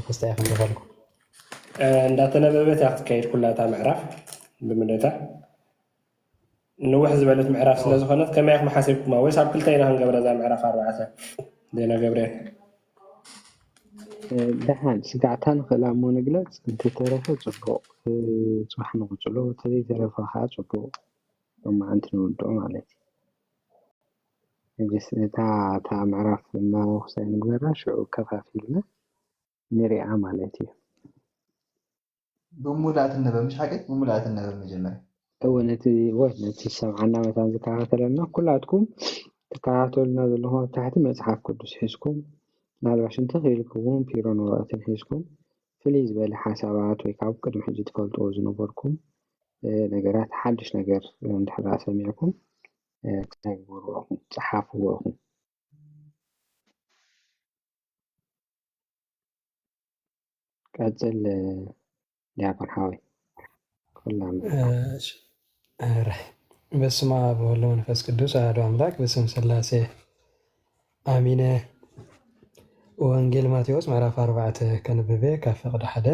ክስታይ ከም ዝበልኩ እንዳተነበበት እያ ክትካየድ ኩላ እታ ምዕራፍ። ብምደታ ንውሕ ዝበለት ምዕራፍ ስለ ዝኾነት ከመይ ኢኹም ሓሲብኩማ? ወይስ ኣብ ክልተ ኢና ክንገብረ እዛ ምዕራፍ ኣርባዕተ? ዜና ገብርኤል። ደሓን ስጋዕታ ንኽእል እሞ ንግለፅ፣ እንተተረፈ ፅቡቕ። ፅባሕ ንቕፅሎ፣ ተዘይተረፈ ከዓ ፅቡቕ። ሎማዓንቲ ንውድኦ ማለት እዩ። እታ እታ ምዕራፍ እናወክሳይ ንግበራ፣ ሽዑ ከፋፊልና ንሪኣ ማለት እዩ። ብሙሉኣ ትነበብ፣ ምሽ ሓቂ? ብሙሉኣ ትነበብ መጀመርያ። እወ፣ ነቲ ወ ነቲ ዝሰምዓና መታን ዝከታተለና ኩላትኩም ትከታተሉና ዘለኹም ኣብ ታሕቲ መጽሓፍ ቅዱስ ሒዝኩም፣ ምናልባሽ እንተኽኢልኩም እውን ፒሮን ወረቐትን ሒዝኩም፣ ፍልይ ዝበለ ሓሳባት ወይ ካብ ቅድሚ ሕጂ ትፈልጥዎ ዝነበርኩም ነገራት፣ ሓድሽ ነገር እንድሕር ደኣ ሰሚዕኩም፣ ክተግብርዎ ኢኹም፣ ትጸሓፍዎ ኢኹም። ቀጽል ዲያቆን ሓወይ። ኩላም በስመ አብ ወወልድ ወመንፈስ ቅዱስ አሐዱ አምላክ በስም ስላሴ አሚነ። ወንጌል ማቴዎስ ምዕራፍ ኣርባዕተ ከንብቤ ካብ ፍቕዲ ሓደ።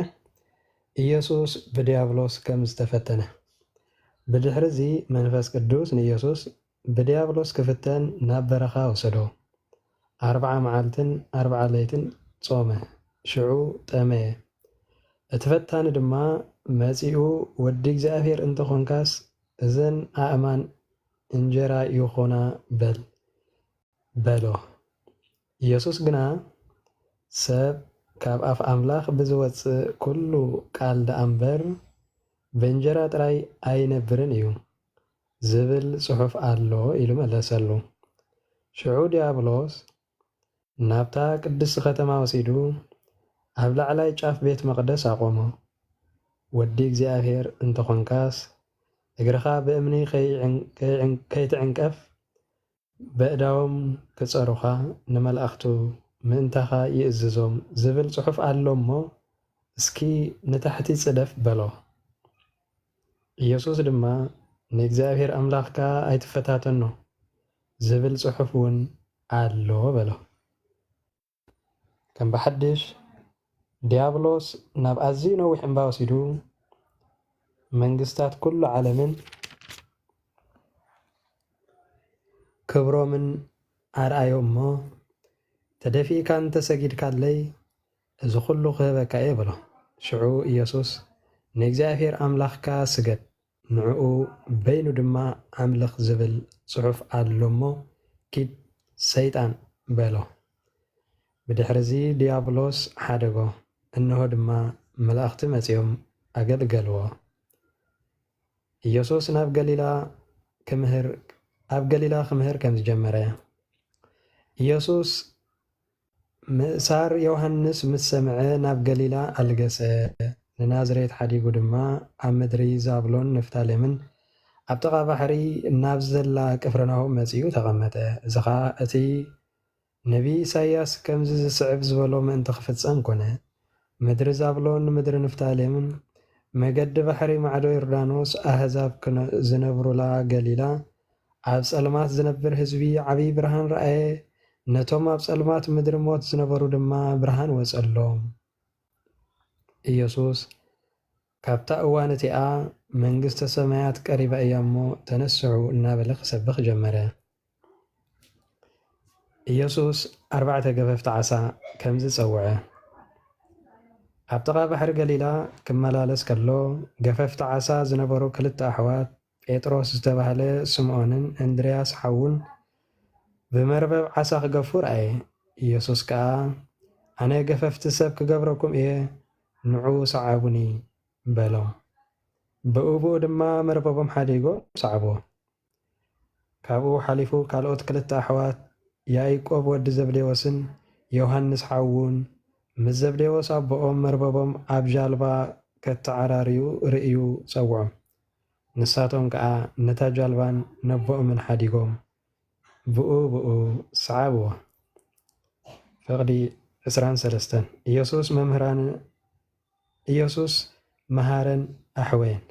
ኢየሱስ ብዲያብሎስ ከም ዝተፈተነ። ብድሕርዚ መንፈስ ቅዱስ ንኢየሱስ ብዲያብሎስ ክፍተን ናብ በረኻ ወሰዶ። ኣርብዓ መዓልትን ኣርብዓ ለይትን ጾመ፣ ሽዑ ጠመየ። እቲ ፈታኒ ድማ መጺኡ፣ "ወዲ እግዚኣብሔር እንተ ኾንካስ፣ እዘን ኣእማን እንጀራ ይኹና በል" በሎ። ኢየሱስ ግና፣ "ሰብ ካብ ኣፍ ኣምላኽ ብዝወጽእ ኩሉ ቃል ደኣ እምበር፣ ብእንጀራ ጥራይ ኣይነብርን እዩ" ዝብል ጽሑፍ ኣሎ ኢሉ መለሰሉ። ሽዑ ዲያብሎስ ናብታ ቅድስቲ ከተማ ወሲዱ ኣብ ላዕላይ ጫፍ ቤት መቕደስ ኣቖሞ። "ወዲ እግዚኣብሔር እንተኾንካስ፣ እግርኻ ብእምኒ ከይዕን-፣ ከይዕን-፣ ከይትዕንቀፍ፣ በእዳዎም ክጸሩኻ ንመላእኽቱ ምእንታኻ ይእዝዞም ዝብል ጽሑፍ ኣሎ እሞ፣ እስኪ ንታሕቲ ጽደፍ" በሎ። ኢየሱስ ድማ፣ "ንእግዚኣብሔር ኣምላኽካ ኣይትፈታተኖ ዝብል ጽሑፍ እውን ኣሎ" በሎ። ከም ብሓድሽ፣ ዲያብሎስ ናብ ኣዝዩ ነዊሕ እምባ ወሲዱ፣ መንግስታት ኩሉ ዓለምን ክብሮምን ኣርኣዮ እሞ፣ "ተደፊእካ እንተሰጊድካለይ፣ እዚ ኩሉ ክህበካ እየ" በሎ። ሽዑ ኢየሱስ፣ "ንእግዚኣብሔር ኣምላኽካ ስገድ፣ ንዕኡ በይኑ ድማ ኣምልኽ ዝብል ጽሑፍ ኣሎ እሞ፣ ኪድ ሰይጣን" በሎ። ብድሕርዚ ዲያብሎስ ሓደጎ፣ እንሆ ድማ መላእኽቲ መጺኦም ኣገልገልዎ። ኢየሱስ ናብ ገሊላ ክምህር፣ ኣብ ገሊላ ክምህር ከም ዝጀመረ። ኢየሱስ ምእሳር ዮሃንስ ምስ ሰምዐ ናብ ገሊላ ኣልገሰ። ንናዝሬት ሓዲጉ ድማ ኣብ ምድሪ ዛብሎን ንፍታሌምን ኣብ ጥቓ ባሕሪ ናብ ዘላ ቅፍርናሆም መጺኡ ተቐመጠ። እዚ ኸኣ እቲ ነቢይ ኢሳይያስ ከምዚ ዝስዕብ ዝበሎ ምእንቲ ክፍጸም ኮነ። ምድሪ ዛብሎን ምድሪ ንፍታሌምን፣ መገዲ ባሕሪ ማዕዶ ዮርዳኖስ፣ ኣህዛብ ክነ-፣ ዝነብሩላ ገሊላ፣ ኣብ ጸልማት ዝነብር ህዝቢ ዓብዪ ብርሃን ረኣየ። ነቶም ኣብ ጸልማት ምድሪ ሞት ዝነበሩ ድማ ብርሃን ወጸሎም። ኢየሱስ፣ "ካብታ እዋን እቲኣ መንግስተ ሰማያት ቀሪባ እያ እሞ ተነስሑ" እናበለ ክሰብኽ ጀመረ። ኢየሱስ ኣርባዕተ ገፈፍቲ ዓሳ ከም ዝጸውዐ። ኣብ ጥቓ ባሕሪ ገሊላ ክመላለስ ከሎ፣ ገፈፍቲ ዓሳ ዝነበሩ ክልተ ኣሕዋት፣ ጴጥሮስ ዝተባህለ ስምዖንን እንድርያስ ሓዉን፣ ብመርበብ ዓሳ ክገፉ ረኣየ። ኢየሱስ ከኣ፣ "ኣነ ገፈፍቲ ሰብ ክገብረኩም እየ፣ ንዑ ሰዓቡኒ" በሎም። ብኡ ብኡ ድማ መርበቦም ሓዲጎም ሰዓብዎ። ካብኡ ሓሊፉ ካልኦት ክልተ ኣሕዋት፣ ያኢቆብ ወዲ ዘብዴዎስን ዮሃንስ ሓዉን፣ ምስ ዘብዴዎስ ኣቦኦም መርበቦም ኣብ ጃልባ ከተዓራርዩ ርእዩ ጸውዖም። ንሳቶም ከኣ ነታ ጃልባን ነቦኦምን ሓዲጎም ብኡ ብኡ ሰዓብዎ። ፍቕዲ ዕስራን ሰለስተን። ኢየሱስ መምህራን፣ ኢየሱስ መሃረን ኣሕወየን።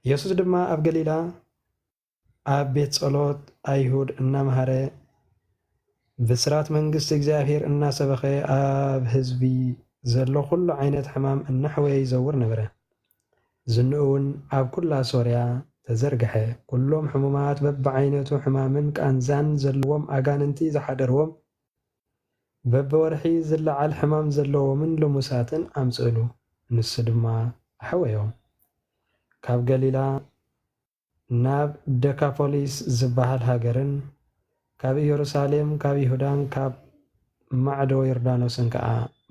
ኢየሱስ ድማ ኣብ ገሊላ ኣብ ቤት ጸሎት ኣይሁድ እናመሃረ፣ ብስራት መንግስቲ እግዚኣብሔር እናሰበኸ ኣብ ህዝቢ ዘሎ ኩሉ ዓይነት ሕማም እናሕወየ ይዘውር ነበረ። ዝንኡ እውን ኣብ ኩላ ሶርያ ተዘርግሐ። ኩሎም ሕሙማት በብዓይነቱ ሕማምን ቃንዛን ዘለዎም ኣጋንንቲ ዝሓደርዎም በብወርሒ ዝለዓል ሕማም ዘለዎምን ልሙሳትን ኣምጽእሉ፣ ንሱ ድማ ኣሕወዮም። ካብ ገሊላ ናብ ደካፖሊስ ዝበሃል ሃገርን ካብ ኢየሩሳሌም ካብ ይሁዳን ካብ ማዕዶ ዮርዳኖስን ከኣ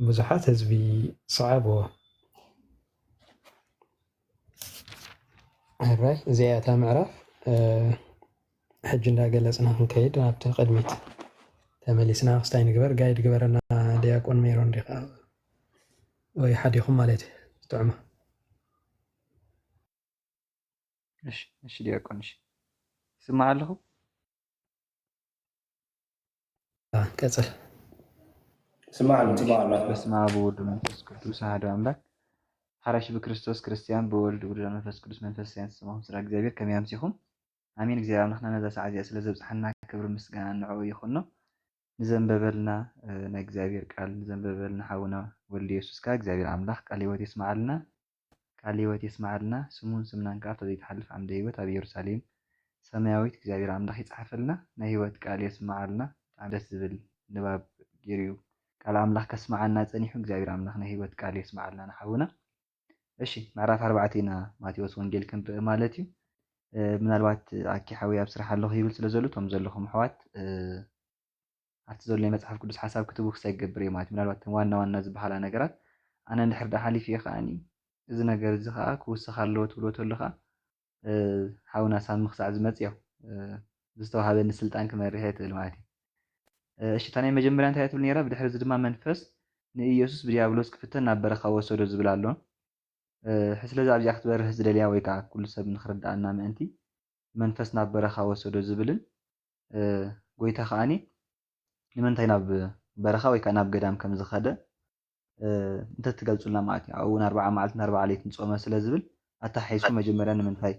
ብዙሓት ህዝቢ ሰዓብዎ። ሕራይ እዚኣ እታ ምዕራፍ ሕጂ እንዳገለጽና ክንከይድ ናብቲ ቅድሚት ተመሊስና ክስታይ ንግበር። ጋይድ ግበረና ዲያቆን ሜሮን ዲኻ ወይ ሓዲኹም ማለት እዩ። ጥዑማ እሺ ዲያቆን እሺ። ይስማዕ ኣለኹ። ቀጽል። ስማዕ ኣሎ ስማዕ ኣሎ። በስመ አብ ወወልድ ወመንፈስ ቅዱስ አሐዱ አምላክ። ሓራሽ ብክርስቶስ ክርስቲያን ብወልድ ውሉዳን መንፈስ ቅዱስ መንፈሳውያን ስማኹም ስራ እግዚኣብሔር ከመይ ኣምሲኹም? ኣሜን። እግዚኣብሔር ኣምላኽና ነዛ ሰዓት እዚኣ ስለ ዘብጽሓና ክብሪ ምስጋና ንዕኡ ይኹኖ። ንዘንበበልና ናይ እግዚኣብሔር ቃል ንዘንበበልና ሓውና ወልድ የሱስ ከኣ እግዚኣብሔር ኣምላኽ ቃል ህይወት የስምዓልና። ቃል ህይወት የስምዓልና፣ ስሙን ስምናን ከኣ ኣብታ ዘይትሓልፍ ዓምደ ህይወት ኣብ ኢየሩሳሌም ሰማያዊት እግዚኣብሔር ኣምላኽ ይጽሓፈልና። ናይ ህይወት ቃል የስምዓልና። ብጣዕሚ ደስ ዝብል ንባብ ገይሩ እዩ ቃል ኣምላኽ ከስምዓና ጸኒሑ። እግዚኣብሔር ኣምላኽ ናይ ህይወት ቃል የስምዓልና ንሓውና። እሺ ምዕራፍ ኣርባዕተ ኢና ማቴዎስ ወንጌል ክንርኢ ማለት እዩ። ምናልባት ኣኪ ሓወይ ኣብ ስራሕ ኣለኹ ይብል ስለ ዘሎ እቶም ዘለኹም ኣሕዋት ኣብቲ ዘሎ ናይ መጽሓፍ ቅዱስ ሓሳብ ክትቡ ክሳይ ክገብር እየ ማለት እዩ። ምናልባት እተን ዋና ዋና ዝበሃላ ነገራት ኣነ እንድሕር ደኣ ሓሊፈ እየ ከኣኒ እዚ ነገር እዚ ከኣ ክውሰኽ ኣለዎ ትብሎ ተሎ ከኣ ሓውና ሳሚ ክሳዕ ዝመጽእ ያው ብዝተዋሃበኒ ስልጣን ክመርሕ እየ ትብል ማለት እዩ። እሺ እታ ናይ መጀመርያ እንታይ እያ ትብል ነይራ? ብድሕሪ እዚ ድማ መንፈስ ንኢየሱስ ብዲያብሎስ ክፍተን ናብ በረኻ ወሰዶ ዝብል ኣሎ። ስለዚ ኣብዚኣ ክትበርህ ዝደልያ ወይ ከዓ ኩሉ ሰብ ንክርድኣና ምእንቲ መንፈስ ናብ በረኻ ወሰዶ ዝብልን ጎይታ ከዓኒ ንምንታይ ናብ በረኻ ወይ ከዓ ናብ ገዳም ከም ዝኸደ እንተትገልፁልና ማለት እዩ። ኣብኡ እውን ኣርባዓ መዓልትን ኣርባዓ ለይትን ፆመ ስለ ዝብል ኣተሓሒዝኩም መጀመርያ ንምንታይ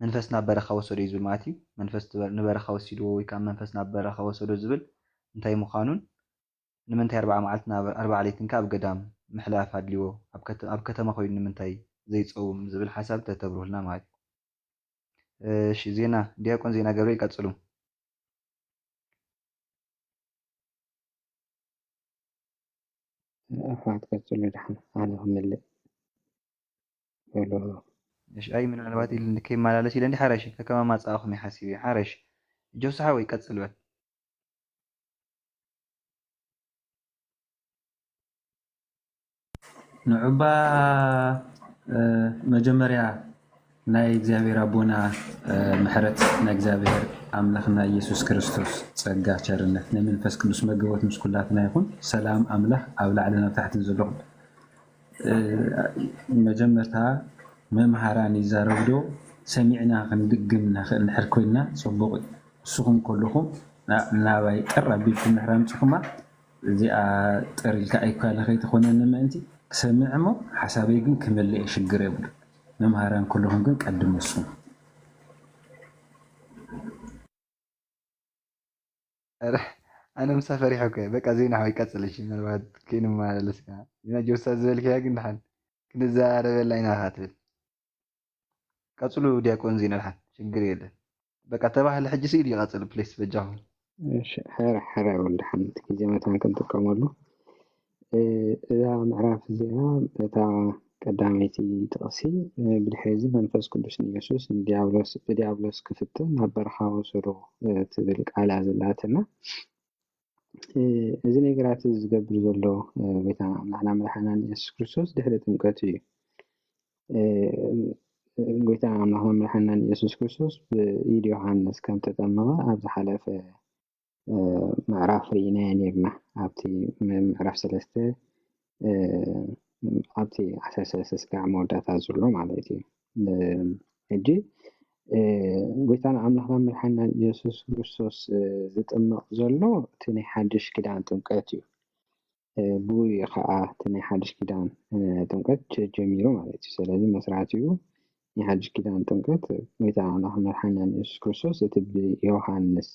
መንፈስ ናብ በረኻ ወሰዶ እዩ ዝብል ማለት እዩ። መንፈስ ንበረኻ ወሲድዎ ወይ ከዓ መንፈስ ናብ በረኻ ወሰዶ ዝብል እንታይ ምዃኑን ንምንታይ ኣርባዓ መዓልትን ኣርባዓ ለይትን ከ ኣብ ገዳም ምሕላፍ ኣድልዎ ኣብ ከተማ ኮይኑ ንምንታይ ዘይፀውም ዝብል ሓሳብ ተተብርሁልና ማለት እዩ። እሺ ዜና ዲያቆን ዜና ገብርኤል ቀፅሉ። ኣሕዋት ቀፅሉ ደሓን ኣነ ክምልእ በሉ። እሺ ኣይ ምናልባት ኢሉ ከይመላለስ ኢለ እንዲ ሓረሽ ከከማ ማፃእኹም ይሓስብ እዩ ሓረሽ ጆስ ሓወይ ቀፅል በል። ንዑባ መጀመርያ ናይ እግዚኣብሔር ኣቦና ምሕረት ናይ እግዚኣብሔር ኣምላኽና ኢየሱስ ክርስቶስ ጸጋ ቸርነት ናይ መንፈስ ቅዱስ መገቦት ምስ ኩላትና ይኹን። ሰላም ኣምላኽ ኣብ ላዕልን ኣብ ታሕትን ዘለኹም። መጀመርታ መምሃራን ይዛረብ ዶ ሰሚዕና ክንድግም ንኽእል እንድሕር ኮይንና ጽቡቕ እዩ። ንስኹም ከለኹም ናባይ ቅር ኣቢልኩም እንድሕር ኣምጺኹማ እዚኣ ጠር ኢልካ ኣይኳለ ከይትኾነኒ ምእንቲ ክሰምዕ እሞ ሓሳበይ ግን ክምልእ እየ ሽግር የብሉ። መምሃራን ከለኹም ግን ቀድሙ ንስኹም። ኣነ ምሳ ፈሪሐ እኮ እየ። በቃ ዜና ሓወይ ቀፅል እሺ። ምናልባት ከይንመላለስ ኢና ዜና ጆሳ ዝበልካያ ግን ደሓን ክንዘራረበላ ኢና ኢኻ ትብል። ቀፅሉ ዲያቆን ዜና ደሓን ሽግር የለን። በቃ ተባህለ ሕጂ ስኢሉ ይቐፅል ፕሊስ በጃኹም። ሕረ ሕረ ወልድሓን ግዜ መታን ክንጥቀመሉ እዛ ምዕራፍ እዚኣ እታ ቀዳመይቲ ጥቕሲ ብድሕሪ እዚ መንፈስ ቅዱስ ንኢየሱስ ንዲያብሎስ ብዲያብሎስ ክፍትን ናብ በረኻ ወሰዶ ትብል ቃል እያ ዘላትና። እዚ ነገራት እዚ ዝገብር ዘሎ ጎይታና ኣምላኽና መድሓናን ኢየሱስ ክርስቶስ ድሕሪ ጥምቀቱ እዩ። ጎይታና ኣምላኽና መድሓናን ኢየሱስ ክርስቶስ ብኢድ ዮሃንስ ከም ተጠመቐ ኣብ ዝሓለፈ ምዕራፍ ርኢናዮ ነርና ኣብቲ ምዕራፍ ሰለስተ ኣብቲ ዓሰርተ ሰለስተ ስጋዕ መወዳእታ ዘሎ ማለት እዩ። ሕጂ ጎይታና ኣምላኽና መድሓናን ኢየሱስ ክርስቶስ ዝጥመቕ ዘሎ እቲ ናይ ሓድሽ ኪዳን ጥምቀት እዩ። ብኡ እዩ ከዓ እቲ ናይ ሓድሽ ኪዳን ጥምቀት ጀሚሩ ማለት እዩ። ስለዚ መስራቲኡ ናይ ሓድሽ ኪዳን ጥምቀት ጎይታና ኣምላኽና መድሓናን ኢየሱስ ክርስቶስ እቲ ብዮሃንስ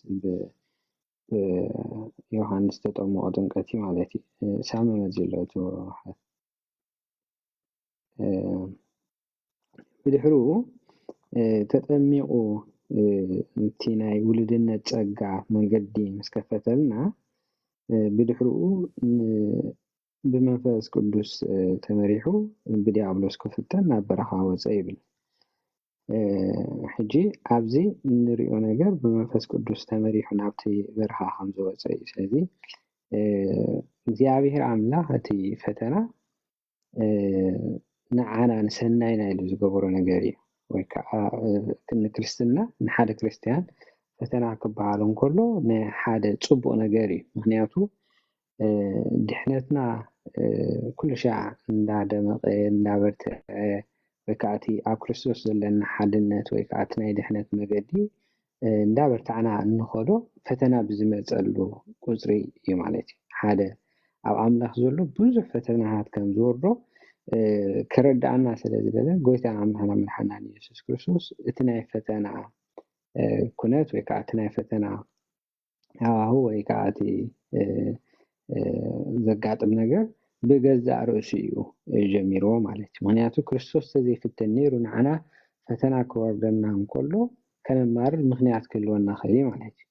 ዮሃንስ ተጠምቆ ጥምቀት እዩ ማለት እዩ። ሳመ መዚ ኣሎ እቲ ሓ- ብድሕሪኡ ተጠሚቑ እቲ ናይ ውሉድነት ጸጋ መንገዲ ምስ ከፈተልና ብድሕሪኡ ብመንፈስ ቅዱስ ተመሪሑ ብዲያብሎስ ክፍተን ናብ በረኻ ወፀ ይብል። ሕጂ ኣብዚ እንሪኦ ነገር ብመንፈስ ቅዱስ ተመሪሑ ናብቲ በረኻ ከም ዝወፀ እዩ። ስለዚ እግዚኣብሔር ኣምላኽ እቲ ፈተና ንዓና ንሰናይና ኢሉ ዝገበሮ ነገር እዩ። ወይ ከዓ ንክርስትና ንሓደ ክርስትያን ፈተና ክበሃል እንከሎ ንሓደ ፅቡቅ ነገር እዩ። ምክንያቱ ድሕነትና ኩሉ ሻዕ እንዳደመቐ እንዳበርትዐ ወይ ከዓ እቲ ኣብ ክርስቶስ ዘለና ሓድነት ወይ ከዓ እቲ ናይ ድሕነት መገዲ እንዳበርታዕና እንኸዶ ፈተና ብዝመፀሉ ቁፅሪ እዩ ማለት እዩ። ሓደ ኣብ ኣምላኽ ዘሎ ብዙሕ ፈተናታት ከም ዝወርዶ ክረዳኣና ስለ ዝደለ ጎይታና ኣምላኽና መድሓና ንየሱስ ክርስቶስ እቲ ናይ ፈተና ኩነት ወይ ከዓ እቲ ናይ ፈተና ሃዋሁ ወይ ከዓ እቲ ዘጋጥም ነገር ብገዛእ ርእሱ እዩ ጀሚርዎ ማለት እዩ። ምክንያቱ ክርስቶስ ተዘይፍትን ነይሩ ንዓና ፈተና ክወርደና እንከሎ ከነማርር ምክንያት ክህልወና ክእል ማለት እዩ።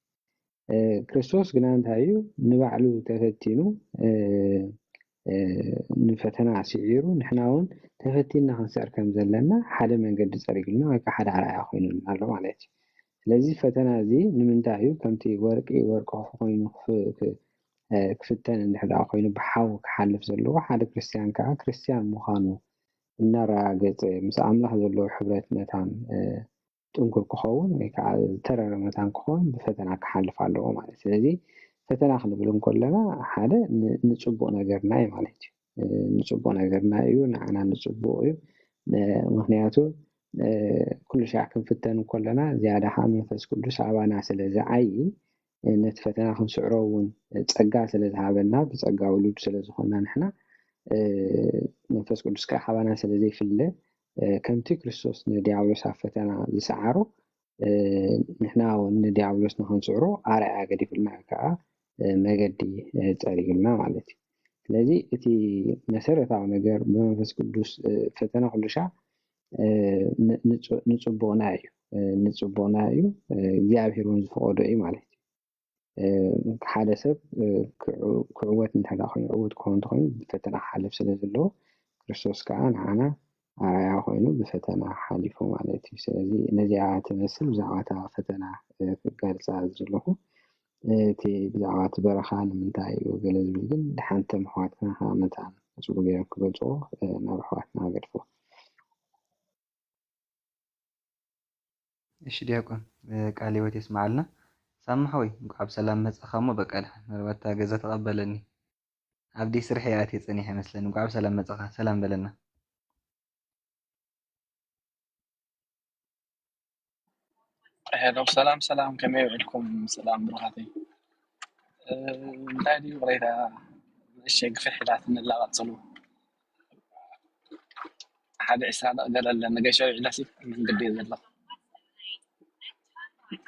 ክርስቶስ ግና እንታይ እዩ ንባዕሉ ተፈቲኑ ንፈተና ስዒሩ ንሕና እውን ተፈቲንና ክንስዕር ከም ዘለና ሓደ መንገዲ ፀሪግልና ወይ ከዓ ሓደ ኣርኣያ ኮይኑልና ኣሎ ማለት እዩ። ስለዚ ፈተና እዚ ንምንታይ እዩ ከምቲ ወርቂ ወርቂ ኮይኑ ክፍተን እንድሕር ደኣ ኮይኑ ብሓዊ ክሓልፍ ዘለዎ ሓደ ክርስትያን ከዓ ክርስትያን ምዃኑ እናረጋገፀ ምስ ኣምላኽ ዘለዎ ሕብረት መታን ጥንኩር ክኸውን ወይ ከዓ ዝተረረ መታን ክኸውን ብፈተና ክሓልፍ ኣለዎ ማለት። ስለዚ ፈተና ክንብል እንከለና ሓደ ንፅቡቅ ነገርና እዩ ማለት እዩ። ንፅቡቅ ነገርና እዩ፣ ንዓና ንፅቡቅ እዩ። ምክንያቱ ኩሉ ሻዕ ክንፍተን እንከለና ዝያዳ ከዓ መንፈስ ቅዱስ ኣባና ስለ ዝዓይ ነቲ ፈተና ክንስዕሮ እውን ፀጋ ስለ ዝሃበና ብፀጋ ውሉድ ስለ ዝኾና ንሕና መንፈስ ቅዱስ ከዓ ካባና ስለ ዘይፍለ ከምቲ ክርስቶስ ንዲያብሎስ ኣብ ፈተና ዝሰዓሮ ንሕና እውን ንዲያብሎስ ንኸንስዕሮ ኣርኣያ ገዲፉልና ወይ ከዓ መገዲ ፀሪግልና ማለት እዩ። ስለዚ እቲ መሰረታዊ ነገር ብመንፈስ ቅዱስ ፈተና ኩሉ ሻዕ ንፅቡቅና እዩ፣ ንፅቡቅና እዩ፣ እግዚኣብሔር እውን ዝፈቀዶ እዩ ማለት እዩ። ሓደ ሰብ ክዕወት እንተ ኮይኑ ዕውት ክኸውን እንተኮይኑ ብፈተና ክሓልፍ ስለ ዘለዎ ክርስቶስ ከዓ ንዓና ኣርኣያ ኮይኑ ብፈተና ሓሊፉ ማለት እዩ። ስለዚ ነዚኣ ትመስል ብዛዕባ እታ ፈተና ክገልፃ ዘለኹ እቲ ብዛዕባ እቲ በረኻ ንምንታይ እዩ ገለ ዝብል ግን ድሓንቶም ኣሕዋትና ከዓ መታን ፅቡቅ ገይሮም ክገልፅዎ ናብ ኣሕዋትና ገድፎ። እሺ ዲያቆን ቃለ ህይወት የስምዓልና። ሳሚ ሓወይ እንኳዕ ብሰላም መጻኻ። እሞ በቃ ድሓን ምናልባት እታ ገዛ ተቐበለኒ። ኣብዲ ስርሐይ ኣትየ ጸኒሐ ይመስለኒ። እንኳዕ ብሰላም መጻኻ። ሰላም በለና። ሄሎ ሰላም ሰላም፣ ከመይ ውዕልኩም? ሰላም ብሩኻተይ። እንታይ ድዩ ቅሬታ? እሺ ግፍሕ ኢላትኒ ኣላ ቀጽሉ። ሓደ ዒስራ ደቕ ገለ ኣለኒ ገሾ ውዒላ ሲ መንገዲ እየ ዘለኹ።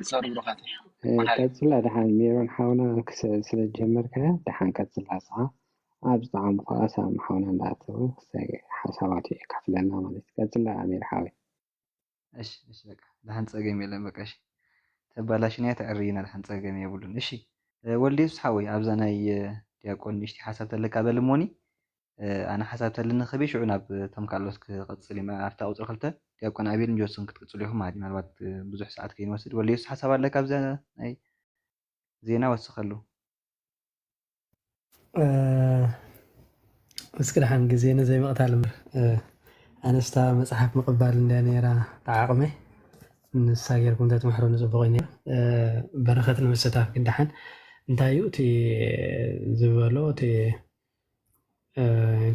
ሶሪ ብሩኻተይ። መሓሪ። ቀጽላ ደሓን ሜሮን ሓውና ክሰ- ስለ ዝጀመርካያ ደሓን ቀጽላ እስኻ ኣብ ዝጠዓሙ ከዓ ሳሚ ሓውና እንዳኣተወ ክሰ- ሓሳባቱ የካፍለና ማለት እዩ። ቀጽላ ኣሜር ሓወይ። እሺ እሺ በቃ ደሓን ጸገም የለን። በቃ እሺ ተባላሽናያ ተዕርይና ደሓን ጸገም የብሉን። እሺ ወልደ የሱስ ሓወይ ኣብዛ ናይ ዲያቆን ንእሽቲ ሓሳብ ተለካ በል እሞኒ ኣነ ሓሳብ ተለኒ ክህብ ሽዑ ናብ እቶም ካልኦት ክቐጽል እየ ኣብታ ቁጽሪ ክልተ ዲያቆን ኣቤልን ጆስን ክትቅጽሉ ኢኹም ማለት ምናልባት ብዙሕ ሰዓት ከይንወስድ። ወልደ የሱስ ሓሳብ ኣለካ ኣብዛ ናይ ዜና ወስኸሉ። እስኪ ደሓን ግዜ ንዘይምቕታል እምበር ኣነስታ መፅሓፍ ምቕባል እንድያ ነይራ ዓቕመይ። ንሳ ጌርኩም እንተትምሕሩኒ ፅቡቕ እዩ ነይሩ። በረኸት ንምስታፍ ግን ደሓን እንታይ እዩ እቲ ዝበሎ እቲ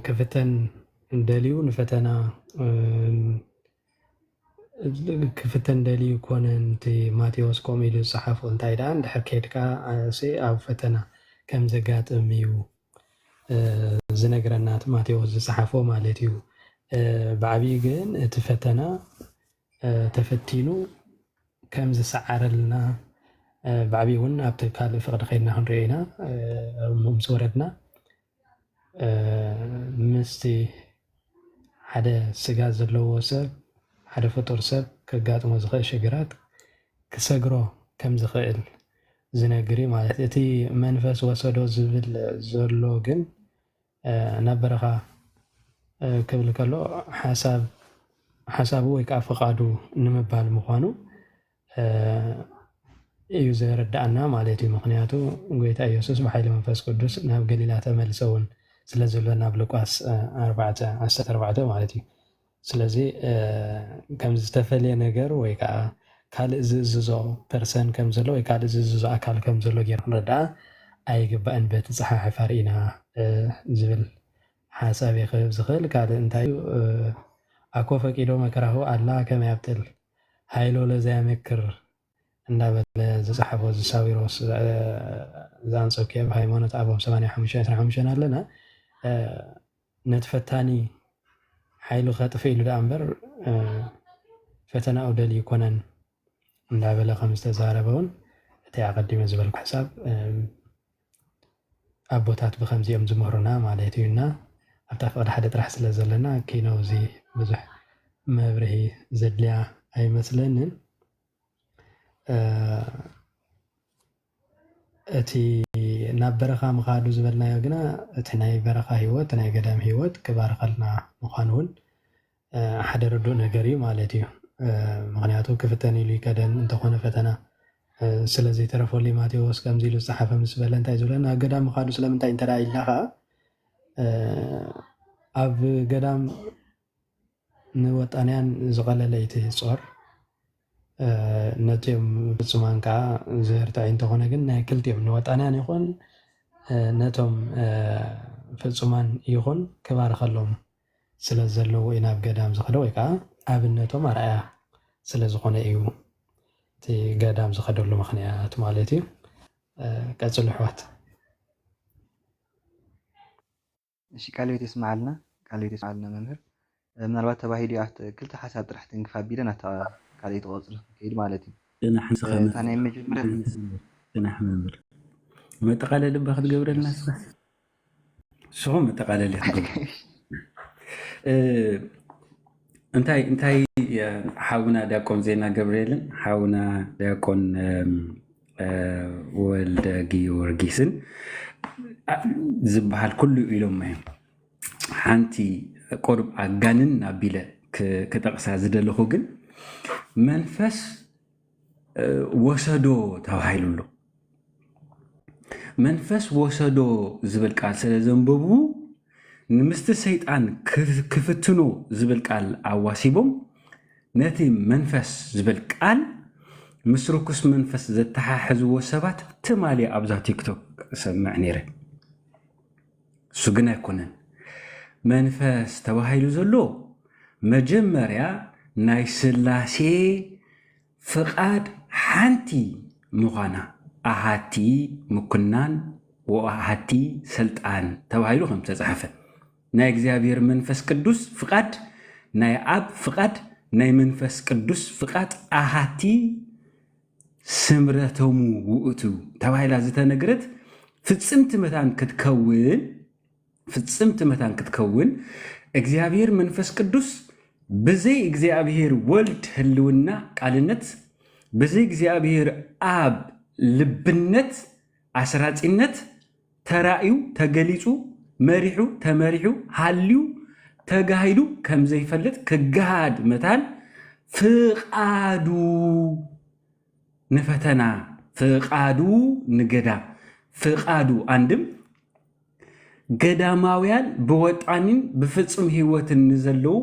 ክፍተን ደልዩ ንፈተና ክፍተን ደልዩ ኮነ እቲ ማቴዎስ ከምኡ ኢሉ ዝፀሓፎ እንታይ ደኣ እንድሕር ከይድካ ሲ ኣብ ፈተና ከም ዘጋጥም እዩ ዝነግረና እቲ ማቴዎስ ዝፀሓፎ ማለት እዩ። ብዓብዩ ግን እቲ ፈተና ተፈቲኑ ከም ዝሰዓረልና ብዓብዪ እውን ኣብቲ ካልእ ፍቕዲ ከይድና ክንሪኦ ኢና። ምስ ወረድና ምስቲ ሓደ ስጋ ዘለዎ ሰብ፣ ሓደ ፍጡር ሰብ ከጋጥሞ ዝኽእል ሽግራት ክሰግሮ ከም ዝኽእል ዝነግር እዩ ማለት እዩ። እቲ መንፈስ ወሰዶ ዝብል ዘሎ ግን ናብ በረኻ ክብል ከሎ ሓሳብ ሓሳቡ ወይ ከዓ ፍቓዱ ንምባል ምዃኑ እዩ ዘረዳኣና ማለት እዩ። ምክንያቱ ጎይታ ኢየሱስ ብሓይሊ መንፈስ ቅዱስ ናብ ገሊላ ተመልሰ እውን ስለ ዝብለና ኣብ ሉቃስ ኣርባዕተ ዓሰርተ ኣርባዕተ ማለት እዩ። ስለዚ ከም ዝተፈለየ ነገር ወይ ከዓ ካልእ ዝእዝዞ ፐርሰን ከም ዘሎ ወይ ካልእ ዝእዝዞ ኣካል ከም ዘሎ ገይሩ ክንረዳኣ ኣይግባእን። በቲ ፀሓሕፋ ርኢና ዝብል ሓሳብ እዩ ክህብ ዝኽእል። ካልእ እንታይ እዩ? ኣኮ ፈቂዶ መከራሁ ኣላ ከመ ያብጥል ኃይሎ ለዘያመክር እንዳበለ ዝፀሓፎ እዚ ሳዊሮስ ዘኣንጾኪያ ብሃይማኖት ኣቦም ሰማንያ ሓሙሽተ ዕስራ ሓሙሽተ ኣለና። ነቲ ፈታኒ ሓይሉ ከጥፍእ ኢሉ ደኣ እምበር ፈተናኡ ደልዩ ይኮነን እንዳበለ ከም ዝተዛረበ እውን እቲ ኣቐዲመ ዝበልኩ ሓሳብ ኣቦታት ብከምዚኦም ዝምህሩና ማለት እዩ። እና ኣብታ ፍቕዲ ሓደ ጥራሕ ስለ ዘለና ኪኖ እዚ ብዙሕ መብርሂ ዘድልያ ኣይመስለንን። እቲ ናብ በረኻ ምኻዱ ዝበልናዮ ግና እቲ ናይ በረኻ ህይወት ናይ ገዳም ህይወት ክባርኸልና ምዃኑ እውን ሓደ ርዱእ ነገር እዩ ማለት እዩ። ምክንያቱ ክፍተን ኢሉ ይከደን እንተኾነ ፈተና ስለ ዘይተረፈሉ ማቴዎስ ከምዚ ኢሉ ዝፀሓፈ ምስ በለ እንታይ ዝብለና ኣብ ገዳም ምኻዱ ስለምንታይ እንተ ኢልና ከዓ ኣብ ገዳም ንወጣንያን ዝቐለለ እቲ ጾር ነቲኦም ፍጹማን ከዓ ዘርትዐ እንተኾነ ግን ናይ ክልቲኦም ንወጣንያን ይኹን ነቶም ፍጹማን ይኹን ክባርኸሎም ስለ ዘለዎ እዩ ናብ ገዳም ዝኸደ ወይ ከዓ ኣብነቶም ኣርኣያ ስለ ዝኾነ እዩ እቲ ገዳም ዝኸደሉ ምኽንያት ማለት እዩ። ቀፅሉ ኣሕዋት። እሺ ቃለ ሕይወት የስምዓልና፣ ቃለ ሕይወት የስምዓልና መምህር። ምናልባት ተባሂሉ ኣብቲ ክልተ ሓሳብ ጥራሕ ትንክፍ ኣቢለ ናታ ካልኣይቲ ቆፅሪ ክንከይድ ማለት እዩ። ደህና ሓንስኻ እታ ናይ መጀመርያ ደህና መምህር መጠቓለሊ እባ ክትገብረልና ስኻ ንስኹም መጠቓለሊ ክትገብሩ እንታይ እንታይ ሓውና ዲያቆን ዜና ገብርኤልን ሓውና ዲያቆን ወልደ ጊዮርጊስን ዝበሃል ኩሉ ኢሎሞ እዮም። ሓንቲ ቁሩብ ኣጋንን ኣቢለ ክጠቕሳ ዝደለኹ ግን መንፈስ ወሰዶ ተባሂሉ ኣሎ። መንፈስ ወሰዶ ዝብል ቃል ስለ ዘንበቡ ንምስቲ ሰይጣን ክፍትኖ ዝብል ቃል ኣዋሲቦም ነቲ መንፈስ ዝብል ቃል ምስ ርኩስ መንፈስ ዘተሓሕዝዎ ሰባት ትማሊ ኣብዛ ቲክቶክ እሰምዕ ነይረ። እሱ ግን ኣይኮነን። መንፈስ ተባሂሉ ዘሎ መጀመርያ ናይ ስላሴ ፍቓድ ሓንቲ ምዃና ኣሃቲ ምኩናን ወኣሃቲ ስልጣን ተባሂሉ ከም ዝተጻሕፈ ናይ እግዚኣብሔር መንፈስ ቅዱስ ፍቓድ ናይ ኣብ ፍቓድ ናይ መንፈስ ቅዱስ ፍቓድ ኣሃቲ ስምረቶሙ ውእቱ ተባሂላ ዝተነግረት ፍጽምቲ መታን ክትከውን ፍጽምቲ መታን ክትከውን እግዚኣብሔር መንፈስ ቅዱስ ብዘይ እግዚኣብሔር ወልድ ህልውና ቃልነት ብዘይ እግዚኣብሔር ኣብ ልብነት ኣስራጺነት ተራእዩ ተገሊጹ መሪሑ ተመሪሑ ሃልዩ ተጋሂዱ ከም ዘይፈልጥ ክገሃድ መታን ፍቓዱ ንፈተና ፍቓዱ ንገዳም ፍቓዱ ኣንድም ገዳማውያን ብወጣኒን ብፍጹም ህይወትን ንዘለዉ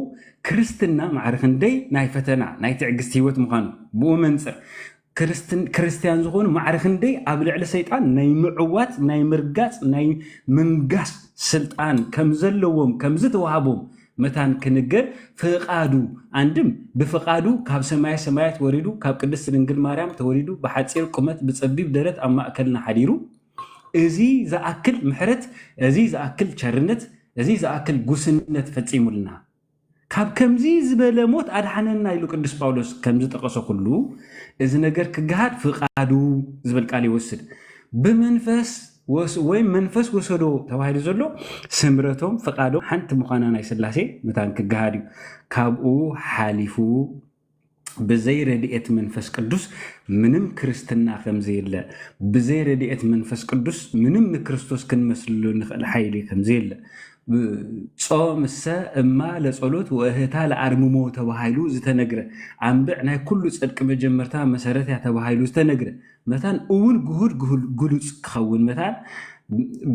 ክርስትና ማዕረ ክንደይ ናይ ፈተና ናይ ትዕግስቲ ህይወት ምዃኑ ብኡ መንጽር ክርስትያን ዝኾኑ ማዕረ ክንደይ ኣብ ልዕሊ ሰይጣን ናይ ምዕዋት ናይ ምርጋጽ ናይ ምንጋስ ስልጣን ከም ዘለዎም ከም ዝተዋህቦም መታን ክንገር ፍቓዱ ኣንድም ብፍቓዱ ካብ ሰማየ ሰማያት ወሪዱ ካብ ቅድስት ድንግል ማርያም ተወሊዱ ብሓጺር ቁመት ብጸቢብ ደረት ኣብ ማእከልና ሓዲሩ እዚ ዝኣክል ምሕረት እዚ ዝኣክል ቸርነት እዚ ዝኣክል ጉስነት ፈጺሙልና ካብ ከምዚ ዝበለ ሞት ኣድሓነና ኢሉ ቅዱስ ጳውሎስ ከም ዝጠቐሰ ኩሉ፣ እዚ ነገር ክገሃድ ፍቓዱ ዝብል ቃል ይወስድ። ብመንፈስ ወስ-፣ ወይም መንፈስ ወሰዶ ተባሂሉ ዘሎ ስምረቶም ፍቓዶም ሓንቲ ምዃና ናይ ሥላሴ መታን ክገሃድ እዩ። ካብኡ ሓሊፉ ብዘይ ረድኤት መንፈስ ቅዱስ ምንም ክርስትና ከም ዘየለ፣ ብዘይ ረድኤት መንፈስ ቅዱስ ምንም ንክርስቶስ ክንመስልሉ ንኽእል ሓይሊ ከም ዘየለ፣ ጾም እሰ እማ ለጸሎት ወእህታ ለኣርምሞ ተባሂሉ ዝተነግረ፣ ኣንብዕ ናይ ኩሉ ጽድቂ መጀመርታ መሰረት እያ ተባሂሉ ዝተነግረ መታን እውን ግሁድ ግሁድ ግሉጽ ክኸውን መታን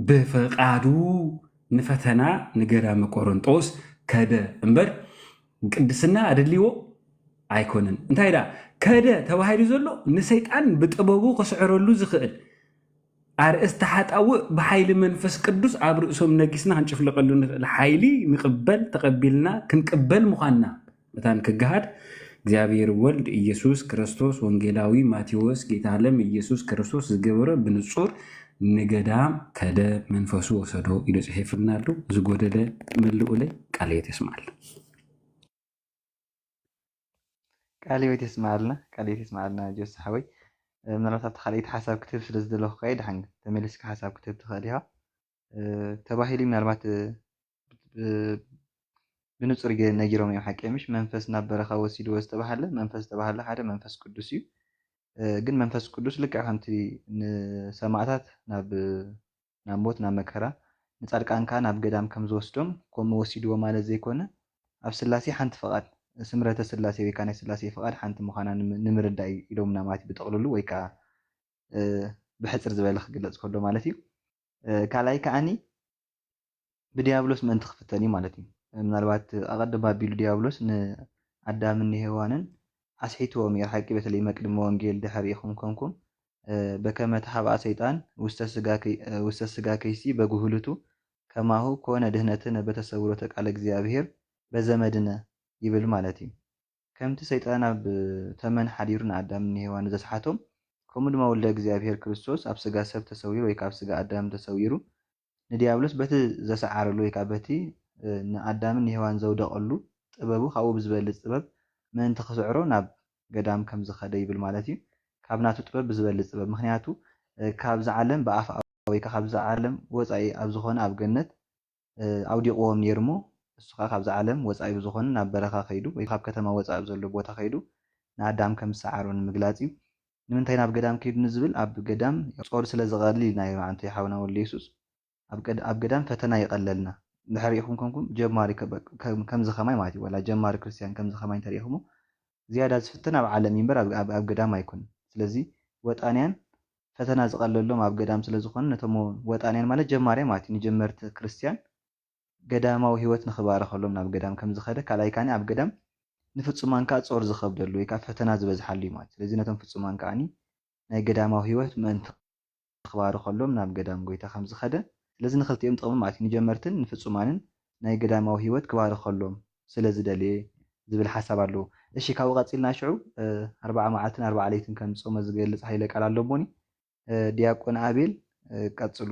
ብፍቓዱ ንፈተና ንገዳመ ቆሮንጦስ ከደ እምበር ቅድስና ኣደልይዎ ኣይኮነን። እንታይ ደኣ ከደ ተባሂሉ ዘሎ ንሰይጣን ብጥበቡ ክስዕረሉ ዝኽእል ኣርእስቲ ሓጣውእ ብሓይሊ መንፈስ ቅዱስ ኣብ ርእሶም ነጊስና ክንጭፍለቐሉ ንኽእል ሓይሊ ንቕበል፣ ተቐቢልና ክንቅበል ምዃንና መታን ክገሃድ እግዚኣብሔር ወልድ ኢየሱስ ክርስቶስ ወንጌላዊ ማቴዎስ ጌታ ዓለም ኢየሱስ ክርስቶስ ዝገበሮ ብንጹር ንገዳም ከደ መንፈሱ ወሰዶ ኢሉ ጽሒፍልና ኣሎ። ዝጎደለ መልኡለይ። ቃለ ሕይወት የስምዓልና። ቃለ ሕይወት የስምዓልና። ቃለ ሕይወት የስምዓልና ጆስ ሓወይ። ምናልባት ኣብቲ ካልኣይቲ ሓሳብ ክትህብ ስለ ዝደለኹ ከኣ ድሓን ተመሊስካ ሓሳብ ክትህብ ትኽእል ኢኻ። ተባሂሉ ምናልባት ብንጹር ነጊሮም እዮም ሓቂ ምሽ መንፈስ ናብ በረኻ ወሲድዎ ዝተባሃለ መንፈስ ዝተባሃለ ሓደ መንፈስ ቅዱስ እዩ። ግን መንፈስ ቅዱስ ልክዕ ከምቲ ንሰማእታት ናብ ናብ ሞት ናብ መከራ ንጻድቃን ከኣ ናብ ገዳም ከም ዝወስዶም ከምኡ ወሲድዎ ማለት ዘይኮነ ኣብ ስላሴ ሓንቲ ፍቓድ ስምረተ ስላሴ ወይ ከዓ ናይ ስላሴ ፍቓድ ሓንቲ ምዃና ንምርዳእ እዩ ኢሎምና ማለት እዩ ብጥቕልሉ ወይ ከዓ ብሕፅር ዝበለ ክግለፅ ከሎ ማለት እዩ። ካልኣይ ከዓኒ ብዲያብሎስ ምእንቲ ክፍተን እዩ ማለት እዩ። ምናልባት ኣቐድም ኣቢሉ ዲያብሎስ ንኣዳምን ንሄዋንን ኣስሒትዎም እዩ ሓቂ በተለይ መቅድመ ወንጌል ድሕሪ ኢኹም ኮንኩም በከመ ተሃብኣ ሰይጣን ውስተ ስጋ ከይሲ በጉህልቱ ከማሁ ኮነ ድህነትነ በተሰውሮተ ቃለ እግዚኣብሔር በዘመድነ ይብል ማለት እዩ። ከምቲ ሰይጣን ኣብ ተመን ሓዲሩ ንኣዳምን ንሄዋን ዘስሓቶም ከምኡ ድማ ወልደ እግዚኣብሔር ክርስቶስ ኣብ ስጋ ሰብ ተሰዊሩ ወይ ካብ ስጋ ኣዳም ተሰዊሩ ንዲያብሎስ በቲ ዘሰዓረሉ ወይ ከዓ በቲ ንኣዳምን ንሄዋን ዘውደቐሉ ጥበቡ ካብኡ ብዝበልፅ ጥበብ ምእንቲ ክስዕሮ ናብ ገዳም ከም ዝኸደ ይብል ማለት እዩ። ካብ ናቱ ጥበብ ብዝበልፅ ጥበብ ምክንያቱ ካብዚ ዓለም ብኣፍኣ ወይ ከዓ ካብዚ ዓለም ወፃኢ ኣብ ዝኾነ ኣብ ገነት ኣውዲቕዎም ነይሩ እሞ እሱ ከዓ ካብዚ ዓለም ወፃኢ ብዝኾነ ናብ በረኻ ከይዱ ወይ ካብ ከተማ ወፃኢ ኣብ ዘሎ ቦታ ከይዱ ንኣዳም ከም ዝሰዓሮ ንምግላፅ እዩ። ንምንታይ ናብ ገዳም ከይዱ ንዝብል ኣብ ገዳም ጾር ስለ ዝቐልል ኢልና ኢና ኣንተ ሓውና ወልደ የሱስ ኣብ ገዳም ፈተና ይቐለልና። ድሕሪኹም ከምኩም ጀማሪ ከምዚ ከማይ ማለት እዩ ዋላ ጀማሪ ክርስቲያን ከምዚ ከማይ እንተሪኹሞ ዝያዳ ዝፍትን ኣብ ዓለም እዩ እምበር ኣብ ገዳም ኣይኮን። ስለዚ ወጣንያን ፈተና ዝቐለሎም ኣብ ገዳም ስለ ዝኾነ ነቶም ወጣንያን ማለት ጀማርያ ማለት እዩ ንጀመርቲ ክርስቲያን ገዳማዊ ህይወት ንኽባረኸሎም ናብ ገዳም ከም ዝኸደ ካልኣይ ካኒ ኣብ ገዳም ንፍጹማን ከዓ ጾር ዝኸብደሉ ወይ ከዓ ፈተና ዝበዝሓሉ እዩ ማለት ስለዚ ነቶም ፍጹማን ከዓኒ ናይ ገዳማዊ ህይወት ምእንቲ ክባርኸሎም ናብ ገዳም ጎይታ ከም ዝኸደ ስለዚ ንክልቲኦም ጥቕሚ ማለት እዩ ንጀመርትን ንፍጹማንን ናይ ገዳማዊ ህይወት ክባርኸሎም ስለ ዝደልየ ዝብል ሓሳብ ኣለዎ። እሺ ካብኡ ቀፂልና ሽዑ ኣርባዓ መዓልትን ኣርባዓ ለይትን ከም ዝጾመ ዝገልፅ ሃይለ ቃል ኣሎ እሞኒ ዲያቆን ኣቤል ቀፅሉ።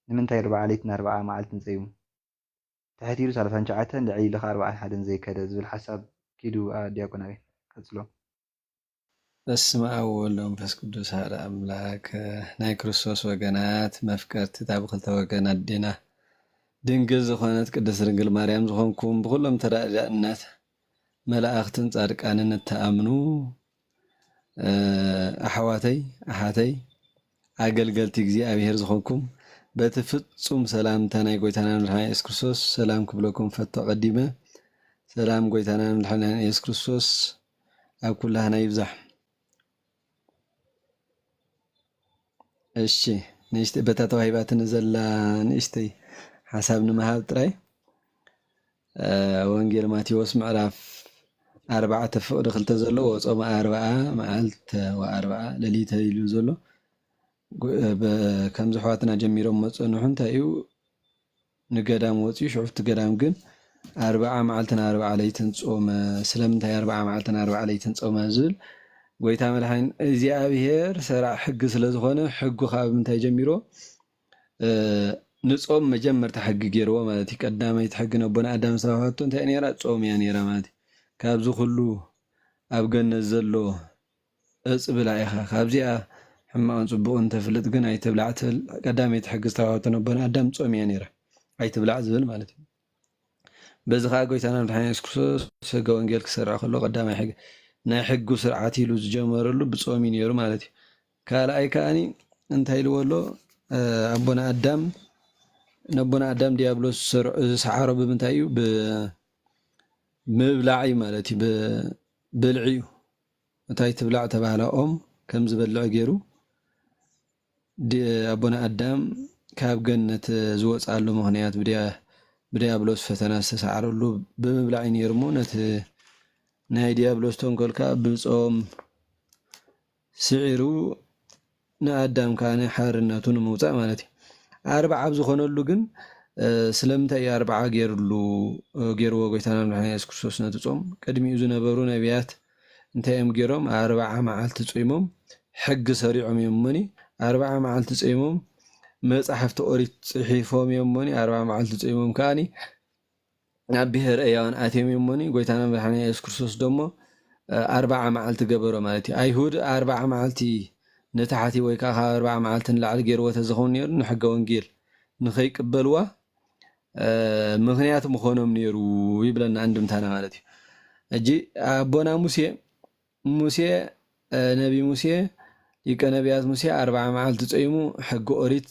ንምንታይ ኣርብዓ ለይትን ኣርብዓ መዓልትን ጸይሙ? ትሕት ኢሉ ሰላሳን ትሽዓተን ልዕል ኢሉ ከኣ ኣርብዓን ሓደን ዘይከደ ዝብል ሓሳብ ኪዱ ዲያቆን ኣቤል ቀጽሎ። በስመ ኣብ ወወልድ ወመንፈስ ቅዱስ ሓደ ኣምላክ። ናይ ክርስቶስ ወገናት መፍቀርቲ እታ ብክልተ ወገን ኣዴና ድንግል ዝኾነት ቅድስት ድንግል ማርያም ዝኾንኩም ብኩሎም ተረዳእነት መላእኽትን ጻድቃንን እትኣምኑ ኣሕዋተይ ኣሓተይ ኣገልገልቲ እግዚኣብሔር ዝኾንኩም በቲ ፍጹም ሰላምታ ናይ ጎይታና መድሓና የሱስ ክርስቶስ ሰላም ክብለኩም ፈቶ ቀዲመ ሰላም ጎይታና መድሓና የሱስ ክርስቶስ ኣብ ኩላህና ይብዛሕ። እሺ ንእሽተይ በታ ተዋሂባትኒ ዘላ ንእሽተይ ሓሳብ ንምሃብ ጥራይ ወንጌል ማቴዎስ ምዕራፍ ኣርባዕተ ፍቕዲ ክልተ ዘሎ ወጾመ ኣርብዓ መዓልተ ወኣርብዓ ሌሊተ ኢሉ ዘሎ ከምዚ ኣሕዋትና ጀሚሮሞ ዝጸንሑ እንታይ እዩ ንገዳም ወጺኡ ሽዑ እቲ ገዳም ግን ኣርብዓ መዓልትን ኣርብዓ ለይትን ጾመ። ስለምንታይ ኣርብዓ መዓልትን ኣርብዓ ለይትን ጾመ ዝብል ጎይታ መድሓኒት እግዚኣብሄር ሰራዕ ሕጊ ስለ ዝኾነ ሕጉ ካብ ምንታይ ጀሚሮ ንጾም መጀመርታ ሕጊ ገይርዎ ማለት እዩ። ቀዳመይቲ ሕጊ ነቦና ኣዳም ዝተዋህበቶ እንታይ ነይራ? ጾም እያ ነይራ ማለት እዩ። ካብዚ ኩሉ ኣብ ገነት ዘሎ እጽ ብላዕ ኢኻ፣ ካብዚኣ ሕማቕን ጽቡቕን ተፍልጥ ግን ኣይትብላዕ ትብል ቀዳመይቲ ሕጊ ዝተዋህበቶ ነቦና ኣዳም ጾም እያ ነይራ። ኣይትብላዕ ዝብል ማለት እዩ። በዚ ኸዓ ጎይታና መድሓኒና የሱስ ክርስቶስ ሕገ ወንጌል ክሰርዕ ከሎ ቀዳማይ ሕጊ ናይ ሕጉ ስርዓት ኢሉ ዝጀመረሉ ብጾም እዩ ነይሩ ማለት እዩ። ካልኣይ ከኣኒ እንታይ ኢልዎ ኣሎ? ኣቦና ኣዳም ነቦና ኣዳም ዲያብሎስ ዝሰዓሮ ብምንታይ እዩ? ብምብላዕ እዩ ማለት እዩ። ብብልዒ እዩ። እታይ ትብላዕ ተባህላ ኦም ከም ዝበልዕ ገይሩ ኣቦና ኣዳም ካብ ገነት ዝወፅኣሉ ምኽንያት ብዲያብሎስ ፈተና ዝተሰዓረሉ ብምብላዕ እዩ ነይሩ እሞ ነቲ ናይ ዲያብሎስ ተንኮል ከዓ ብፆም ስዒሩ ንኣዳም ከዓ ናይ ሓርነቱ ንምውፃእ ማለት እዩ። ኣርብዓ ኣብ ዝኾነሉ ግን ስለምንታይ እዩ ኣርብዓ ገይርሉ ገይርዎ ጎይታና መድሓኒና የሱስ ክርስቶስ ነቲ ፆም? ቅድሚኡ ዝነበሩ ነቢያት እንታይ እዮም ገይሮም? ኣርብዓ መዓልቲ ጾይሞም ሕጊ ሰሪዖም እዮም እሞኒ፣ ኣርብዓ መዓልቲ ጾይሞም መጻሕፍቲ ኦሪት ጽሒፎም እዮም እሞኒ፣ ኣርብዓ መዓልቲ ጾይሞም ከኣኒ ናብ ብሄር እያውን ኣትዮም እዮም እሞኒ። ጎይታና መድሓኒና የሱስ ክርስቶስ ደሞ ኣርብዓ መዓልቲ ገበሮ ማለት እዩ። ኣይሁድ ኣርብዓ መዓልቲ ንታሕቲ ወይ ከዓ ካብ ኣርብዓ መዓልቲ ንላዕሊ ገይርዎ ተዝኸውን ነይሩ ንሕገ ወንጌል ንኸይቅበልዋ ምኽንያት ምኾኖም ነይሩ ይብለና እንድምታና ማለት እዩ። እጂ ኣቦና ሙሴ ሙሴ ነቢ ሙሴ ሊቀ ነቢያት ሙሴ ኣርብዓ መዓልቲ ጸይሙ ሕጊ ኦሪት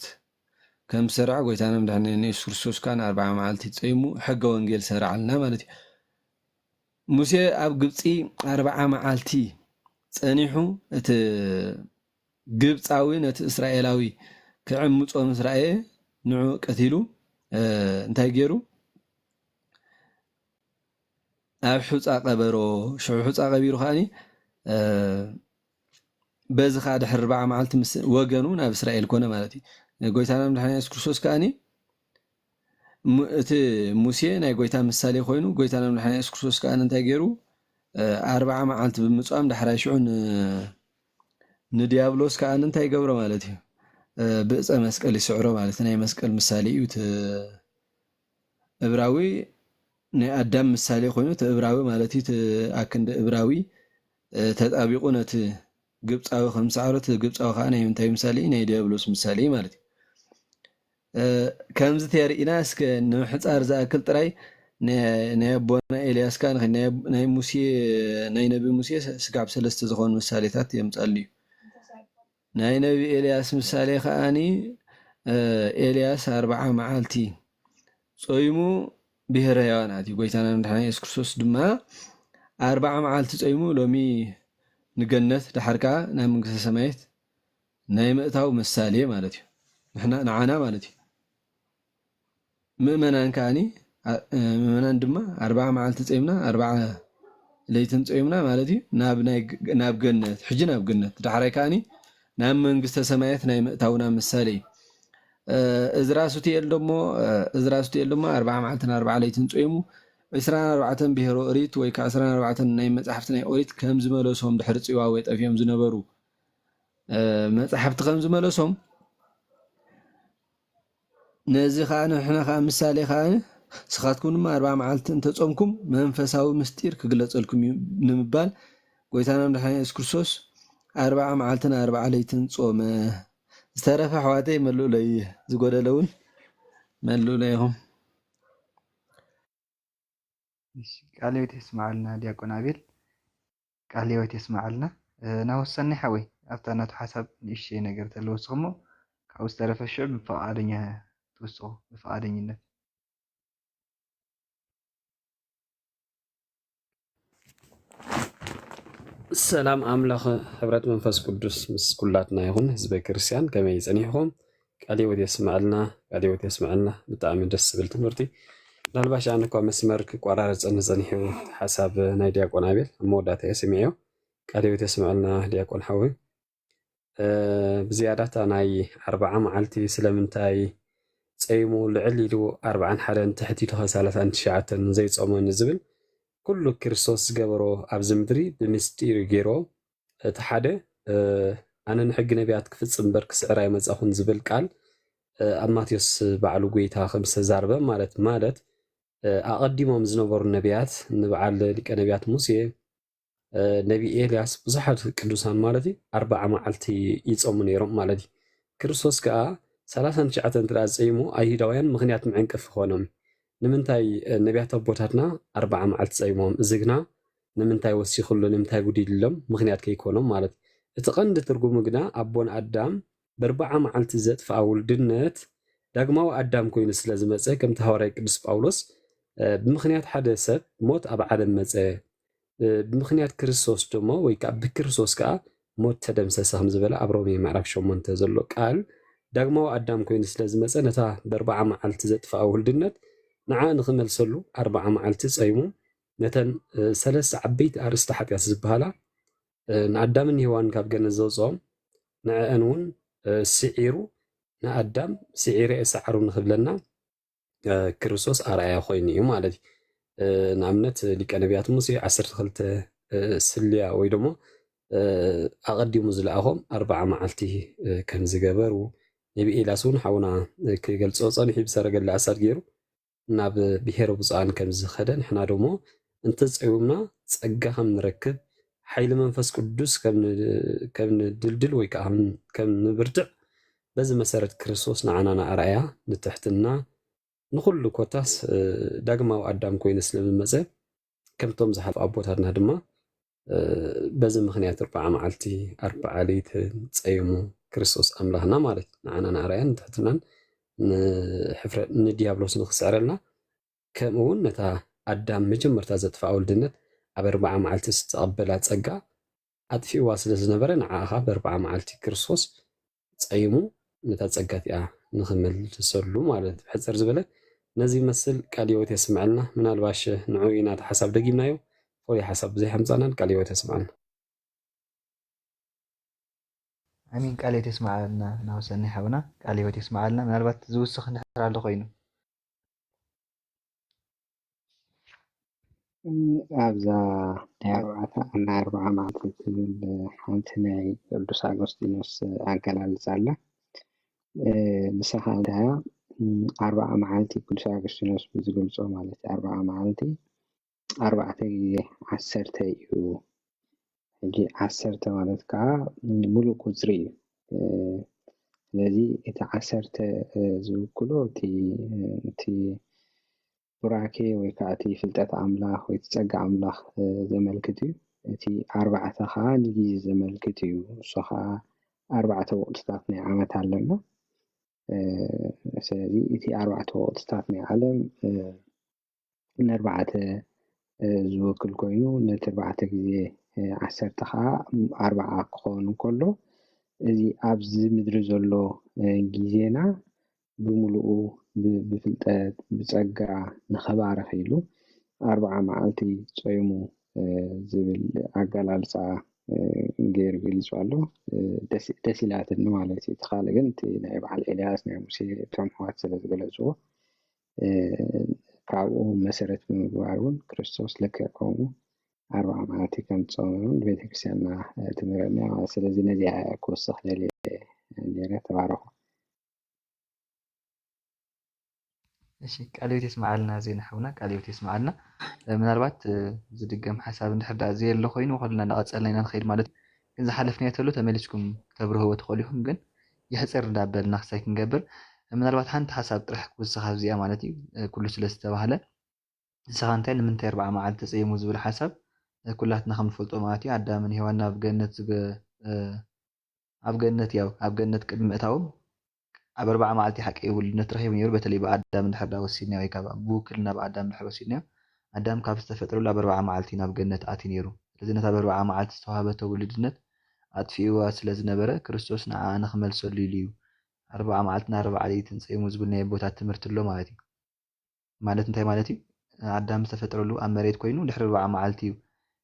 ከም ዝሰረዐ ጎይታና መድሓኒና የሱስ ክርስቶስ ከዓ ኣርብዓ መዓልቲ ጸይሙ ሕገ ወንጌል ሰረዓልና ማለት እዩ። ሙሴ ኣብ ግብፂ ኣርብዓ መዓልቲ ጸኒሑ እቲ ግብፃዊ ነቲ እስራኤላዊ ክዕምፆ ምስ ረኣየ ንዑ ቀቲሉ እንታይ ገይሩ? ኣብ ሑፃ ቀበሮ። ሽዑ ሑፃ ቀቢሩ ከዓኒ በዚ ከዓ ድሕሪ ኣርብዓ መዓልቲ ምስ ወገኑ ናብ እስራኤል ኮነ ማለት እዩ። ጎይታና መድሓኒና የሱስ ክርስቶስ ከዓኒ እቲ ሙሴ ናይ ጎይታ ምሳሌ ኮይኑ ጎይታና መድሓኒና የሱስ ክርስቶስ ከዓኒ እንታይ ገይሩ? ኣርብዓ መዓልቲ ብምፅዋም ዳሕራይ ሽዑ ንድያብሎስ ከዓኒ እንታይ ይገብሮ ማለት እዩ? ብእፀ መስቀል ይስዕሮ ማለት ናይ መስቀል ምሳሌ እዩ። እቲ እብራዊ ናይ ኣዳም ምሳሌ ኮይኑ እቲ እብራዊ ማለት እዩ። እቲ ኣክንዲ እብራዊ ተጣቢቑ ነቲ ግብፃዊ ከም ዝሰዓሮ እቲ ግብፃዊ ከዓ ናይ ምንታይ ምሳሌ እዩ? ናይ ድያብሎስ ምሳሌ እዩ ማለት እዩ። ከምዚ ተሪእና እስከ ንምሕፃር ዝኣክል ጥራይ ናይ ኣቦና ኤልያስ ከዓ ናይ ሙሴ ናይ ነቢ ሙሴ ስጋብ ሰለስተ ዝኾኑ ምሳሌታት የምፃሉ እዩ። ናይ ነቢ ኤልያስ ምሳሌ ከዓኒ ኤልያስ ኣርብዓ መዓልቲ ጾይሙ ብሄረ ሕያዋን ኣትዩ። ጎይታና መድሓኒና የሱስ ክርስቶስ ድማ ኣርብዓ መዓልቲ ጾይሙ ሎሚ ንገነት ደሓር ከዓ ናብ መንግስተ ሰማያት ናይ ምእታው ምሳሌ ማለት እዩ። ንሕና ንዓና ማለት እዩ። ምእመናን ከዓኒ ምእመናን ድማ ኣርብዓ መዓልቲ ጾይምና ኣርብዓ ለይትን ጾይምና ማለት እዩ ናብ ገነት ሕጂ ናብ ገነት ዳሕራይ ከዓኒ ናብ መንግስተ ሰማያት ናይ ምእታውና ምሳሌ እዩ። እዝራ ሱትኤል ደሞ እዝራ ሱትኤል ደሞ ኣርብዓ መዓልትን ኣርብዓ ለይትን ጾይሙ ዕስራን ኣርባዕተን ብሄረ ኦሪት ወይ ከዓ ዕስራን ኣርባዕተን ናይ መጻሕፍቲ ናይ ኦሪት ከም ዝመለሶም ድሕሪ ጽዋዌ ጠፊኦም ዝነበሩ መጻሕፍቲ ከም ዝመለሶም ነዚ ከዓ ንሕና ከዓ ምሳሌ ከዓ ንስኻትኩም ድማ ኣርብዓ መዓልቲ እንተጾምኩም መንፈሳዊ ምስጢር ክግለጸልኩም እዩ ንምባል ጎይታና መድሓኒና የሱስ ክርስቶስ ኣርብዓ መዓልትን ኣርብዓ ለይትን ጾመ። ዝተረፈ ኣሕዋተይ መልኡለይ፣ ዝጎደለ እውን መልኡለይ ኢኹም። እሺ፣ ቃለ ሕይወት የስምዓልና ዲያቆን ኣቤል፣ ቃለ ሕይወት የስምዓልና። ናወሰኒ ሓወይ ኣብታ ናቱ ሓሳብ ንእሽተይ ነገር ተለወስኹሞ ካብኡ ዝተረፈ ሽዑ ብፍቓደኛ ትወስኹ ብፍቓደኝነት። ሰላም ኣምላኽ ሕብረት መንፈስ ቅዱስ ምስ ኩላትና ይኹን። ህዝበ ክርስቲያን ከመይ ጸኒሕኹም? ቃለ ሕይወት የስምዐልና፣ ቃለ ሕይወት የስምዐልና። ብጣዕሚ ደስ ዝብል ትምህርቲ። ምናልባሽ ኣነ እኳ መስመር ክቋራረጸኒ ጸኒሑ ሓሳብ ናይ ዲያቆን ኣቤል ኣብ መወዳእታ እየ ሰሚዐዮ። ቃለ ሕይወት የስምዐልና ዲያቆን ሓወይ። ብዝያዳ እታ ናይ ኣርብዓ መዓልቲ ስለምንታይ ጸይሙ ልዕል ኢሉ ኣርብዓን ሓደን ትሕት ኢሉ ኸሳላሳን ትሽዓተን ዘይጾመ ንዝብል ኩሉ ክርስቶስ ዝገበሮ ኣብዚ ምድሪ ብምስጢር እዩ ገይርዎ። እቲ ሓደ ኣነ ንሕጊ ነቢያት ክፍጽም እምበር ክስዕር ኣይመጻኹን ዝብል ቃል ኣብ ማቴዎስ ባዕሉ ጎይታ ከም ዝተዛረበ ማለት ማለት ኣቐዲሞም ዝነበሩ ነቢያት ንበዓል ሊቀ ነቢያት ሙሴ፣ ነቢ ኤልያስ፣ ብዙሓት ቅዱሳን ማለት እዩ ኣርባዓ መዓልቲ ይጾሙ ነይሮም ማለት እዩ። ክርስቶስ ከኣ ሰላሳን ትሽዓተን እንተ ዝጸይሙ ኣይሁዳውያን ምኽንያት መዕንቀፊ ኾኖም። ንምንታይ ነቢያት ኣቦታትና ኣርባዓ መዓልቲ ጸይሞም፣ እዚ ግና ንምንታይ ወሲኹሉ ንምንታይ ጉዲልሎም ምኽንያት ከይኮኖም ማለት እዩ። እቲ ቀንዲ ትርጉሙ ግና ኣቦን ኣዳም በርባዓ መዓልቲ ዘጥፍኣ ውልድነት ዳግማዊ ኣዳም ኮይኑ ስለ ዝመጸ ከምቲ ሃዋርያ ቅዱስ ጳውሎስ ብምኽንያት ሓደ ሰብ ሞት ኣብ ዓለም መጸ፣ ብምኽንያት ክርስቶስ ደሞ ወይ ከዓ ብክርስቶስ ከዓ ሞት ተደምሰሰ ከም ዝበለ ኣብ ሮሜ ምዕራፍ ሸሞንተ ዘሎ ቃል ዳግማዊ ኣዳም ኮይኑ ስለ ዝመጸ ነታ በርባዓ መዓልቲ ዘጥፍኣ ውልድነት ንዓ ንኽመልሰሉ ኣርባዓ መዓልቲ ጸይሙ ነተን ሰለስተ ዓበይቲ ኣርእስቲ ሓጢኣት ዝበሃላ ንኣዳምን ሄዋን ካብ ገነት ዘውፅኦም ንዕአን እውን ስዒሩ ንኣዳም ስዒረ እየ ሰዓሩ ንክብለና ክርስቶስ ኣርኣያ ኮይኑ እዩ ማለት እዩ። ንኣብነት ሊቀ ነቢያት ሙሴ ዓሰርተ ክልተ ስልያ ወይ ደሞ ኣቐዲሙ ዝለኣኾም ኣርባዓ መዓልቲ ከም ዝገበሩ ነቢ ኤልያስ እውን ሓውና ክገልፆ ፀኒሑ ብሰረገላ ኣሳድ ገይሩ ናብ ብሄረ ብፁዓን ከም ዝኸደ ንሕና ደሞ እንተጸዊምና ጸጋ ከም ንረክብ ሓይሊ መንፈስ ቅዱስ ከም ንድልድል ወይ ከዓ ከም ንብርትዕ በዚ መሰረት ክርስቶስ ንዓና ንኣርኣያ ንትሕትና ንኹሉ ኮታስ ዳግማዊ ኣዳም ኮይኑ ስለ ዝመጸ ከምቶም ዝሓለፉ ኣቦታትና ድማ በዚ ምኽንያት ኣርብዓ መዓልቲ ኣርብዓ ለይትን ጸይሙ ክርስቶስ ኣምላኽና ማለት እዩ። ንዓና ንኣርኣያን ንትሕትናን ንሕፍረት ንዲያብሎስ ንኽስዕረልና ከምኡ እውን ነታ ኣዳም መጀመርታ ዘጥፍኣ ውልድነት ኣብ ኣርብዓ መዓልቲ ዝተቐበላ ጸጋ ኣጥፊእዋ ስለ ዝነበረ ንዓኻ ብኣርብዓ መዓልቲ ክርስቶስ ጸይሙ ነታ ጸጋ እቲኣ ንኽመልሰሉ ማለት እዩ። ሕጽር ዝበለ ነዚ ይመስል። ቃል ህይወት የስምዐልና። ምናልባሽ ንዑ ኢና እቲ ሓሳብ ደጊምናዮ። ፍሉይ ሓሳብ ብዘይ ሓምጻናን ቃል ህይወት የስምዐልና። ኣሚን። ቃል ህይወት የስምዓልና ናሁሰናይ ሓውና፣ ቃል ህይወት የስምዓልና። ምናልባት ዝውስኽ እንድሕር ኣሎ ኮይኑ ኣብዛ ናይ ኣርባዕተ ናይ ኣርብዓ መዓልቲ ትብል ሓንቲ ናይ ቅዱስ ኣጎስጢኖስ ኣገላልጻ ኣላ። ንሳ ከዓ እንታይ እያ? ኣርብዓ መዓልቲ ቅዱስ ኣጎስጢኖስ ብዝገልጾ ማለት እዩ። ኣርብዓ መዓልቲ ኣርባዕተ ግዜ ዓሰርተ እዩ። ሕጂ ዓሰርተ ማለት ከዓ ምሉእ ቁፅሪ እዩ። ስለዚ እቲ ዓሰርተ ዝውክሎ እቲ ቡራኬ ወይ ከዓ እቲ ፍልጠት ኣምላኽ ወይ እቲ ፀጋ ኣምላኽ ዘመልክት እዩ። እቲ ኣርባዕተ ከዓ ንግዜ ዘመልክት እዩ። እሱ ከዓ ኣርባዕተ ወቕትታት ናይ ዓመት ኣለና። ስለዚ እቲ ኣርባዕተ ወቕትታት ናይ ዓለም ንኣርባዕተ ዝውክል ኮይኑ ነቲ ኣርባዕተ ግዜ ዓሰርተ ከዓ ኣርብዓ ክኸውን እንከሎ እዚ ኣብዚ ምድሪ ዘሎ ግዜና ብምሉኡ ብፍልጠት ብፀጋ ንኸባርኽ ኢሉ ኣርብዓ መዓልቲ ጾይሙ ዝብል ኣገላልፃ ገይሩ ገሊፁ ኣሎ። ደስ ኢላትኒ ማለት እዩ። እቲ ካልእ ግን እቲ ናይ በዓል ኤልያስ ናይ ሙሴ እቶም ኣሕዋት ስለ ዝገለፅዎ ካብኡ መሰረት ብምግባር እውን ክርስቶስ ልክዕ ከምኡ ኣርብዓ መዓልቲ ከም ዝፀመ እውን ቤተክርስትያንና ትምህረና ማለት። ስለዚ ነዚኣ ክወስኽ ደልየ ነይረ። ተባረኹ። እሺ ቃለ ሕይወት የስምዓልና ዜና ሓውና ቃለ ሕይወት የስምዓልና። ምናልባት ዝድገም ሓሳብ እንድሕር ደኣ ዘየሎ ኮይኑ ከለና እንዳቐጸልና ኢና ንኸይድ ማለት እዩ። ግን ዝሓለፍናዮ ተሎ ተመሊስኩም ተብርህዎ ትኽእሉ ኢኹም። ግን የሕጽር እንዳበልና ክሳይ ክንገብር ምናልባት ሓንቲ ሓሳብ ጥራሕ ክውስኽ ኣብዚኣ ማለት እዩ። ኩሉ ስለ ዝተባህለ ንስኻ እንታይ ንምንታይ ኣርብዓ መዓልቲ ተጸይሙ ዝብል ሓሳብ ኩላትና ከም ንፈልጦ ማለት እዩ ኣዳምን ሄዋን ናብ ገነት ዝገ ኣብ ገነት ያው ኣብ ገነት ቅድሚ ምእታዎም ኣብ ኣርባዓ መዓልቲ ሓቂ ውልድነት ረኺቡ ነይሩ። በተለይ ብኣዳም እንድሕር ዳ ወሲድና ወይ ካብ ብውክልና ብኣዳም እንድሕር ወሲድና ኣዳም ካብ ዝተፈጥረሉ ኣብ ኣርባዓ መዓልቲ ናብ ገነት ኣትዩ ነይሩ። ስለዚ ነታ ብኣርባዓ መዓልቲ ዝተዋህበቶ ውልድነት ኣጥፊእዋ ስለ ዝነበረ ክርስቶስ ንዓኣ ንኽመልሰሉ ኢሉ እዩ ኣርባዓ መዓልትን ኣርባዓ ለይትን ጸይሙ ዝብል ናይ ኣቦታት ትምህርቲ ኣሎ ማለት እዩ። ማለት እንታይ ማለት እዩ? ኣዳም ዝተፈጥረሉ ኣብ መሬት ኮይኑ ድሕሪ ኣርብዓ መዓልቲ እዩ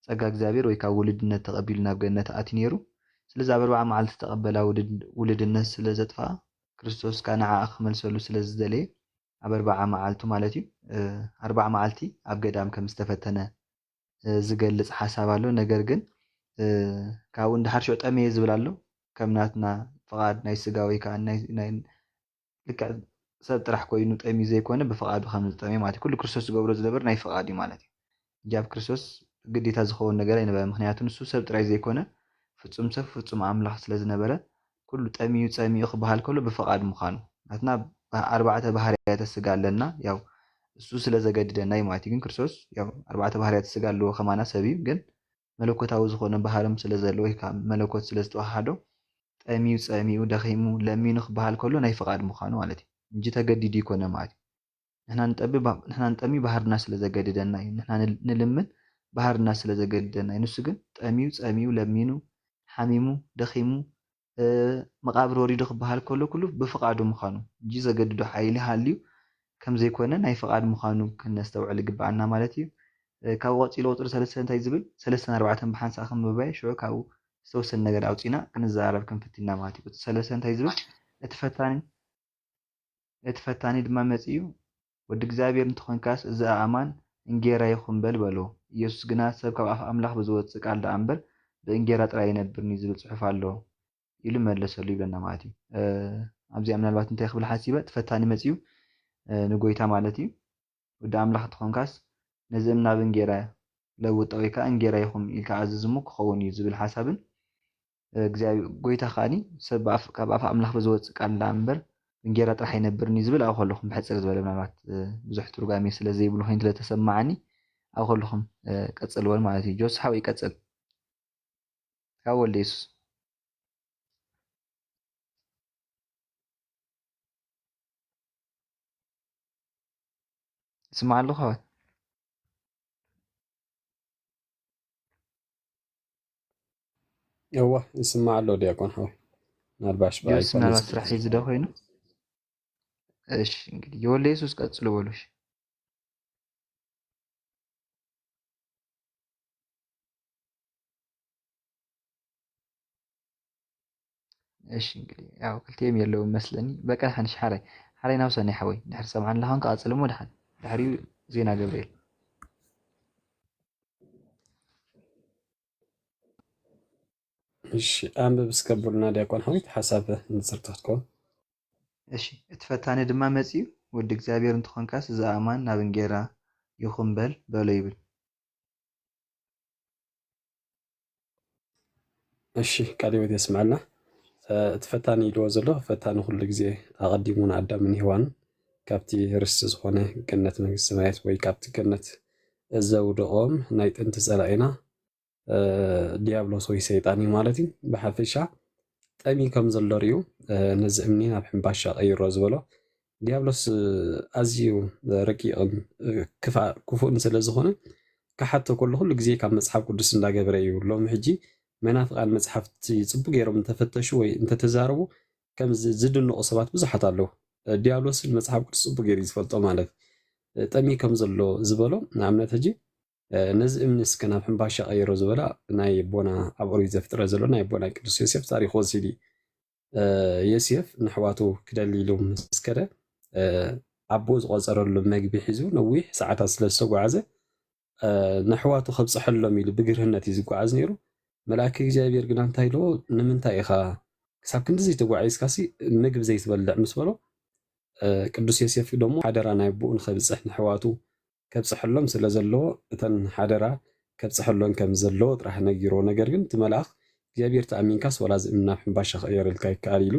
ጸጋ እግዚኣብሔር ወይ ካብ ውልድነት ተቐቢሉ ናብ ገነት ኣትዩ ነይሩ። ስለዚ ኣብ ኣርብዓ መዓልቲ ዝተቐበላ ውልድነት ስለ ዘጥፍኣ ክርስቶስ ከኣ ንዓኣ ክመልሰሉ ስለ ዝደለየ ኣብ ኣርብዓ መዓልቱ ማለት እዩ ኣርብዓ መዓልቲ ኣብ ገዳም ከም ዝተፈተነ ዝገልጽ ሓሳብ ኣሎ። ነገር ግን ካብኡ እንድሓር ሽዑ ጠምየ ዝብል ኣሎ። ከም ናትና ፍቓድ ናይ ስጋ ወይ ከዓ ልክዕ ሰብ ጥራሕ ኮይኑ ጠምዩ ዘይኮነ፣ ብፍቓዱ ከም ዝጠምየ ማለት እዩ። ኩሉ ክርስቶስ ዝገብሮ ዝነበረ ናይ ፍቓድ እዩ ማለት እዩ። እንጂ ኣብ ክርስቶስ ግዴታ ዝኸውን ነገር ኣይነበረን። ምኽንያቱ ንሱ ሰብ ጥራይ ዘይኮነ፣ ፍጹም ሰብ ፍጹም ኣምላኽ ስለ ዝነበረ፣ ኩሉ ጠምዩ ጸሚኡ ክበሃል ከሎ ብፍቓድ ምዃኑ። ናትና ኣርባዕተ ባህርያተ ስጋ ኣለና፣ ያው እሱ ስለ ዘገድደና እዩ ማለት እዩ። ግን ክርስቶስ ያው ኣርባዕተ ባህርያተ ስጋ ኣለዎ፣ ከማና ሰብ እዩ። ግን መለኮታዊ ዝኾነ ባህርም ስለ ዘለዎ ወይ ከዓ መለኮት ስለ ዝተዋሃዶ፣ ጠምዩ ጸሚኡ ደኺሙ ለሚኑ ክበሃል ከሎ ናይ ፍቓድ ምዃኑ ማለት እዩ እንጂ ተገዲዱ ይኮነ ማለት እዩ። ንሕና ንጠቢ ንሕና ንጠሚ ባህርና ስለ ዘገድደና እዩ። ንሕና ንል- ንልምን ባህርና ስለ ዘገድደና እዩ። ንሱ ግን ጠምዩ ጸሚኡ ለሚኑ ሓሚሙ ደኺሙ እ፣ መቓብር ወሪዱ ክበሃል ከሎ ኩሉ ብፍቓዱ ምዃኑ እንጂ ዘገድዶ ሓይሊ ሃልዩ ከም ዘይኮነ ናይ ፍቓድ ምዃኑ ክነስተውዕል ይግብኣና ማለት እዩ። እ፣ ካብኡ ቀጺሉ ቁጽሪ ሰለስተ እንታይ ዝብል? ሰለስተን ኣርባዕተን ብሓንሳእ ክንብባየ፣ ሽዑ ካብኡ ዝተወሰነ ነገር ኣውጺና ክንዘራረብ ክንፍትና ማለት እዩ። ቁጽሪ ሰለስተ እንታይ ዝብል? እቲ ፈታኒ እቲ ፈታኒ ድማ መጺኡ፣ "ወዲ እግዚኣብሔር እንተኾንካስ፣ እዚ ኣእማን እንጌራ ይኹን በል" በሎ። ኢየሱስ ግና፣ "ሰብ ካብ ኣፍ ኣምላኽ ብዝወጽእ ቃል ደኣ እምበር፣ ብእንጌራ ጥራይ ኣይነብርን እዩ ዝብል ጽሑፍ ኣሎ" ኢሉ መለሰሉ ይብለና ማለት እዩ። እ፣ ኣብዚኣ ምናልባት እንታይ ክብል ሓሲበ፣ እቲ ፈታኒ መጺኡ፣ እ፣ ንጎይታ ማለት እዩ፣ "ወዲ ኣምላኽ እንተኾንካስ፣ ነዚ እምኒ ናብ እንጌራ ለውጦ ወይ ከኣ እንጌራ ይኹን ኢልካ ኣዝዝ እሞ ክኸውን እዩ" ዝብል ሓሳብን፣ እግዚኣብ-፣ ጎይታ ከኣኒ፣ "ሰብ ብኣፍ-፣ ካብ ኣፍ ኣምላኽ ብዝወጽእ ቃል ደኣ እምበር፣ ብእንጌራ ጥራሕ ኣይነብርን እዩ" ዝብል ኣብኡ ከለኹም፣ ብሕጽር ዝበለ፣ ምናልባት፣ እ፣ ብዙሕ ትርጓሜ ስለ ዘይብሉ ኮይኑ ስለ ተሰማዓኒ፣ ኣብኡ ከለኹም፣ እ፣ ቀጽልወን ማለት እዩ። ጆሲ ሓወይ፣ ቀጽል። ካብ ወልደ የሱስ። ይስማዕ ኣለኹ ኣሕዋት? እወ፣ ይስማዕ ኣሎ ዲያቆን ሓወይ። ምናልባሽ ብኣይ ጆሲ፣ ኮነ ምናልባት ስራሕ ሒዙ ዶ ኮይኑ? እሺ፣ እንግዲህ የወልደ የሱስ ቀጽሎ በሉ። እሺ። እሺ፣ እንግዲህ ያው ክልቲኦም የለውም መስለኒ። በቃ፣ ሓንሽ ሓራይ፣ ሓራይ ናብ ሰኒ ሓወይ፣ ድሕሪ ሰምዓን ለኻን ክቐጽል እሞ ድሓን፣ ድሕሪኡ ዜና ገብርኤል። እሺ፣ ኣንብብ እስከ ቡልና ዲያቆን ሓወይ፣ ሓሳብ ንጽር ትኽትኮ። እሺ፣ እቲ ፈታኒ ድማ መጺኡ፣ "ወዲ እግዚኣብሔር እንተኾንካስ፣ እዚ ኣእማን ናብ እንጌራ ይኹን በል" በሎ ይብል። እሺ፣ ቃለ ሕይወት የስምዓልና። እ፣ እቲ ፈታኒ ኢልዎ ዘሎ፣ ፈታኒ ኩሉ ግዜ ኣቐዲሙ ንኣዳምን ሄዋን ካብቲ ርስቲ ዝኾነ ገነት መንግስቲ ሰማያት ወይ ካብቲ ገነት ዘውደቖም ናይ ጥንቲ ጸላኢና፣ እ፣ ዲያብሎስ ወይ ሰይጣን እዩ ማለት እዩ። ብሓፈሻ ጠሚ ከም ዘሎ ርእዩ፣ እ፣ ነዚ እምኒ ናብ ሕምባሻ ቀይሮ ዝበሎ ዲያብሎስ፣ እ፣ ኣዝዩ ረቂቕን፣ እ፣ ክፋ-፣ ክፉእን ስለ ዝኾነ ክሓቶ ከሎ ኩሉ ግዜ ካብ መጽሓፍ ቅዱስ እንዳገበረ እዩ። ሎሚ ሕጂ መናፍቃን መጽሓፍቲ ጽቡቅ ገይሮም እንተፈተሹ ወይ እንተተዛረቡ ከም ዝ-፣ ዝድነቑ ሰባት ብዙሓት ኣለዉ። እ፣ ዲያብሎስን መጽሓፍ ቅዱስ ጽቡቅ ገይሩ እዩ ዝፈልጦ ማለት፣ እ፣ ጠሚ ከም ዘሎ ዝበሎ ንኣብነት ሕጂ፣ እ፣ ነዚ እምኒ እስከ ናብ ሕምባሻ ቀይሮ ዝበላ ናይ ኣቦና ኣብ ኦሪት ዘፍጥረት ዘሎ ናይ ኣቦና ቅዱስ ዮሴፍ ታሪኽ ወሲዱ እዩ። እ፣ ዮሴፍ ንኣሕዋቱ ክደሊ ኢሉ ምስ ከደ፣ እ፣ ኣቦኡ ዝቆጸረሉ መግቢ ሒዙ ነዊሕ ሰዓታት ስለ ዝተጓዓዘ፣ እ፣ ንኣሕዋቱ ከብጽሐሎም ኢሉ ብግርህነት እዩ ዝጓዓዝ ነይሩ። መልኣክ እግዚኣብሔር ግና እንታይ ኢልዎ፣ "ንምንታይ ኢኻ ክሳብ ክንድዚ ተጓዒዝካሲ ምግቢ ዘይትበልዕ?" ምስ በሎ፣ እ፣ ቅዱስ ዮሴፍ ደሞ ሓደራ ናይ ኣቦኡ ንኸብጽሕ ንኣሕዋቱ ከብጽሐሎም ስለ ዘለዎ፣ እተን ሓደራ ከብጽሐሎም ከም ዘለዎ ጥራሕ ነጊርዎ። ነገር ግን እቲ መልኣኽ፣ "እግዚኣብሔር ተኣሚንካስ ዋላ እዚ እምኒ ናብ ሕምባሻ ክቕየረልካ ይከኣል" ኢሉ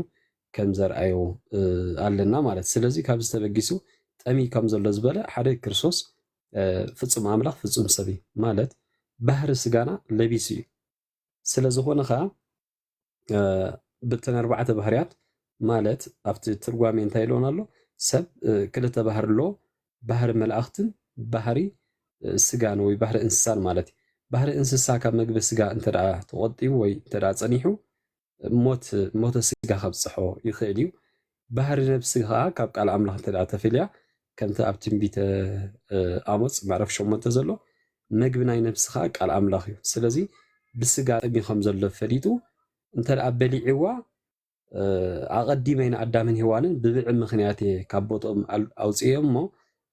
ከም ዘርኣዮ፣ እ፣ ኣለና ማለት። ስለዚ ካብዚ ተበጊሱ ጠሚ ከም ዘሎ ዝበለ ሓደ ክርስቶስ፣ እ፣ ፍጹም ኣምላኽ ፍጹም ሰብ እዩ ማለት ባህሪ ስጋና ለቢሱ እዩ። ስለ ዝኾነ ኸኣ፣ እ፣ ብተን ኣርባዕተ ባህርያት ማለት ኣብቲ ትርጓሜ እንታይ ኢልዎን ኣሎ? ሰብ፣ እ፣ ክልተ ባህሪ ኣለዎ። ባህሪ መላእኽትን ባህሪ፣ እ፣ ስጋን ወይ ባህሪ እንስሳን ማለት እዩ። ባህሪ እንስሳ ካብ መግቢ ስጋ እንተ ደኣ ተቖጢቡ ወይ እንተ ደኣ ጸኒሑ፣ ሞት፣ ሞተ ስጋ ከብጽሖ ይኽእል እዩ። ባህሪ ነብሲ ኸኣ ካብ ቃል ኣምላኽ እንተ ደኣ ተፈልያ፣ ከምቲ ኣብ ትንቢተ፣ እ፣ ኣሞጽ ምዕራፍ ሸሞንተ ዘሎ፣ መግቢ ናይ ነብሲ ኸኣ ቃል ኣምላኽ እዩ። ስለዚ ብስጋ ጠሚ ከም ዘሎ ፈሊጡ፣ እንተ ደኣ በሊዕዋ፣ እ፣ ኣቐዲመ ንኣዳምን ሄዋንን ብብልዒ ምኽንያት እየ ካብ ቦትኦም ኣል-፣ ኣውጽኤዮም እሞ፣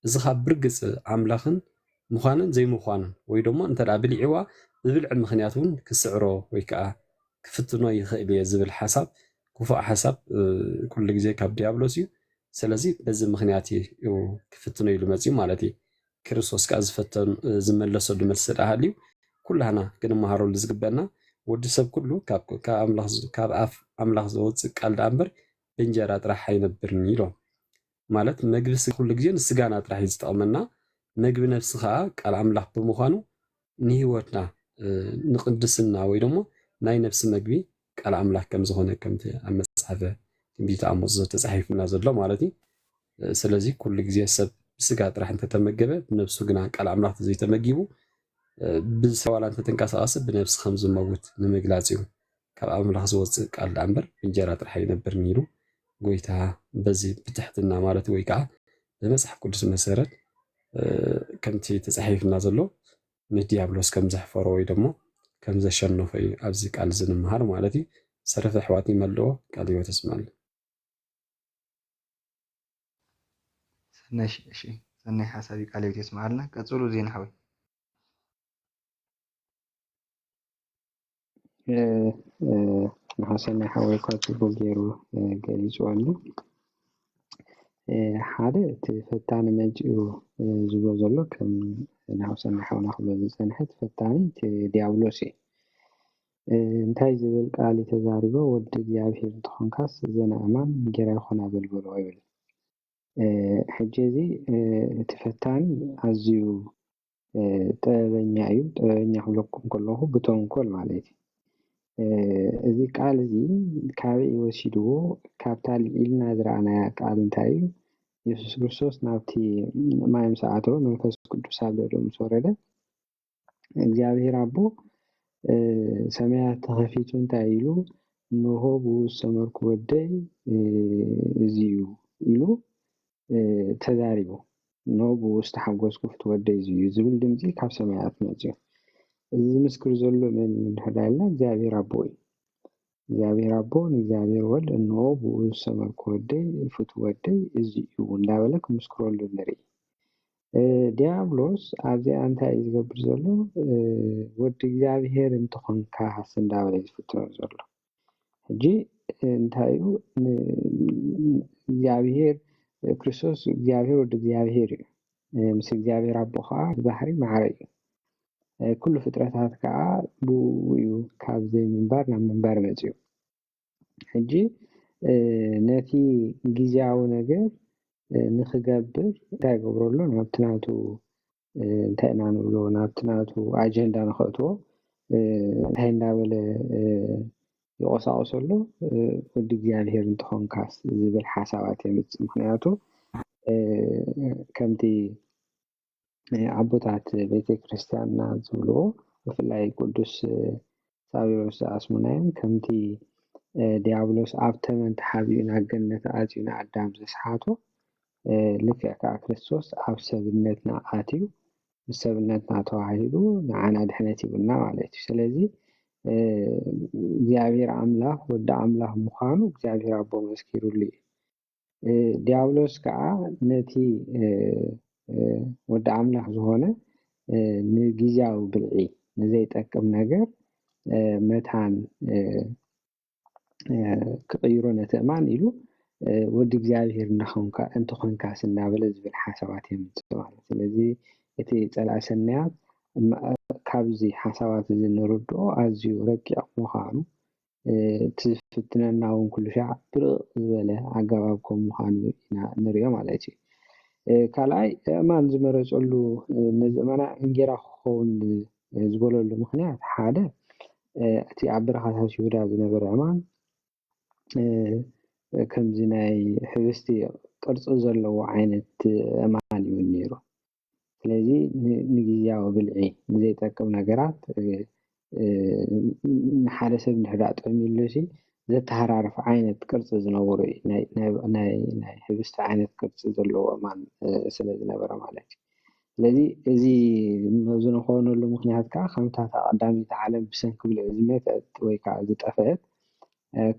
እዚ ኻብ ብርግጽ ኣምላኽን ምዃንን ዘይምዃንን፣ ወይ ደሞ እንተ ደኣ ብሊዕዋ ብብልዒ ምኽንያት እውን ክስዕሮ ወይ ከኣ ክፍትኖ ይኽእል እየ ዝብል ሓሳብ፣ ክፉእ ሓሳብ፣ እ፣ ኩሉ ግዜ ካብ ዲያብሎስ እዩ። ስለዚ በዚ ምኽንያት እዩ ክፍትኖ ኢሉ መፅዩ ማለት እዩ። ክርስቶስ ከዓ ዝፈተኑ ዝመለሰሉ መልሲ ደኣ ሃልዩ ኩላህና ክንመሃረሉ ዝግበና፣ ወዲ ሰብ ኩሉ ካብ ካብ ኣምላኽ ዝ- ካብ ኣፍ ኣምላኽ ዝወፅእ ቃል ደኣ እምበር ብእንጀራ ጥራሕ ኣይነብርን ኢሎም። ማለት መግቢ ስ- ኩሉ ግዜ ንስጋና ጥራሕ እዩ ዝጠቕመና። መግቢ ነፍሲ ከዓ ቃል ኣምላኽ ብምዃኑ ንህይወትና ንቅድስና ወይ ደሞ ናይ ነፍሲ መግቢ ቃል ኣምላኽ ከም ዝኾነ ከምቲ ኣብ መጽሓፈ ትንቢት ኣሞጽ ተጻሒፉና ዘሎ ማለት እዩ። ስለዚ ኩሉ ግዜ ሰብ ብስጋ ጥራሕ እንተተመገበ ብነፍሱ ግና ቃል ኣምላኽ ዘይተመጊቡ ብሰዋላ እንተተንቀሳቐሰ ብነፍሲ ከም ዝመውት ንምግላጽ እዩ። ካብ ኣምላኽ ዝወፅእ ቃል ደኣ እምበር ብእንጀራ ጥራሕ ኣይነብርን ኢሉ ጎይታ በዚ ብትሕትና ማለት ወይ ከዓ ብመፅሓፍ ቅዱስ መሰረት ከምቲ ተፃሒፍና ዘሎ ንዲያብሎስ ከም ዘሕፈሮ ወይ ደሞ ከም ዘሸነፎ እዩ ኣብዚ ቃል እዚ ንምሃር ማለት እዩ። ዝተረፈ ኣሕዋት ይመልኦ። ቃል ህይወት የስማል። ሰናይ ሽ- እሺ፣ ሰናይ ሓሳብ እዩ። ቃለ ሕይወት የስምዓልና። ቀጽሉ ዜና ሓወይ። ንሓሰናይ ሓወይ እኳ ጽቡቅ ገይሩ ገሊጹ ኣሎ። ሓደ እቲ ፈታኒ መጺኡ ዝብሎ ዘሎ ከም ንሓሰናይ ሓውና ክብሎ ዝጸንሐ እቲ ፈታኒ እቲ ዲያብሎስ እዩ። እንታይ ዝብል ቃል እዩ ተዛሪቦ? ወዲ እግዚኣብሔር እንተኾንካስ እዘን ኣእማን እንጌራ ይኾና በል በሎ ይብል። ሕጂ እዚ እቲ ፈታኒ ኣዝዩ ጥበበኛ እዩ። ጥበበኛ ክብለኩም ከለኹ ብተንኮል ማለት እዩ። እዚ ቃል እዚ ካበይ እዩ ወሲድዎ? ካብታ ልዒልና ዝረኣናያ ቃል እንታይ እዩ? የሱስ ክርስቶስ ናብቲ ማይ ምስ ኣተወ መንፈስ ቅዱስ ኣብ ልዕሊኡ ምስ ወረደ እግዚኣብሔር ኣቦ ሰማያት ተኸፊቱ እንታይ ኢሉ፣ እንሆ ብኡ ዝሰመርኩ ወደይ እዚ እዩ ኢሉ ተዛሪቡ። እንሆ ብኡ ዝተሓጎስኩ ፍትወደይ እዚ እዩ ዝብል ድምፂ ካብ ሰማያት መፅዩ። እዚ ዝምስክር ዘሎ መን እዩ እንድሕር ኢልና እግዚኣብሔር ኣቦ እዩ። እግዚኣብሔር ኣቦ ንእግዚኣብሔር ወልድ እንሆ ብኡ ዝሰመርኩ ወደይ ፍትው ወደይ እዚ እዩ እንዳበለ ክምስክረሉ ንርኢ። ዲያብሎስ ኣብዚኣ እንታይ እዩ ዝገብር ዘሎ? ወዲ እግዚኣብሔር እንተኾንካስ እንዳበለ እዩ ዝፍትኖ ዘሎ። ሕጂ እንታይ እዩ እግዚኣብሔር ክርስቶስ እግዚኣብሔር ወዲ እግዚኣብሔር እዩ። ምስ እግዚኣብሔር ኣቦ ከዓ ብባህሪ ማዕረ እዩ። ኩሉ ፍጥረታት ከዓ ብኡ እዩ ካብ ዘይምንባር ናብ ምንባር መፅዩ። ሕጂ ነቲ ግዝያዊ ነገር ንክገብር እንታይ ይገብሮ ኣሎ? ናብቲ ናቱ እንታይ ኢና ንብሎ? ናብቲ ናቱ ኣጀንዳ ንኸእትዎ እንታይ እንዳበለ ይቆሳቆስ ኣሎ? ወዲ እግዚኣብሔር እንተኾንካስ ዝብል ሓሳባት የምፅእ። ምክንያቱ ከምቲ ኣቦታት ቤተ ክርስቲያንና ዝብልዎ ብፍላይ ቅዱስ ሳዊሮስ ዘኣስሙናዮም ከምቲ ዲያብሎስ ኣብ ተመን ተሓቢኡ ናብ ገነት ኣትዩ ንኣዳም ዘስሓቶ ልክዕ ከዓ ክርስቶስ ኣብ ሰብነትና ኣትዩ ምስ ሰብነትና ተዋሂዱ ንዓና ድሕነት ሂቡና ማለት እዩ። ስለዚ እግዚኣብሔር ኣምላኽ ወዲ ኣምላኽ ምዃኑ እግዚኣብሔር ኣቦ መስኪሩሉ እዩ። ዲያብሎስ ከዓ ነቲ ወዲ ኣምላኽ ዝኾነ ንግዝያዊ ብልዒ ንዘይጠቅም ነገር መታን ክቕይሮ ነቲ እማን ኢሉ ወዲ እግዚኣብሔር እንተኾንካስ እናበለ ዝብል ሓሳባት የምፅእ ማለት። ስለዚ እቲ ፀላኢ ሰናያት ካብዚ ሓሳባት እዚ ንርድኦ ኣዝዩ ረቂቕ ምዃኑ እቲ ዝፍትነና እውን ኩሉ ሻዕ ብርቕ ዝበለ ኣገባብ ከም ምዃኑ ኢና ንሪኦ ማለት እዩ። ካልኣይ እማን ዝመረፀሉ ነዚ እማና እንጌራ ክኸውን ዝበለሉ ምክንያት ሓደ እቲ ኣብ በረኻታት ይሁዳ ዝነበረ እማን ከምዚ ናይ ሕብስቲ ቅርፂ ዘለዎ ዓይነት እማን እዩ ነይሩ። ስለዚ ንግዝያዊ ብልዒ ንዘይጠቅም ነገራት ንሓደ ሰብ እንድሕር ጠሚሉ ሲ ዘተሃራርፍ ዓይነት ቅርፂ ዝነበሩ ናይ ህብስቲ ዓይነት ቅርፂ ዘለዎ እማን ስለ ዝነበረ ማለት እዩ። ስለዚ እዚ ዝንኾነሉ ምክንያት ከዓ ከምታ ቀዳመይቲ ዓለም ብሰንኪ ብልዒ ዝመተት ወይ ከዓ ዝጠፈአት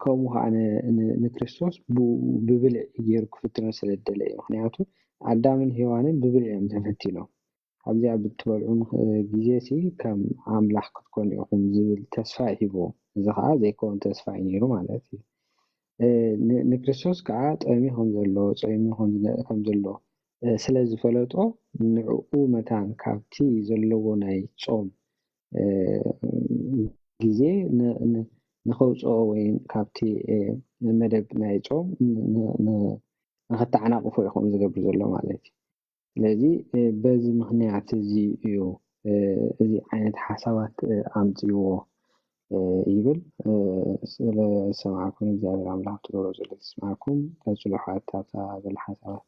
ከምኡ ከዓ ንክርስቶስ ብብልዒ ገይሩ ክፍትኖ ስለ ዝደለ እዩ። ምክንያቱ ኣዳምን ሄዋንን ብብልዒ እዮም ተፈቲኖም። ካብዚኣ ብትበልዑ ግዜ ሲ ከም ኣምላኽ ክትኮኑ ኢኹም ዝብል ተስፋ እዩ ሂብዎም። እዚ ከዓ ዘይከውን ተስፋ እዩ ነይሩ ማለት እዩ። እ፣ ን-፣ ንክርስቶስ ከዓ ጠምዩ ከም ዘሎ፣ ጾይሙ ከም ዝነ-፣ ከም ዘሎ፣ እ፣ ስለ ዝፈለጦ፣ ንዕኡ መታን ካብቲ ዘለዎ ናይ ጾም፣ እ፣ ግዜ ን-፣ ን-፣ ንኸውጽኦ ወይ ካብቲ፣ እ፣ መደብ ናይ ጾም ን-፣ ን-፣ ን-፣ ንኸተዓናቕፎ እዩ ከምኡ ዝገብር ዘሎ ማለት እዩ። ስለዚ፣ እ፣ በዚ ምኽንያት እዚ እዩ፣ እ፣ እዚ ዓይነት ሓሳባት፣ እ፣ ኣምጺእዎ፣ እ፣ ይብል። እ፣ ስለ ዝሰማዕኩም እግዚኣብሔር ኣምላኽ ትገብሮ ዘሎ ይስማዕኩም። ቀጽሉ ኣሕዋት፣ ኣብታ ዘላ ሓሳባት።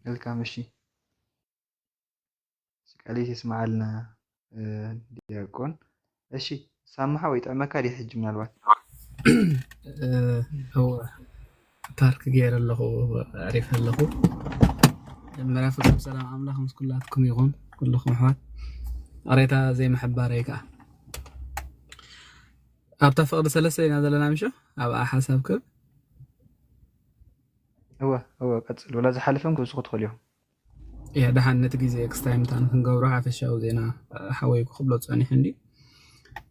መልካም፣ እሺ። ቃልህ የስምዓልና፣ እ፣ ዲያቆን። እሺ፣ ሳምሓ ወይ ጥዕመካ ድዩ ሕጂ ምናልባት? እ፣ እወ፣ ፓርክ ገይረ ኣለኹ፣ ኣሪፈ ኣለኹ። መጀመርያ ፍጹም ሰላም ኣምላኽ ምስ ኩላትኩም ይኹን፣ ኩልኹም ኣሕዋት። ቅሬታ ዘይምሕባረይ ከኣ ኣብታ ፍቕሪ ሰለስተ ኢና ዘለና ምሾ፣ ኣብኣ ሓሳብ ክብ እወ፣ እወ፣ ቀጽል። ወላ ዝሓለፈን ክውስኹ ትኽእሉ ኢኹም። እያ፣ ደሓን ነቲ ግዜ ኤክስታይም ታን ክንገብሮ ሓፈሻዊ ዜና፣ እ፣ ሓወይኩ ክብሎ ጸኒሑ እንዲ።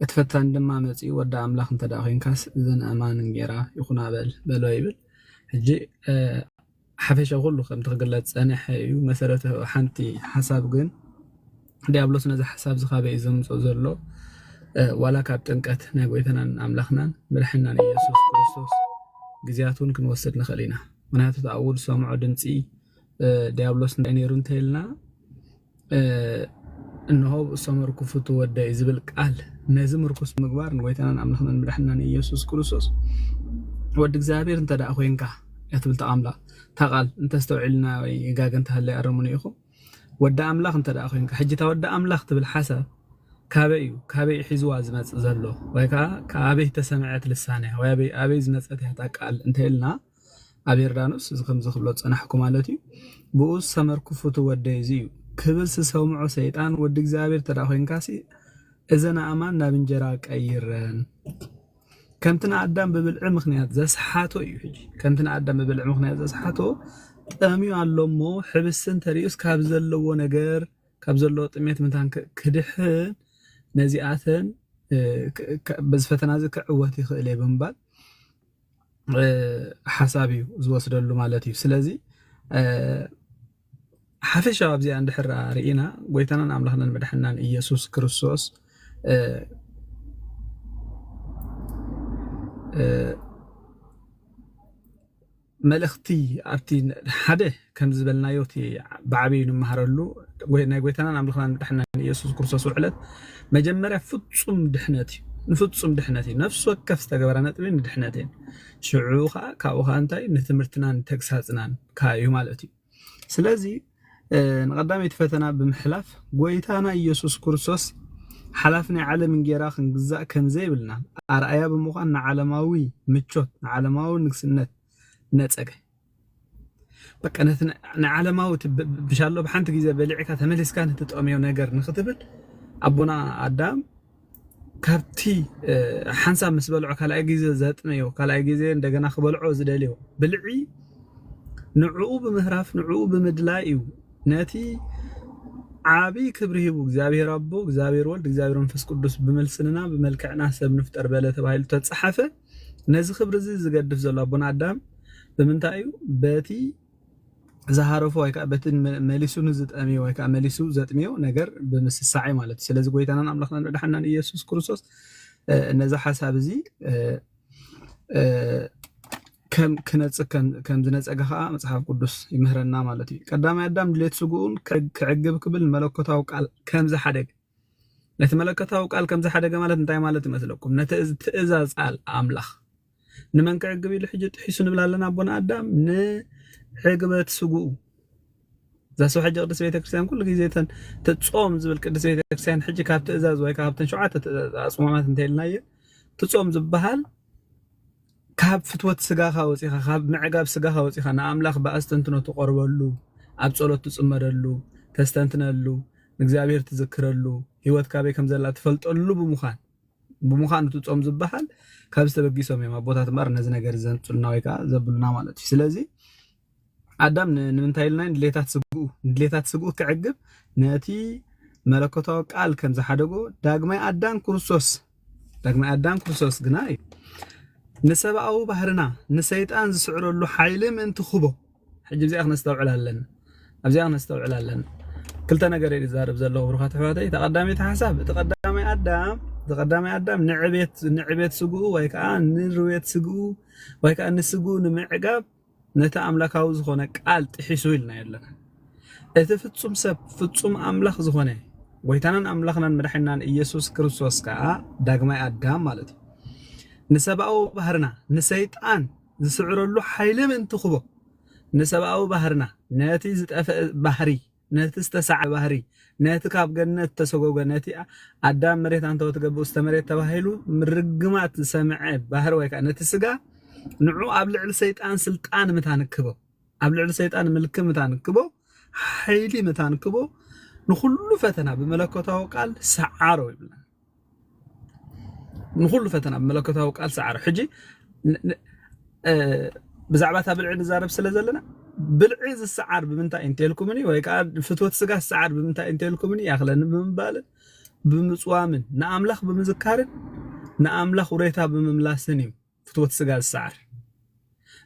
እቲ ፈታን ድማ መጺኡ፣ "ወዲ ኣምላኽ እንተ ደኣ ኾይንካስ፣ እዘን ኣእማን እንጌራ ይኹና በል፣ በሎ" ይብል። ሕጂ፣ እ፣ ሓፈሻዊ ኩሉ ከምቲ ክግለጽ ጸኒሐ እዩ። መሰረታዊ ሓንቲ ሓሳብ ግን፣ ዲያብሎስ ነዚ ሓሳብ እዚ ካበይ እዩ ዘምጽኦ ዘሎ? እ፣ ዋላ ካብ ጥምቀት ናይ ጎይታናን ኣምላኽናን መድሓኒናን ኢየሱስ ክርስቶስ ግዜያት እውን ክንወስድ ንኽእል ኢና። ምኽንያቱ፣ እቲ ኣብኡ ዝሰምዖ ድምጺ፣ እ፣ ዲያብሎስ እንታይ ነይሩ እንተኢልና፣ እ፣ "እንሆ ብእሶ መርኩ ፍቱ ወደይ" ዝብል ቃል፣ ነዚ ምርኩስ ምግባር ንጎይታናን ኣምላኽናን መድሓኒናን ኢየሱስ ክርስቶስ፣ "ወዲ እግዚኣብሔር እንተ ደኣ ኮይንካ" እያ ትብል እታ ኣምላኽ፣ እታ ቃል። እንተስተውዒልና ወይ ይጋገ እንተሃለየ ኣርሙኒ ኢኹም። "ወዲ ኣምላኽ እንተ ደኣ ኮይንካ"፣ ሕጂ እታ ወዲ ኣምላኽ ትብል ሓሳብ ካበይ እዩ? ካበይ እዩ ሒዝዋ ዝመጽእ ዘሎ? ወይ ከኣ ካበይ ተሰምዐት ልሳንያ? ወይ ኣበይ፣ ኣበይ ዝመጸት እያ እታ ቃል እንተ ኢልና፣ ኣብ ዮርዳኖስ እዚ ከምዚ ክብሎ ዝጸናሕኩ ማለት እዩ። "ብኡ ዝሰመርኩ ፍቱ ወደይ እዚ እዩ" ክብል ዝሰምዖ ሰይጣን፣ "ወዲ እግዚኣብሔር እንተ ደኣ ኮይንካሲ፣ እዘን ኣእማን ናብ እንጀራ ቀይረን።" ከምቲ ንኣዳም ብብልዒ ምኽንያት ዘስሓቶ እዩ። ሕጂ ከምቲ ንኣዳም ብብልዒ ምኽንያት ዘስሓቶ፣ ጠምዩ ኣሎ እሞ፣ ሕብሲ እንተሪኡስ ካብ ዘለዎ ነገር፣ ካብ ዘለዎ ጥሜት ምንታን ክ-፣ ክድሕን፣ ነዚኣተን፣ እ፣ ክ-፣ ክ-፣ በዚ ፈተና እዚ ክዕወት ይኽእል እየ ብምባል፣ እ፣ ሓሳብ እዩ ዝወስደሉ ማለት እዩ። ስለዚ፣ እ፣ ሓፈሻዊ ኣብዚኣ እንድሕር ርኢና፣ ጎይታናን ኣምላኽናን መድሓኒናን ኢየሱስ ክርስቶስ፣ እ፣ እ፣ መልእኽቲ ኣብቲ ሓደ ከም ዝበልናዮ፣ እቲ ብዓብዩ ንምሃረሉ፣ ጎይ-፣ ናይ ጎይታናን ኣምላኽናን መድሓኒናን ኢየሱስ ክርስቶስ ውዕለት መጀመርያ ፍጹም ድሕነት እዩ። ንፍጹም ድሕነት እዩ። ነፍሲ ወከፍ ዝተገበረ ነጥቢ ንድሕነት እየን። ሽዑ ኸዓ፣ ካብኡ ኸዓ እንታይ? ንትምህርትናን ተግሳጽናን ከኣ እዩ ማለት እዩ። ስለዚ፣ እ፣ ንቐዳመይቲ ፈተና ብምሕላፍ፣ ጎይታና ኢየሱስ ክርስቶስ ሓላፊ ናይ ዓለም እንጌራ ክንግዛእ ከም ዘይብልና ኣርኣያ ብምዃን፣ ንዓለማዊ ምቾት፣ ንዓለማዊ ንግስነት ነጸገ። በቃ ነቲ ን-፣ ንዓለማዊ እቲ ብ-፣ ብ-፣ ብሻሎ ብሓንቲ ግዜ በሊዕካ ተመሊስካ ነቲ ጠምዮ ነገር ንኽትብል፣ ኣቦና ኣዳም ካብቲ፣ እ፣ ሓንሳብ ምስ በልዖ ካልኣይ ግዜ ዘጥመዮ፣ ካልኣይ ግዜ እንደገና ክበልዖ ዝደልዮ ብልዒ፣ ንዕኡ ብምህራፍ፣ ንዕኡ ብምድላይ እዩ ነቲ ዓቢ ክብሪ ሂቡ። እግዚኣብሔር ኣቦ፣ እግዚኣብሔር ወልድ፣ እግዚኣብሔር መንፈስ ቅዱስ፣ "ብምስልና ብመልክዕና ሰብ ንፍጠር" በለ ተባሂሉ ተጻሓፈ። ነዚ ክብሪ እዚ ዝገድፍ ዘሎ ኣቦና ኣዳም ብምንታይ እዩ? በቲ ዝሃረፎ ወይ ከዓ በቲ መ-፣ መሊሱ ንዝጠምዮ ወይ ከዓ መሊሱ ዘጥምዮ ነገር ብምስሳዕ እዩ ማለት እዩ። ስለዚ ጎይታናን ኣምላኽናን መድሓኒናን ኢየሱስ ክርስቶስ፣ እ፣ ነዚ ሓሳብ እዚ፣ እ፣ እ፣ ከም ክነጽግ ከም፣ ከም ዝነጸገ ከዓ መጽሓፍ ቅዱስ ይምህረና ማለት እዩ። ቀዳማይ ኣዳም ድሌት ስግኡን ክዕግ-፣ ክዕግብ ክብል መለኮታዊ ቃል ከም ዝሓደገ፣ ነቲ መለኮታዊ ቃል ከም ዝሓደገ ማለት እንታይ ማለት ይመስለኩም? ነቲ እዝ-፣ ትእዛዝ ቃል ኣምላኽ ንመን ክዕግብ ኢሉ ሕጂ ጥሒሱ ንብል ኣለና? ኣቦና ኣዳም ንዕግበት ስግኡ። እዛ ሰብ ሕጂ ቅድስት ቤተክርስትያን ኩሉ ግዜ እተን ትጾም ዝብል ቅድስት ቤተክርስትያን ሕጂ ካብ ትእዛዝ ወይ ካብተን ሸውዓተ ትእዛዝ ኣጽዋማት እንተኢልናዮ፣ ትጾም ዝበሃል ካብ ፍትወት ስጋኻ ወጺኻ፣ ካብ ምዕጋብ ስጋኻ ወጺኻ ንኣምላኽ ብኣስተንትኖ ትቐርበሉ፣ ኣብ ጸሎት ትጽመደሉ፣ ተስተንትነሉ፣ ንእግዚኣብሔር ትዝክረሉ፣ ህይወት ካበይ ከም ዘላ ትፈልጠሉ ብምዃን፣ ብምዃኑ እቲ ጾም ዝበሃል ካብዚ ተበጊሶም እዮም ኣቦታት እምበኣር ነዚ ነገር ዘምጹልና ወይ ከዓ ዘብሉና ማለት እዩ። ስለዚ ኣዳም ን-፣ ንምንታይ ኢልና ንድሌታት ስግኡ፣ ንድሌታት ስግኡ ክዕግብ ነቲ መለኮታዊ ቃል ከም ዝሓደጎ ዳግማይ ኣዳም ክርስቶስ፣ ዳግማይ ኣዳም ክርስቶስ ግና እዩ። ንሰብኣዊ ባህርና ንሰይጣን ዝስዕረሉ ሓይሊ ምእንቲ ክህቦ። ሕጂ እዚኣ ክነስተውዕል ኣለና። ኣብዚኣ ክነስተውዕል ኣለና። ክልተ ነገር እየ ዝዛረብ ዘለኹ፣ ብሩኻት ኣሕዋተይ። እታ ቀዳመይቲ ሓሳብ፣ እቲ ቀዳማይ ኣዳም፣ እቲ ቀዳማይ ኣዳም ንዕቤት፣ ንዕቤት ስግኡ ወይ ከዓ ንርዌት ስግኡ ወይ ከዓ ንስግኡ ንምዕጋብ ነቲ ኣምላካዊ ዝኾነ ቃል ጥሒሱ ኢልና ኣለና። እቲ ፍጹም ሰብ፣ ፍጹም ኣምላኽ ዝኾነ ጎይታናን ኣምላኽናን መድሓኒናን ኢየሱስ ክርስቶስ ከዓ ዳግማይ ኣዳም ማለት እዩ። ንሰብኣዊ ባህርና ንሰይጣን ዝስዕረሉ ሓይሊ ምእንቲ ክቦ፣ ንሰብኣዊ ባህርና፣ ነቲ ዝጠፍአ ባህሪ፣ ነቲ ዝተሳዕረ ባህሪ፣ ነቲ ካብ ገነት ተሰጎገ፣ ነቲ ኣዳም መሬት ኣንተ ወትገብእ ውስተ መሬት ተባሂሉ ምርግማት ዝሰምዐ ባህሪ ወይ ከዓ ነቲ ስጋ፣ ንዑ ኣብ ልዕሊ ሰይጣን ስልጣን ምታን ክቦ፣ ኣብ ልዕሊ ሰይጣን ምልኪ ምታን ክቦ፣ ሓይሊ ምታን ክቦ፣ ንኹሉ ፈተና ብመለኮታዊ ቃል ሰዓሮ ይብልና። ንኹሉ ፈተና ብመለኮታዊ ቃል ሰዓሮ። ሕጂ ን-፣ ን-፣ እ፣ ብዛዕባ እታ ብልዒ ንዛረብ ስለ ዘለና፣ ብልዒ ዝሰዓር ብምንታይ እንተልኩምኒ፣ ወይ ከዓ ፍትወት ስጋ ዝሰዓር ብምንታይ እንተልኩምኒ፣ ያኽለኒ ብምባልን ብምጽዋምን ንኣምላኽ ብምዝካርን ንኣምላኽ ውሬታ ብምምላስን እዩ ፍትወት ስጋ ዝሰዓር።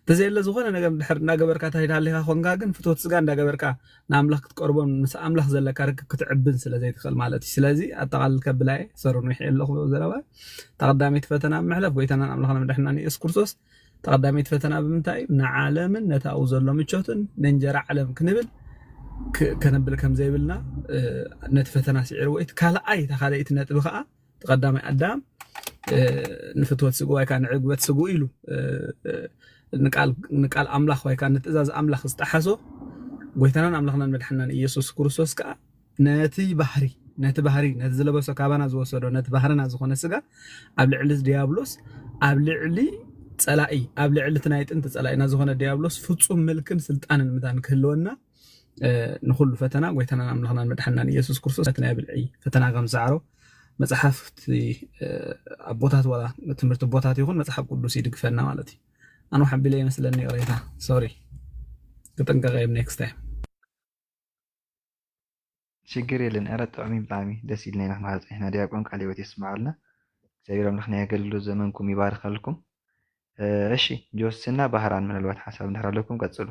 እንተዘየለ ዝኾነ ነገር ድሕር እናገበርካ ታይዳ ሃሊኻ ኮንካ፣ ግን ፍትወት ስጋ እንዳገበርካ ንኣምላኽ ክትቀርቦን ምስ ኣምላኽ ዘለካ ርክብ ክትዕብን ስለ ዘይትኽእል ማለት እዩ። ስለዚ ኣጠቓልል ከብላ እየ፣ ሰሩን ዊሕ ኣለኹ ዘረባ። እታ ቀዳመይቲ ፈተና ኣብ ምሕላፍ ጎይታናን ኣምላኽና መድሕናን ኢየሱስ ክርስቶስ፣ እታ ቀዳመይቲ ፈተና ብምንታይ እዩ? ንዓለምን ነቲ ኣብኡ ዘሎ ምቾትን ንእንጀራ ዓለም ክንብል ክ-፣ ከነብል ከም ዘይብልና፣ እ፣ ነቲ ፈተና ስዒርዎ እዩ። እቲ ካልኣይ፣ እታ ካልኣይቲ ነጥቢ ከዓ፣ እቲ ቀዳማይ ኣዳም፣ እ፣ ንፍትወት ስግኡ ወይ ከዓ ንዕግበት ስግኡ ኢሉ፣ እ፣ እ፣ ንቃል፣ ንቃል ኣምላኽ ወይ ከዓ ንትእዛዝ ኣምላኽ ዝጠሓሶ ጎይታናን ኣምላኽናን መድሓናን ኢየሱስ ክርስቶስ ከዓ ነቲ ባህሪ፣ ነቲ ባህሪ፣ ነቲ ዝለበሶ ካባና ዝወሰዶ፣ ነቲ ባህርና ዝኾነ ስጋ ኣብ ልዕሊ ዲያብሎስ፣ ኣብ ልዕሊ ጸላኢ፣ ኣብ ልዕሊ እቲ ናይ ጥንቲ ጸላኢና ዝኾነ ዲያብሎስ ፍጹም ምልክን ስልጣንን ምታን ክህልወና፣ እ፣ ንኹሉ ፈተና ጎይታናን ኣምላኽናን መድሓናን ኢየሱስ ክርስቶስ ነቲ ናይ ብልዒ ፈተና ከም ዝሰዓሮ መጽሓፍቲ፣ እ፣ ኣቦታት ዋላ ትምህርቲ ኣቦታት ይኹን መጽሓፍ ቅዱስ ይድግፈና ማለት እዩ። ኣነ ሓቢለ ይመስለኒ፣ ይቕሬታ፣ ሶሪ፣ ክጥንቀቕ እየ ኔክስት ታይም። ሽግር የለን። ኧረ ጥዑም እዩ ብጣዕሚ ደስ ኢልና ኢና ክንመሃር ጸኒሕና። ዲያቆን ቃለ ህይወት የስምዓልና። እግዚኣብሔር ኣምላኽ ናይ ኣገልግሎት ዘመንኩም ይባርኸልኩም። እ፣ እሺ ጆስና ባህራን ምናልባት ሓሳብ እንድሕር ኣለኩም ቀጽሉ።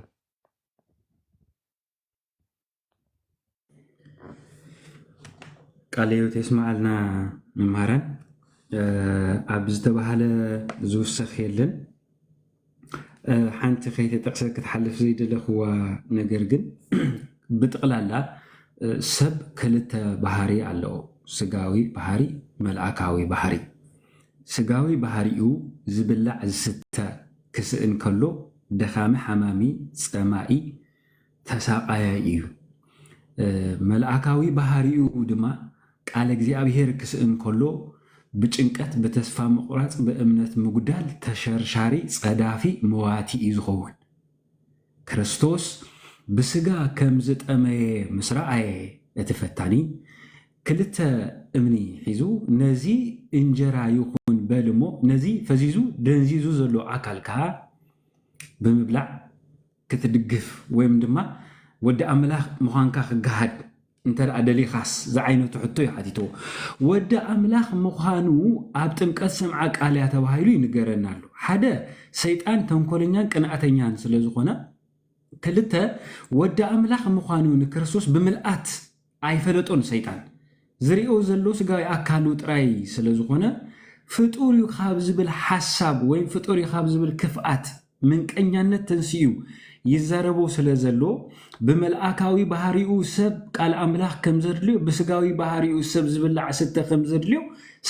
ቃለ ህይወት የስምዓልና መምህራን። እ፣ ኣብ ዝተባህለ ዝውሰኽ የለን። እ፣ ሓንቲ ከይተጠቕሰ ክትሓልፍ ዘይደለኽዋ ነገር ግን ብጥቕላላ፣ እ፣ ሰብ ክልተ ባህሪ ኣለዎ። ስጋዊ ባህሪ፣ መልኣካዊ ባህሪ። ስጋዊ ባህሪኡ ዝብላዕ ዝስተ ክስእን ከሎ ደኻሚ፣ ሓማሚ፣ ጸማኢ፣ ተሳቓያይ እዩ። እ፣ መልኣካዊ ባህሪኡ ድማ ቃለ እግዚኣብሔር ክስእን ከሎ ብጭንቀት፣ ብተስፋ ምቑራጽ፣ ብእምነት ምጉዳል፣ ተሸርሻሪ፣ ጸዳፊ፣ መዋቲ እዩ ዝኸውን። ክርስቶስ ብስጋ ከም ዝጠመየ ምስ ረኣየ እቲ ፈታኒ ክልተ እምኒ ሒዙ ነዚ እንጀራ ይኹን በል እሞ ነዚ ፈዚዙ ደንዚዙ ዘሎ ኣካልካ ብምብላዕ ክትድግፍ ወይም ድማ ወዲ ኣምላኽ ምዃንካ ክገሃድ እንተ ደኣ ደሊኻስ ዝዓይነቱ ሕቶ እዩ ሓቲትዎ። ወዲ ኣምላኽ ምዃኑ ኣብ ጥምቀት ሰምዓ ቃል እያ ተባሂሉ ይንገረና ኣሎ። ሓደ ሰይጣን ተንኮለኛን ቅንኣተኛን ስለ ዝኾነ፣ ክልተ ወዲ ኣምላኽ ምዃኑ ንክርስቶስ ብምልኣት ኣይፈለጦን ሰይጣን። ዝሪኦ ዘሎ ስጋዊ ኣካሉ ጥራይ ስለ ዝኾነ ፍጡር እዩ ካብ ዝብል ሓሳብ ወይም ፍጡር እዩ ካብ ዝብል ክፍኣት ምንቀኛነት ተንሲኡ ይዛረቦ ስለ ዘሎ ብመልኣካዊ ባህሪኡ ሰብ ቃል ኣምላኽ ከም ዘድልዮ ብስጋዊ ባህሪኡ ሰብ ዝብላዕ ስተ ከም ዘድልዮ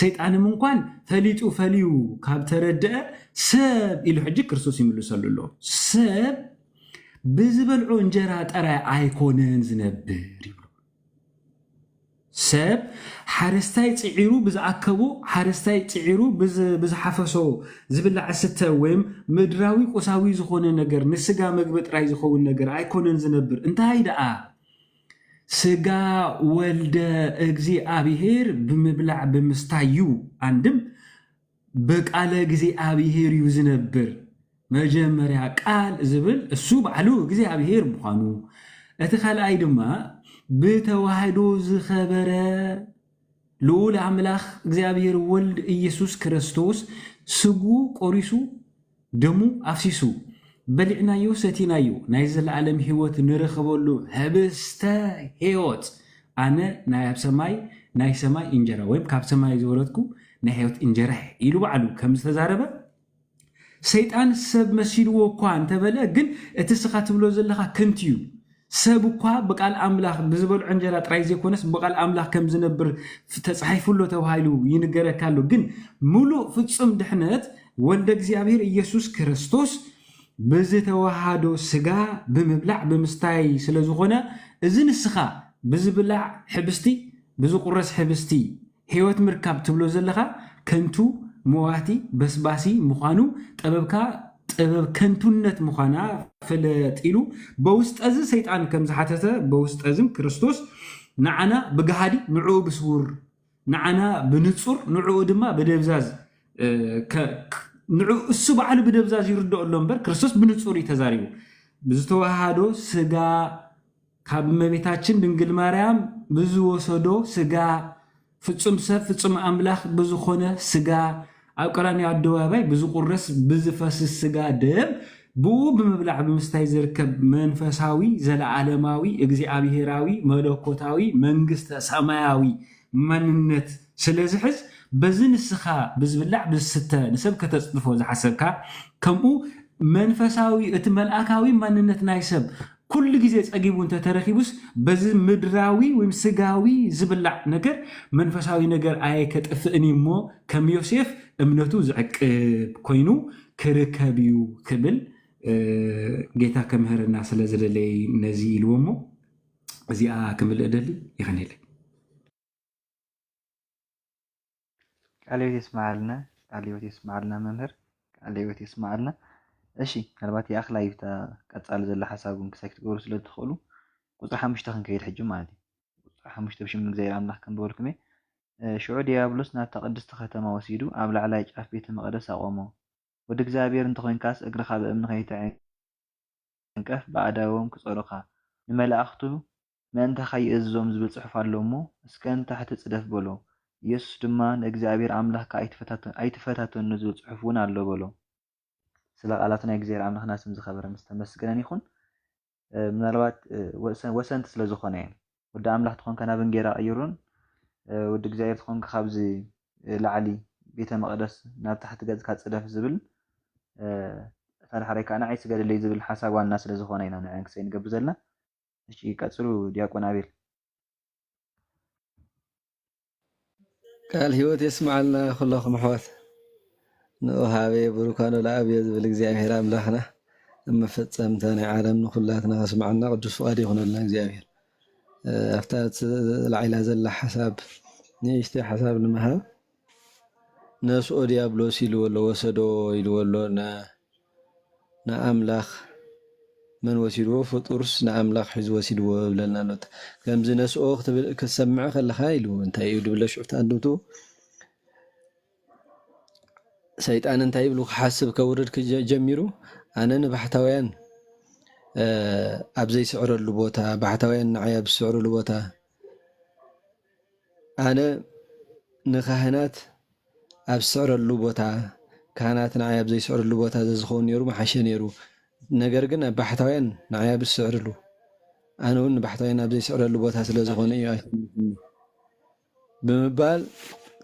ሰይጣንም እንኳን ፈሊጡ ፈልዩ ካብ ተረድአ ሰብ ኢሉ ሕጂ ክርስቶስ ይምልሰሉ ኣሎ። ሰብ ብዝበልዖ እንጀራ ጥራይ ኣይኮነን ዝነብር ይብሉ። ሰብ ሓረስታይ ጽዒሩ ብዝኣከቦ ሓረስታይ ጽዒሩ ብዝ- ብዝሓፈሶ ዝብላዕ ስተ ወይም ምድራዊ ቁሳዊ ዝኾነ ነገር ንስጋ መግቢ ጥራይ ዝኸውን ነገር ኣይኮነን ዝነብር። እንታይ ደኣ ስጋ ወልደ እግዚኣብሔር ብምብላዕ ብምስታይ እዩ። ኣንድም ብቃለ እግዚኣብሔር እዩ ዝነብር። መጀመርያ ቃል ዝብል እሱ ባዕሉ እግዚኣብሔር ምዃኑ፣ እቲ ካልኣይ ድማ ብተዋህዶ ዝኸበረ ልዑል ኣምላኽ እግዚኣብሔር ወልድ ኢየሱስ ክርስቶስ ስግኡ ቆሪሱ ደሙ ኣፍሲሱ፣ በሊዕናዮ ሰቲናዮ ናይ ዘለኣለም ህይወት ንረኽበሉ ህብስተ ህይወት፣ ኣነ ናይ ኣብ ሰማይ ናይ ሰማይ እንጀራ ወይም ካብ ሰማይ ዝወረድኩ ናይ ህይወት እንጀራ ኢሉ ባዕሉ ከም ዝተዛረበ፣ ሰይጣን ሰብ መሲልዎ እኳ እንተበለ ግን እቲ ስኻ ትብሎ ዘለኻ ከንቱ እዩ። ሰብ እኳ ብቃል ኣምላኽ ብዝበልዖ እንጀራ ጥራይ ዘይኮነስ ብቃል ኣምላኽ ከም ዝነብር ተጻሒፉ ኣሎ ተባሂሉ ይንገረካ ኣሎ። ግን ምሉእ ፍጹም ድሕነት ወልደ እግዚኣብሔር ኢየሱስ ክርስቶስ ብዝተዋሃዶ ስጋ ብምብላዕ ብምስታይ ስለ ዝኾነ፣ እዚ ንስኻ ብዝብላዕ ሕብስቲ፣ ብዝቁረስ ሕብስቲ ህይወት ምርካብ ትብሎ ዘለኻ ከንቱ፣ መዋቲ፣ በስባሲ ምዃኑ ጥበብካ ጥበብ ከንቱነት ምዃና ፍለጥ ኢሉ በውስጠ እዚ ሰይጣን ከም ዝሓተተ በውስጠ እዝም ክርስቶስ ንዓና ብግሃዲ ንዕኡ ብስውር ንዓና ብንጹር ንዕኡ ድማ ብደብዛዝ ንዑ እሱ ባዕሉ ብደብዛዝ ይርድኦ ኣሎ እምበር ክርስቶስ ብንጹር እዩ ተዛሪቡ። ብዝተዋሃዶ ስጋ ካብ እመቤታችን ድንግል ማርያም ብዝወሰዶ ስጋ ፍጹም ሰብ ፍጹም ኣምላኽ ብዝኾነ ስጋ ኣብ ቀራንዮ ኣደባባይ ብዝቁረስ ብዝፈስስ ስጋ ደም ብኡ ብምብላዕ ብምስታይ ዝርከብ መንፈሳዊ ዘለዓለማዊ እግዚኣብሄራዊ መለኮታዊ መንግስተ ሰማያዊ መንነት ስለ ዝሕዝ በዚ ንስኻ ብዝብላዕ ብዝስተ ንሰብ ከተጽድፎ ዝሓሰብካ ከምኡ መንፈሳዊ እቲ መልኣካዊ ማንነት ናይ ሰብ ኩሉ ግዜ ጸጊቡ እንተተረኺቡስ በዚ ምድራዊ ወይ ስጋዊ ዝብላዕ ነገር መንፈሳዊ ነገር ኣየ ከጥፍእን እዩ እሞ ከም ዮሴፍ እምነቱ ዝዕቅብ ኮይኑ ክርከብ እዩ ክብል ጌታ ከምህርና ስለ ዝደለየ ነዚ ኢልዎ እሞ እዚኣ ክምልእ ደሊ ይኸነለይ። ቃለ ሕይወት የስምዓልና፣ ቃለ ሕይወት የስምዓልና መምህር፣ ቃለ ሕይወት የስምዓልና። እሺ፣ ምናልባት ይኣኽላ እዩ እታ ቀጻሊ ዘላ ሓሳብ እውን ክሳይ ክትገብሩ ስለ ትኽእሉ ቁጽሪ ሓሙሽተ ክንከይድ ሕጂ ማለት እዩ። ቁጽሪ ሓሙሽተ ብሽም እግዚኣብሔር ኣምላኽ ከም ዝበልኩም እየ። ሽዑ ዲያብሎስ ናብታ ቅድስቲ ከተማ ወሲዱ ኣብ ላዕላይ ጫፍ ቤተ መቕደስ ኣቖሞ። ወዲ እግዚኣብሔር እንተኾይንካስ እግርኻ ብእምኒ ከይትዕንቀፍ ብኣእዳዎም ክጸሩኻ ንመላእኽቱ ምእንታኻ ይእዝዞም ዝብል ጽሑፍ ኣሎ እሞ እስከ ንታሕቲ ጽደፍ በሎ። ኢየሱስ ድማ ንእግዚኣብሔር ኣምላኽካ ኣይትፈታተኖ ዝብል ጽሑፍ እውን ኣሎ በሎ። ስለ ቃላቱ ናይ እግዚኣብሔር ኣምላኽና ስም ዝኸበረን ዝተመስገነን ይኹን። ምናልባት ወሰንቲ ስለ ዝኾነ እየን። ወዲ ኣምላኽ ተኾንካ ናብ እንጌራ ቀይሩን ወዲ እግዚኣብሔር ተኾንካ ካብዚ ላዕሊ ቤተ መቕደስ ናብ ታሕቲ ገጽካ ጽደፍ ዝብል እታ ዳሕራይ ከዓ ንዓይ ስገድለይ ዝብል ሓሳብ ዋና ስለ ዝኾነ ኢና ንዕን ክሰይ ንገብር ዘለና። እሺ ቀጽሉ ዲያቆን ኣቤል። ቃል ህይወት የስምዓልና ኩለኹም ኣሕዋት። ንኡሃቤ ብሩካኖ ለኣብዮ ዝብል እግዚኣብሔር ኣምላኽና እመፈጸምታ ናይ ዓለም ንኩላትና ከስምዓና ቅዱስ ፍቓድ ይኹነልና እግዚኣብሔር። ኣብታ ላዒላ ዘላ ሓሳብ ንእሽተይ ሓሳብ ንምሃብ ነስኦ ዲያብሎስ ኢልዎ ኣሎ ወሰዶ ኢልዎ ኣሎ ንኣምላኽ መን ወሲድዎ ፍጡርስ ንኣምላኽ ሒዙ ወሲድዎ ይብለና ኣሎ። ከምዚ ነስኦ ክትብል ክትሰምዕ ከለኻ ኢሉ እንታይ እዩ ድብለ ሽዑ ኣንድምቱ ሰይጣን እንታይ ይብሉ ክሓስብ ከውርድ ጀሚሩ ኣነ ንባሕታውያን ኣብ ዘይስዕረሉ ቦታ ባሕታውያን ንዓይ ኣብ ዝስዕረሉ ቦታ ኣነ ንካህናት ኣብ ዝስዕረሉ ቦታ ካህናት ንዓይ ኣብ ዘይስዕርሉ ቦታ ዘዝኸውን ነይሩ ምሓሸ ነይሩ። ነገር ግን ኣብ ባሕታውያን ንዓይ ኣብ ዝስዕርሉ ኣነ እውን ንባሕታውያን ኣብ ዘይስዕረሉ ቦታ ስለ ዝኾነ እዩ ኣይተምልኽኒ ብምባል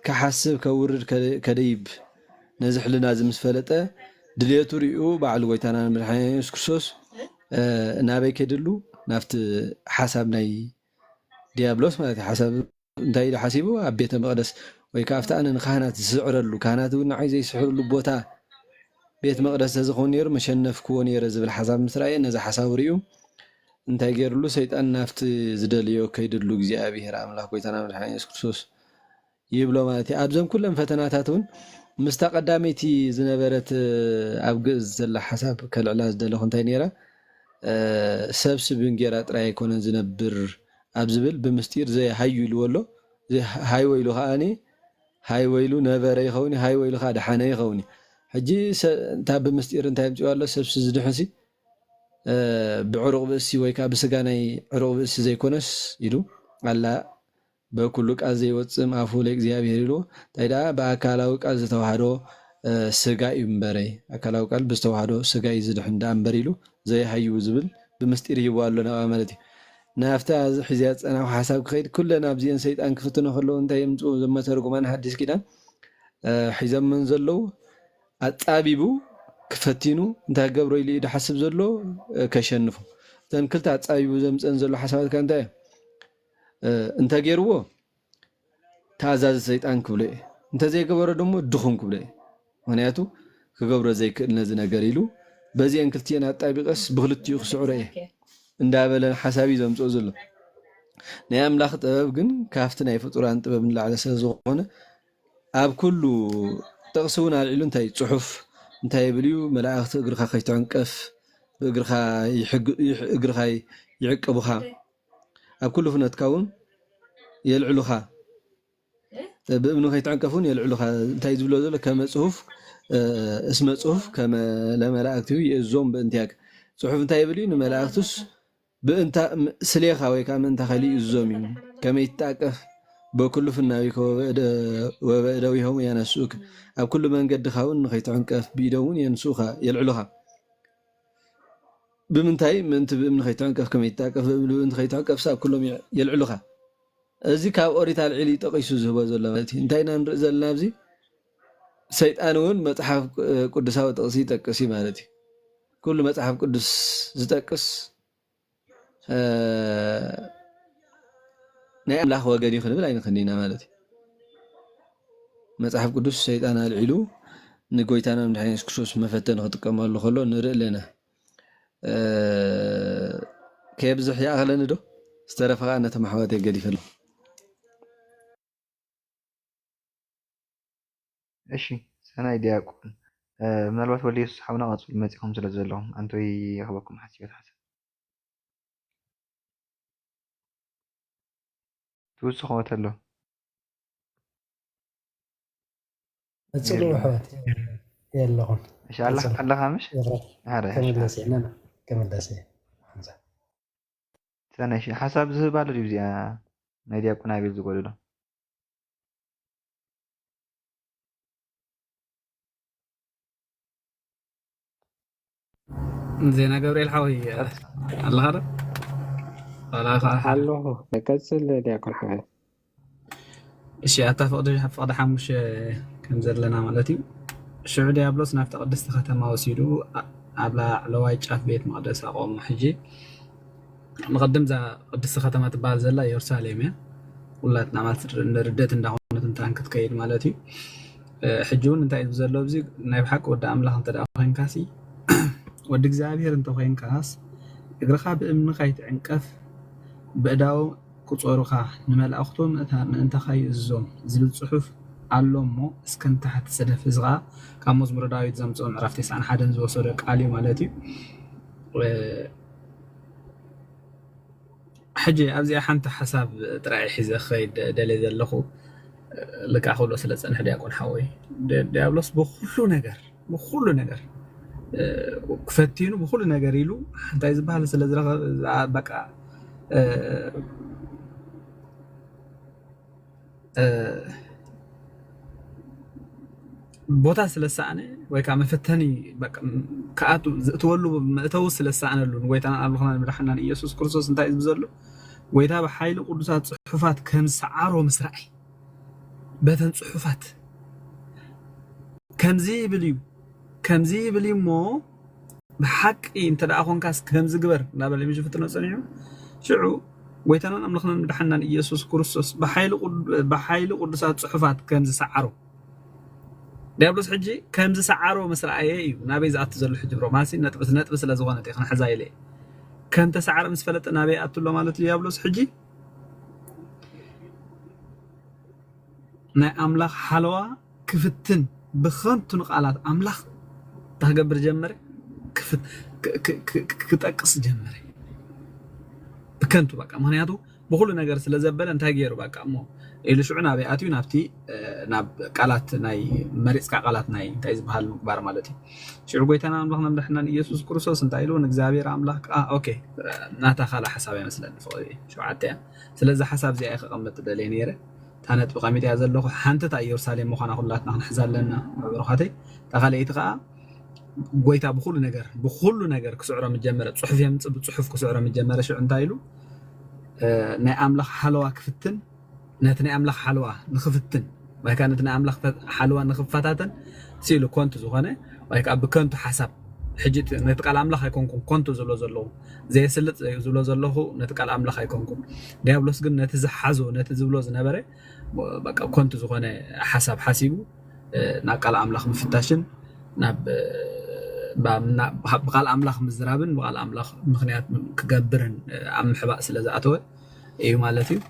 ክሓስብ ከውርድ ከደይብ ነዚ ሕልና እዚ ምስ ፈለጠ ድልየቱ ሪኡ ባዕሉ ጎይታና መድሓኒና የሱስ ክርስቶስ ናበይ ከይድሉ ናብቲ ሓሳብ ናይ ዲያብሎስ ማለት እዩ። ሓሳብ እንታይ ኢሉ ሓሲቡ ኣብ ቤተ መቕደስ ወይ ከዓ ኣብቲ ኣነ ንካህናት ዝስዕረሉ ካህናት እውን ንዓይ ዘይስሕርሉ ቦታ ቤት መቕደስ ተዝኸውን ነይሩ መሸነፍክዎ ነይረ ዝብል ሓሳብ ምስ ረኣየ ነዚ ሓሳቡ ሪኡ እንታይ ገይርሉ ሰይጣን ናብቲ ዝደልዮ ከይድሉ እግዚኣብሔር ኣምላኽ ጎይታና መድሓኒ የሱስ ክርስቶስ ይብሎ ማለት እዩ። ኣብዘን ኩለን ፈተናታት እውን ምስታ ቀዳመይቲ ዝነበረት ኣብ ግእዝ ዘላ ሓሳብ ከልዕላ ዝደለኹ እንታይ ነይረ ሰብሲ ብእንጌራ ጥራይ ኣይኮነን ዝነብር ኣብ ዝብል ብምስጢር ዘይ ሃዩ ኢልዎ ኣሎ። ሃይወ ኢሉ ከዓኒ ሃይወ ኢሉ ነበረ ይኸውን፣ ሃይወ ኢሉ ከዓ ደሓነ ይኸውን። ሕጂ እታ ብምስጢር እንታይ ኣምፅዋ ኣሎ? ሰብሲ ዝድሕንሲ ብዕሩቕ ብእሲ ወይ ከዓ ብስጋ ናይ ዕሩቕ ብእሲ ዘይኮነስ ኢሉ ኣላ በኩሉ ቃል ዘይወፅእ እምኣፉ ለእግዚኣብሔር ኢልዎ እንታይ ደኣ ብኣካላዊ ቃል ዝተዋህዶ ስጋ እዩ እምበረይ፣ ኣካላዊ ቃል ብዝተዋህዶ ስጋ እዩ ዝድሕን ደኣ እምበር ኢሉ ዘይሃይቡ ዝብል ብምስጢር ይህቦ ኣሎ ናብኣ ማለት እዩ። ናብታ እዚ ሒዝያ ዝጸናኹ ሓሳብ ክኸይድ፣ ኩለን ኣብዚአን ሰይጣን ክፍትኖ ከለዉ እንታይ የምጽኡ እዞም መተርጉማን ሓዲስ ኪዳን ሒዞመን ዘለዉ? ኣጻቢቡ ክፈቲኑ እንታይ ክገብሮ ኢሉ እዩ ዝሓስብ ዘሎ? ከሸንፎ። እተን ክልተ ኣጻቢቡ ዘምጸን ዘሎ ሓሳባት ከ እንታይ እየን? እንተገይርዎ ተኣዛዚ ሰይጣን ክብሎ እየ፣ እንተዘይገበሮ ደሞ ድኹም ክብሎ እየ። ምኽንያቱ ክገብሮ ዘይክእል ነዚ ነገር ኢሉ በዚአን ክልቲአን ኣጣቢቀስ ብክልቲኡ ክስዕሮ እየ እንዳበለ ሓሳብ እዩ ዘምፅኦ ዘሎ። ናይ ኣምላኽ ጥበብ ግን ካብቲ ናይ ፍጡራን ጥበብ ንላዕሊ ስለ ዝኾነ ኣብ ኩሉ ጥቕሲ እውን ኣልዒሉ እንታይ ጽሑፍ እንታይ ይብል እዩ? መላእኽቲ እግርኻ ከይትዕንቀፍ ብእግርኻ ይሕግ- ይሕ- እግርኻ ይዕቅቡኻ ኣብ ኩሉ ፍነትካ እውን የልዕሉኻ ብእምኒ ከይትዕንቀፍ እውን የልዕሉኻ እንታይ ዝብሎ ዘሎ ከመ ጽሑፍ እስመ ጽሑፍ ከመ ለመላእክቲሁ ይእዞም ብእንቲያክ ጽሑፍ እንታይ ይብል እዩ ንመላእክቱስ ብእንታ ስሌኻ ወይ ከዓ ምእንታ ከሊእ ይእዞም እዩ ከመይ ትጣቀፍ በኩሉ ፍናዊከ ወበእደዊሆም ያነስኡክ ኣብ ኩሉ መንገድኻ እውን ንኸይትዕንቀፍ ብኢዶም እውን የንስኡኻ የልዕሉኻ ብምንታይ ምእንቲ ብእምኒ ከይትዕንቀፍ ከመይ ትታቀፍ ብእምኒ ብእምንቲ ከይትዕንቀፍስ ኣብ ኩሎም የልዕሉኻ እዚ ካብ ኦሪት ኣልዒሉ እዩ ጠቂሱ ዝህቦ ዘሎ ማለት እዩ እንታይ ኢና ንርኢ ዘለና ኣብዚ ሰይጣን እውን መፅሓፍ ቅዱሳዊ ጥቅሲ ይጠቅስ እዩ ማለት እዩ ኩሉ መፅሓፍ ቅዱስ ዝጠቅስ ናይ ኣምላኽ ወገን እዩ ክንብል ኣይንኽእልን ኢና ማለት እዩ። መጽሓፍ ቅዱስ ሰይጣን ኣልዒሉ ንጎይታና መድሓኒ የሱስ ክርስቶስ መፈተኒ ክጥቀመሉ ከሎ ንርኢ ኣለና። ከየብዝሕ ይኣኽለኒ ዶ? ዝተረፈ ከዓ ነቶም ኣሕዋተይ ገዲፈሎም። እሺ ሰናይ ዲያቆን ምናልባት ወልደ የሱስ ሓውና ቀፅሉ መፂኹም ስለ ዘለኹም ኣንቶይ ይረኽበኩም ሓሲበ ትሓስብ ትውስኾ ተሎ ቀፅሉ ኣሕዋት የለኹም እሺ ኣለኻ ኣለኻ ምሽ ይቕረ ሓደ ከመለሰ ና ከመለሰ ሓንሳ ሰናይ እሺ ሓሳብ ዝህብ ኣሎ ድዩ እዚኣ ናይ ዲያቆን ኣቤል ዝጎደሎ ዜና ገብርኤል ሓወይ ኣለኻ ዶ? ዋላ ከኣ ሓደ ኣለኹ ቀፅል ዲያቆን ሓወይ እሺ ኣብታ ፍቕዲ ፍቕዲ ሓሙሽተ ከም ዘለና ማለት እዩ ሽዑ ዲያብሎስ ናብቲ ቅድስቲ ከተማ ወሲዱ ኣብ ላዕለዋይ ጫፍ ቤት መቕደስ ኣቆሞ ሕጂ ንቐድም እዛ ቅድስቲ ከተማ ትበሃል ዘላ የሩሳሌም እያ ኩላትና ማለት ንርደት እንዳኾነት እንታን ክትከይድ ማለት እዩ ሕጂ እውን እንታይ እዩ ዘሎ እዚ ናይ ብሓቂ ወዲ ኣምላኽ እንተ ኮይንካሲ ወዲ እግዚኣብሔር እንተ ኮይንካስ እግርኻ ብእምኒ ካይትዕንቀፍ ብእዳው ክጾሩኻ ንመላእኽቶም ምእንታኻ ይእዝዞም ዝብል ጽሑፍ ኣሎ እሞ እስከ ንታሕቲ ሰደፍ እዚ ኸዓ ካብ መዝሙረ ዳዊት ዘምጽኦ ምዕራፍ ተስዓን ሓደን ዝወሰዶ ቃል እዩ ማለት እዩ ሕጂ ኣብዚኣ ሓንቲ ሓሳብ ጥራይ ሒዘ ክኸይድ ደልየ ዘለኹ ልክዓ ክብሎ ስለ ዝፀንሐ ዲያቆን ሓወይ ዲያብሎስ ብኩሉ ነገር ብኩሉ ነገር ክፈቲኑ ብኩሉ ነገር ኢሉ እንታይ ዝበሃል ስለ ዝረኸበ በቃ ቦታ ስለ ዝሰኣነ ወይ ከዓ መፈተኒ ክኣቱ ዝእትወሉ መእተዊ ስለ ዝሰኣነሉ ንጎይታናን ኣምላኽናን መድሓናን ኢየሱስ ክርስቶስ እንታይ እዩ ዘሎ ጎይታ ብሓይሊ ቅዱሳት ፅሑፋት ከም ዝሰዓሮ ምስ ረኣይ በተን ፅሑፋት ከምዚ ይብል እዩ ከምዚ ይብል እዩ እሞ ብሓቂ እንተ ደኣ ኾንካስ ከምዚ ግበር እናበለ ምሽ ፍትኖ ጸኒሑ ሽዑ ጎይታናን ኣምላኽናን መድሓናን ኢየሱስ ክርስቶስ ብሓይሊ ቅዱሳት ጽሑፋት ከም ዝሰዓሮ ዲያብሎስ ሕጂ ከም ዝሰዓሮ ምስ ረኣየ እዩ ናበይ ዝኣቱ ዘሎ ሕጂ ብሮ ማሲ ነጥቢ ነጥቢ ስለ ዝኾነት እየ ክንሕዛ ኢለ ከም ተሰዓረ ምስ ፈለጠ ናበይ ኣቱ ኣሎ ማለት እዩ ዲያብሎስ ሕጂ ናይ ኣምላኽ ሓለዋ ክፍትን ብኸንቱ ንቓላት ኣምላኽ እንታይ ክገብር ጀመረ ክጠቅስ ጀመረ ብከንቱ በቃ ምክንያቱ ብኩሉ ነገር ስለ ዘበለ እንታይ ገይሩ በቃ እሞ ኢሉ ሽዑ ናበይ ኣትዩ ናብቲ ናብ ቃላት ናይ መሪፅካ ቃላት ናይ እንታይ ዝበሃል ምግባር ማለት እዩ ሽዑ ጎይታና ኣምላኽ መምርሕናን ኢየሱስ ክርስቶስ እንታይ ኢሉ ንእግዚኣብሔር ኣምላኽ ኦኬ ናታ ካልእ ሓሳብ ኣይመስለኒ ፍቕሪ ሸውዓተ እያ ስለዚ ሓሳብ እዚኣ ከቐምጥ ደልየ ነይረ እታ ነጥቢ ቀሚጠያ ዘለኹ ሓንቲ እታ ኢየሩሳሌም ምዃና ኩላትና ክንሕዛ ኣለና ብሩኻተይ። እታ ካልኣይቲ ከዓ ጎይታ ብኹሉ ነገር ብኹሉ ነገር ክስዕሮ ምጀመረ፣ ፅሑፍ የምፅእ ብፅሑፍ ክስዕሮ ምጀመረ ሽዑ እንታይ ኢሉ? ናይ ኣምላኽ ሓለዋ ክፍትን ነቲ ናይ ኣምላኽ ሓለዋ ንኽፍትን ወይ ከዓ ነቲ ናይ ኣምላኽ ሓለዋ ንኽፈታተን ስኢሉ ኮንቱ ዝኾነ ወይ ከዓ ብከንቱ ሓሳብ ሕጂ ነቲ ቃል ኣምላኽ ኣይኮንኩም ኮንቱ ዝብሎ ዘለኹ ዘየስልጥ እዩ ዝብሎ ዘለኹ ነቲ ቃል ኣምላኽ ኣይኮንኩም። ዲያብሎስ ግን ነቲ ዝሓዞ ነቲ ዝብሎ ዝነበረ በቃ ኮንቱ ዝኾነ ሓሳብ ሓሲቡ ናብ ቃል ኣምላኽ ምፍታሽን ናብ ብቃል ኣምላኽ ምዝራብን ብቃል ኣምላኽ ምኽንያት ክገብርን ኣብ ምሕባእ ስለ ዝኣተወ እዩ ማለት እዩ።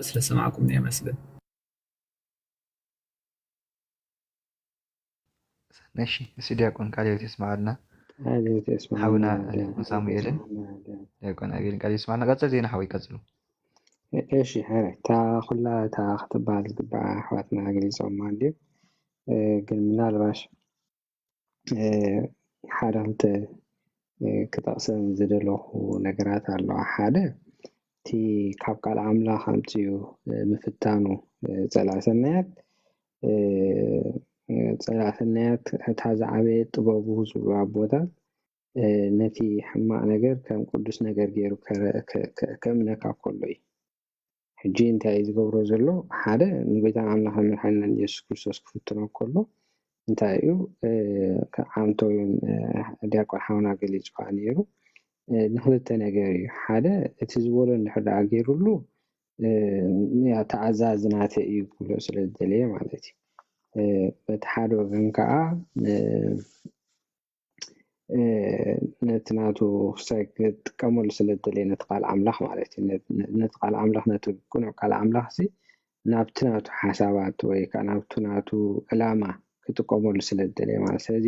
ስለሰማዕኩም የመስግን። እሺ፣ እሲ ዲያቆን ቃለ ሕይወት የስማዓልና። ሓውና ዲያቆን ሳሙኤልን ዲያቆን ኣቤልን ቃል የስማዓልና። ቀጽል ዜና ሓወይ ቀጽሉ። እሺ፣ ሕረ እታ ኩላ እታ ክትበሃል ዝግባኣ ኣሕዋትና ገሊጾማ እንድዮም። ግን ምናልባሽ ሓደ ክልተ ክጠቕሰን ዝደለኹ ነገራት ኣለዋ። ሓደ እቲ ካብ ቃል ኣምላኽ ኣምፅኡ ምፍታኑ ፀላእ ሰናያት ፀላእ ሰናያት እታ ዝዓበየ ጥበቡ ዝብሉ ኣቦታት ነቲ ሕማቕ ነገር ከም ቅዱስ ነገር ገይሩ ከምነካ ከሎ እዩ። ሕጂ እንታይ እዩ ዝገብሮ ዘሎ? ሓደ ንጎይታን ኣምላኽን መድሓኒናን ኢየሱስ ክርስቶስ ክፍትኖ ከሎ እንታይ እዩ ዓምቶ ዲያቆን ሓውና ገሊፅዋ ነይሩ። ንክልተ ነገር እዩ። ሓደ እቲ ዝበሎ እንድሕር ደኣ ገይሩሉ ተኣዛዚ ናተ እዩ ክብሎ ስለ ዝደለየ ማለት እዩ። በቲ ሓደ ወገን ከዓ ነቲ ናቱ ክሳይ ክጥቀመሉ ስለ ዝደለየ ነቲ ቃል ኣምላኽ ማለት እዩ። ነቲ ቃል ኣምላኽ ነቲ ቅኑዕ ቃል ኣምላኽ ሲ ናብቲ ናቱ ሓሳባት ወይ ከዓ ናብቲ ናቱ ዕላማ ክጥቀመሉ ስለ ዝደለየ ማለት ስለዚ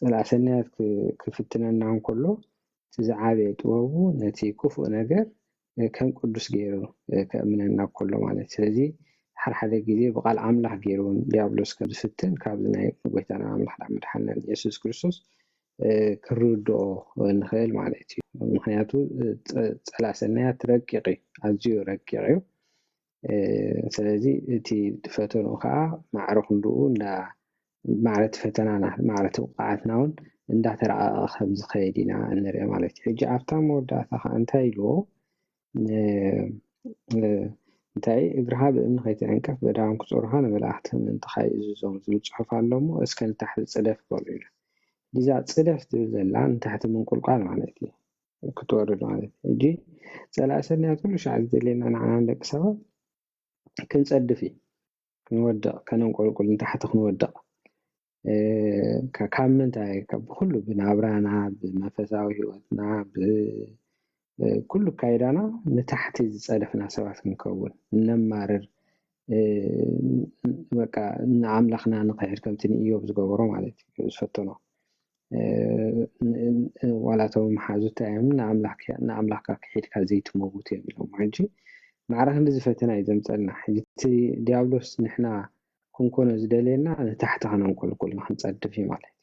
ፀላእ ሰናያት ክፍትነና እንከሎ እቲ ዝዓበየ ጥበቡ ነቲ ክፉእ ነገር ከም ቅዱስ ገይሩ ከእምነና ከሎ ማለት እዩ። ስለዚ ሓደ ሓደ ግዜ ብቃል ኣምላኽ ገይሩ እውን ዲያብሎስ ከም ዝፍትን ካብዚ ናይ ጎይታና ኣምላኽና መድሓንናን የሱስ ክርስቶስ ክርድኦ ንኽእል ማለት እዩ። ምክንያቱ ፀላእ ሰናያት ረቂቕ እዩ፣ ኣዝዩ ረቂቕ እዩ። ስለዚ እቲ ፈተንኡ ከዓ ማዕረ ክንድኡ እንዳ ማዕረ እቲ ፈተናና ማዕረ እቲ ብቕዓትና እውን እንዳተረቐቐ ከም ዝኸይድ ኢና እንሪኦ ማለት እዩ። ሕጂ ኣብታ መወዳእታ ከዓ እንታይ ኢልዎ? እንታይ እግርኻ ብእምኒ ከይትዕንቀፍ በዳውን ክጾሩኻ ንመላእኽቲ ምእንትኻ ይእዝዞም ዝብል ጽሑፍ ኣሎ እሞ እስከ ንታሕቲ ጽደፍ በሉ ኢሉ። እዛ ጽደፍ ትብል ዘላ ንታሕቲ ምንቁልቋል ማለት እዩ። ክትወርድ ማለት እዩ። ሕጂ ጸላኢ ሰናያት ኩሉ ሻዕ ዝደልየና ንዓና ንደቂ ሰባት ክንጸድፍ እዩ። ክንወድቕ ከነንቆልቁል ንታሕቲ ክንወድቕ ካብ ምንታይ ብኩሉ ብናብራና ብመንፈሳዊ ህይወትና ኩሉ ካይዳና ንታሕቲ ዝፀደፍና ሰባት ክንከውን እነማርር በቃ ንኣምላኽና ንክሕድ ከምቲ ንእዮብ ዝገበሮ ማለት እዩ ዝፈተኖ ዋላቶም መሓዙታ እዮም ንኣምላኽካ ክሒድካ ዘይትመውት እዮም ኢሎም ሕጂ ማዕረ ክንዲ ዝፈተና እዩ ዘምፀልና እቲ ዲያብሎስ ንሕና ክንኮኖ ዝደልየና ንታሕቲ ከነንቆልቁል ንክንፀድፍ እዩ ማለት እዩ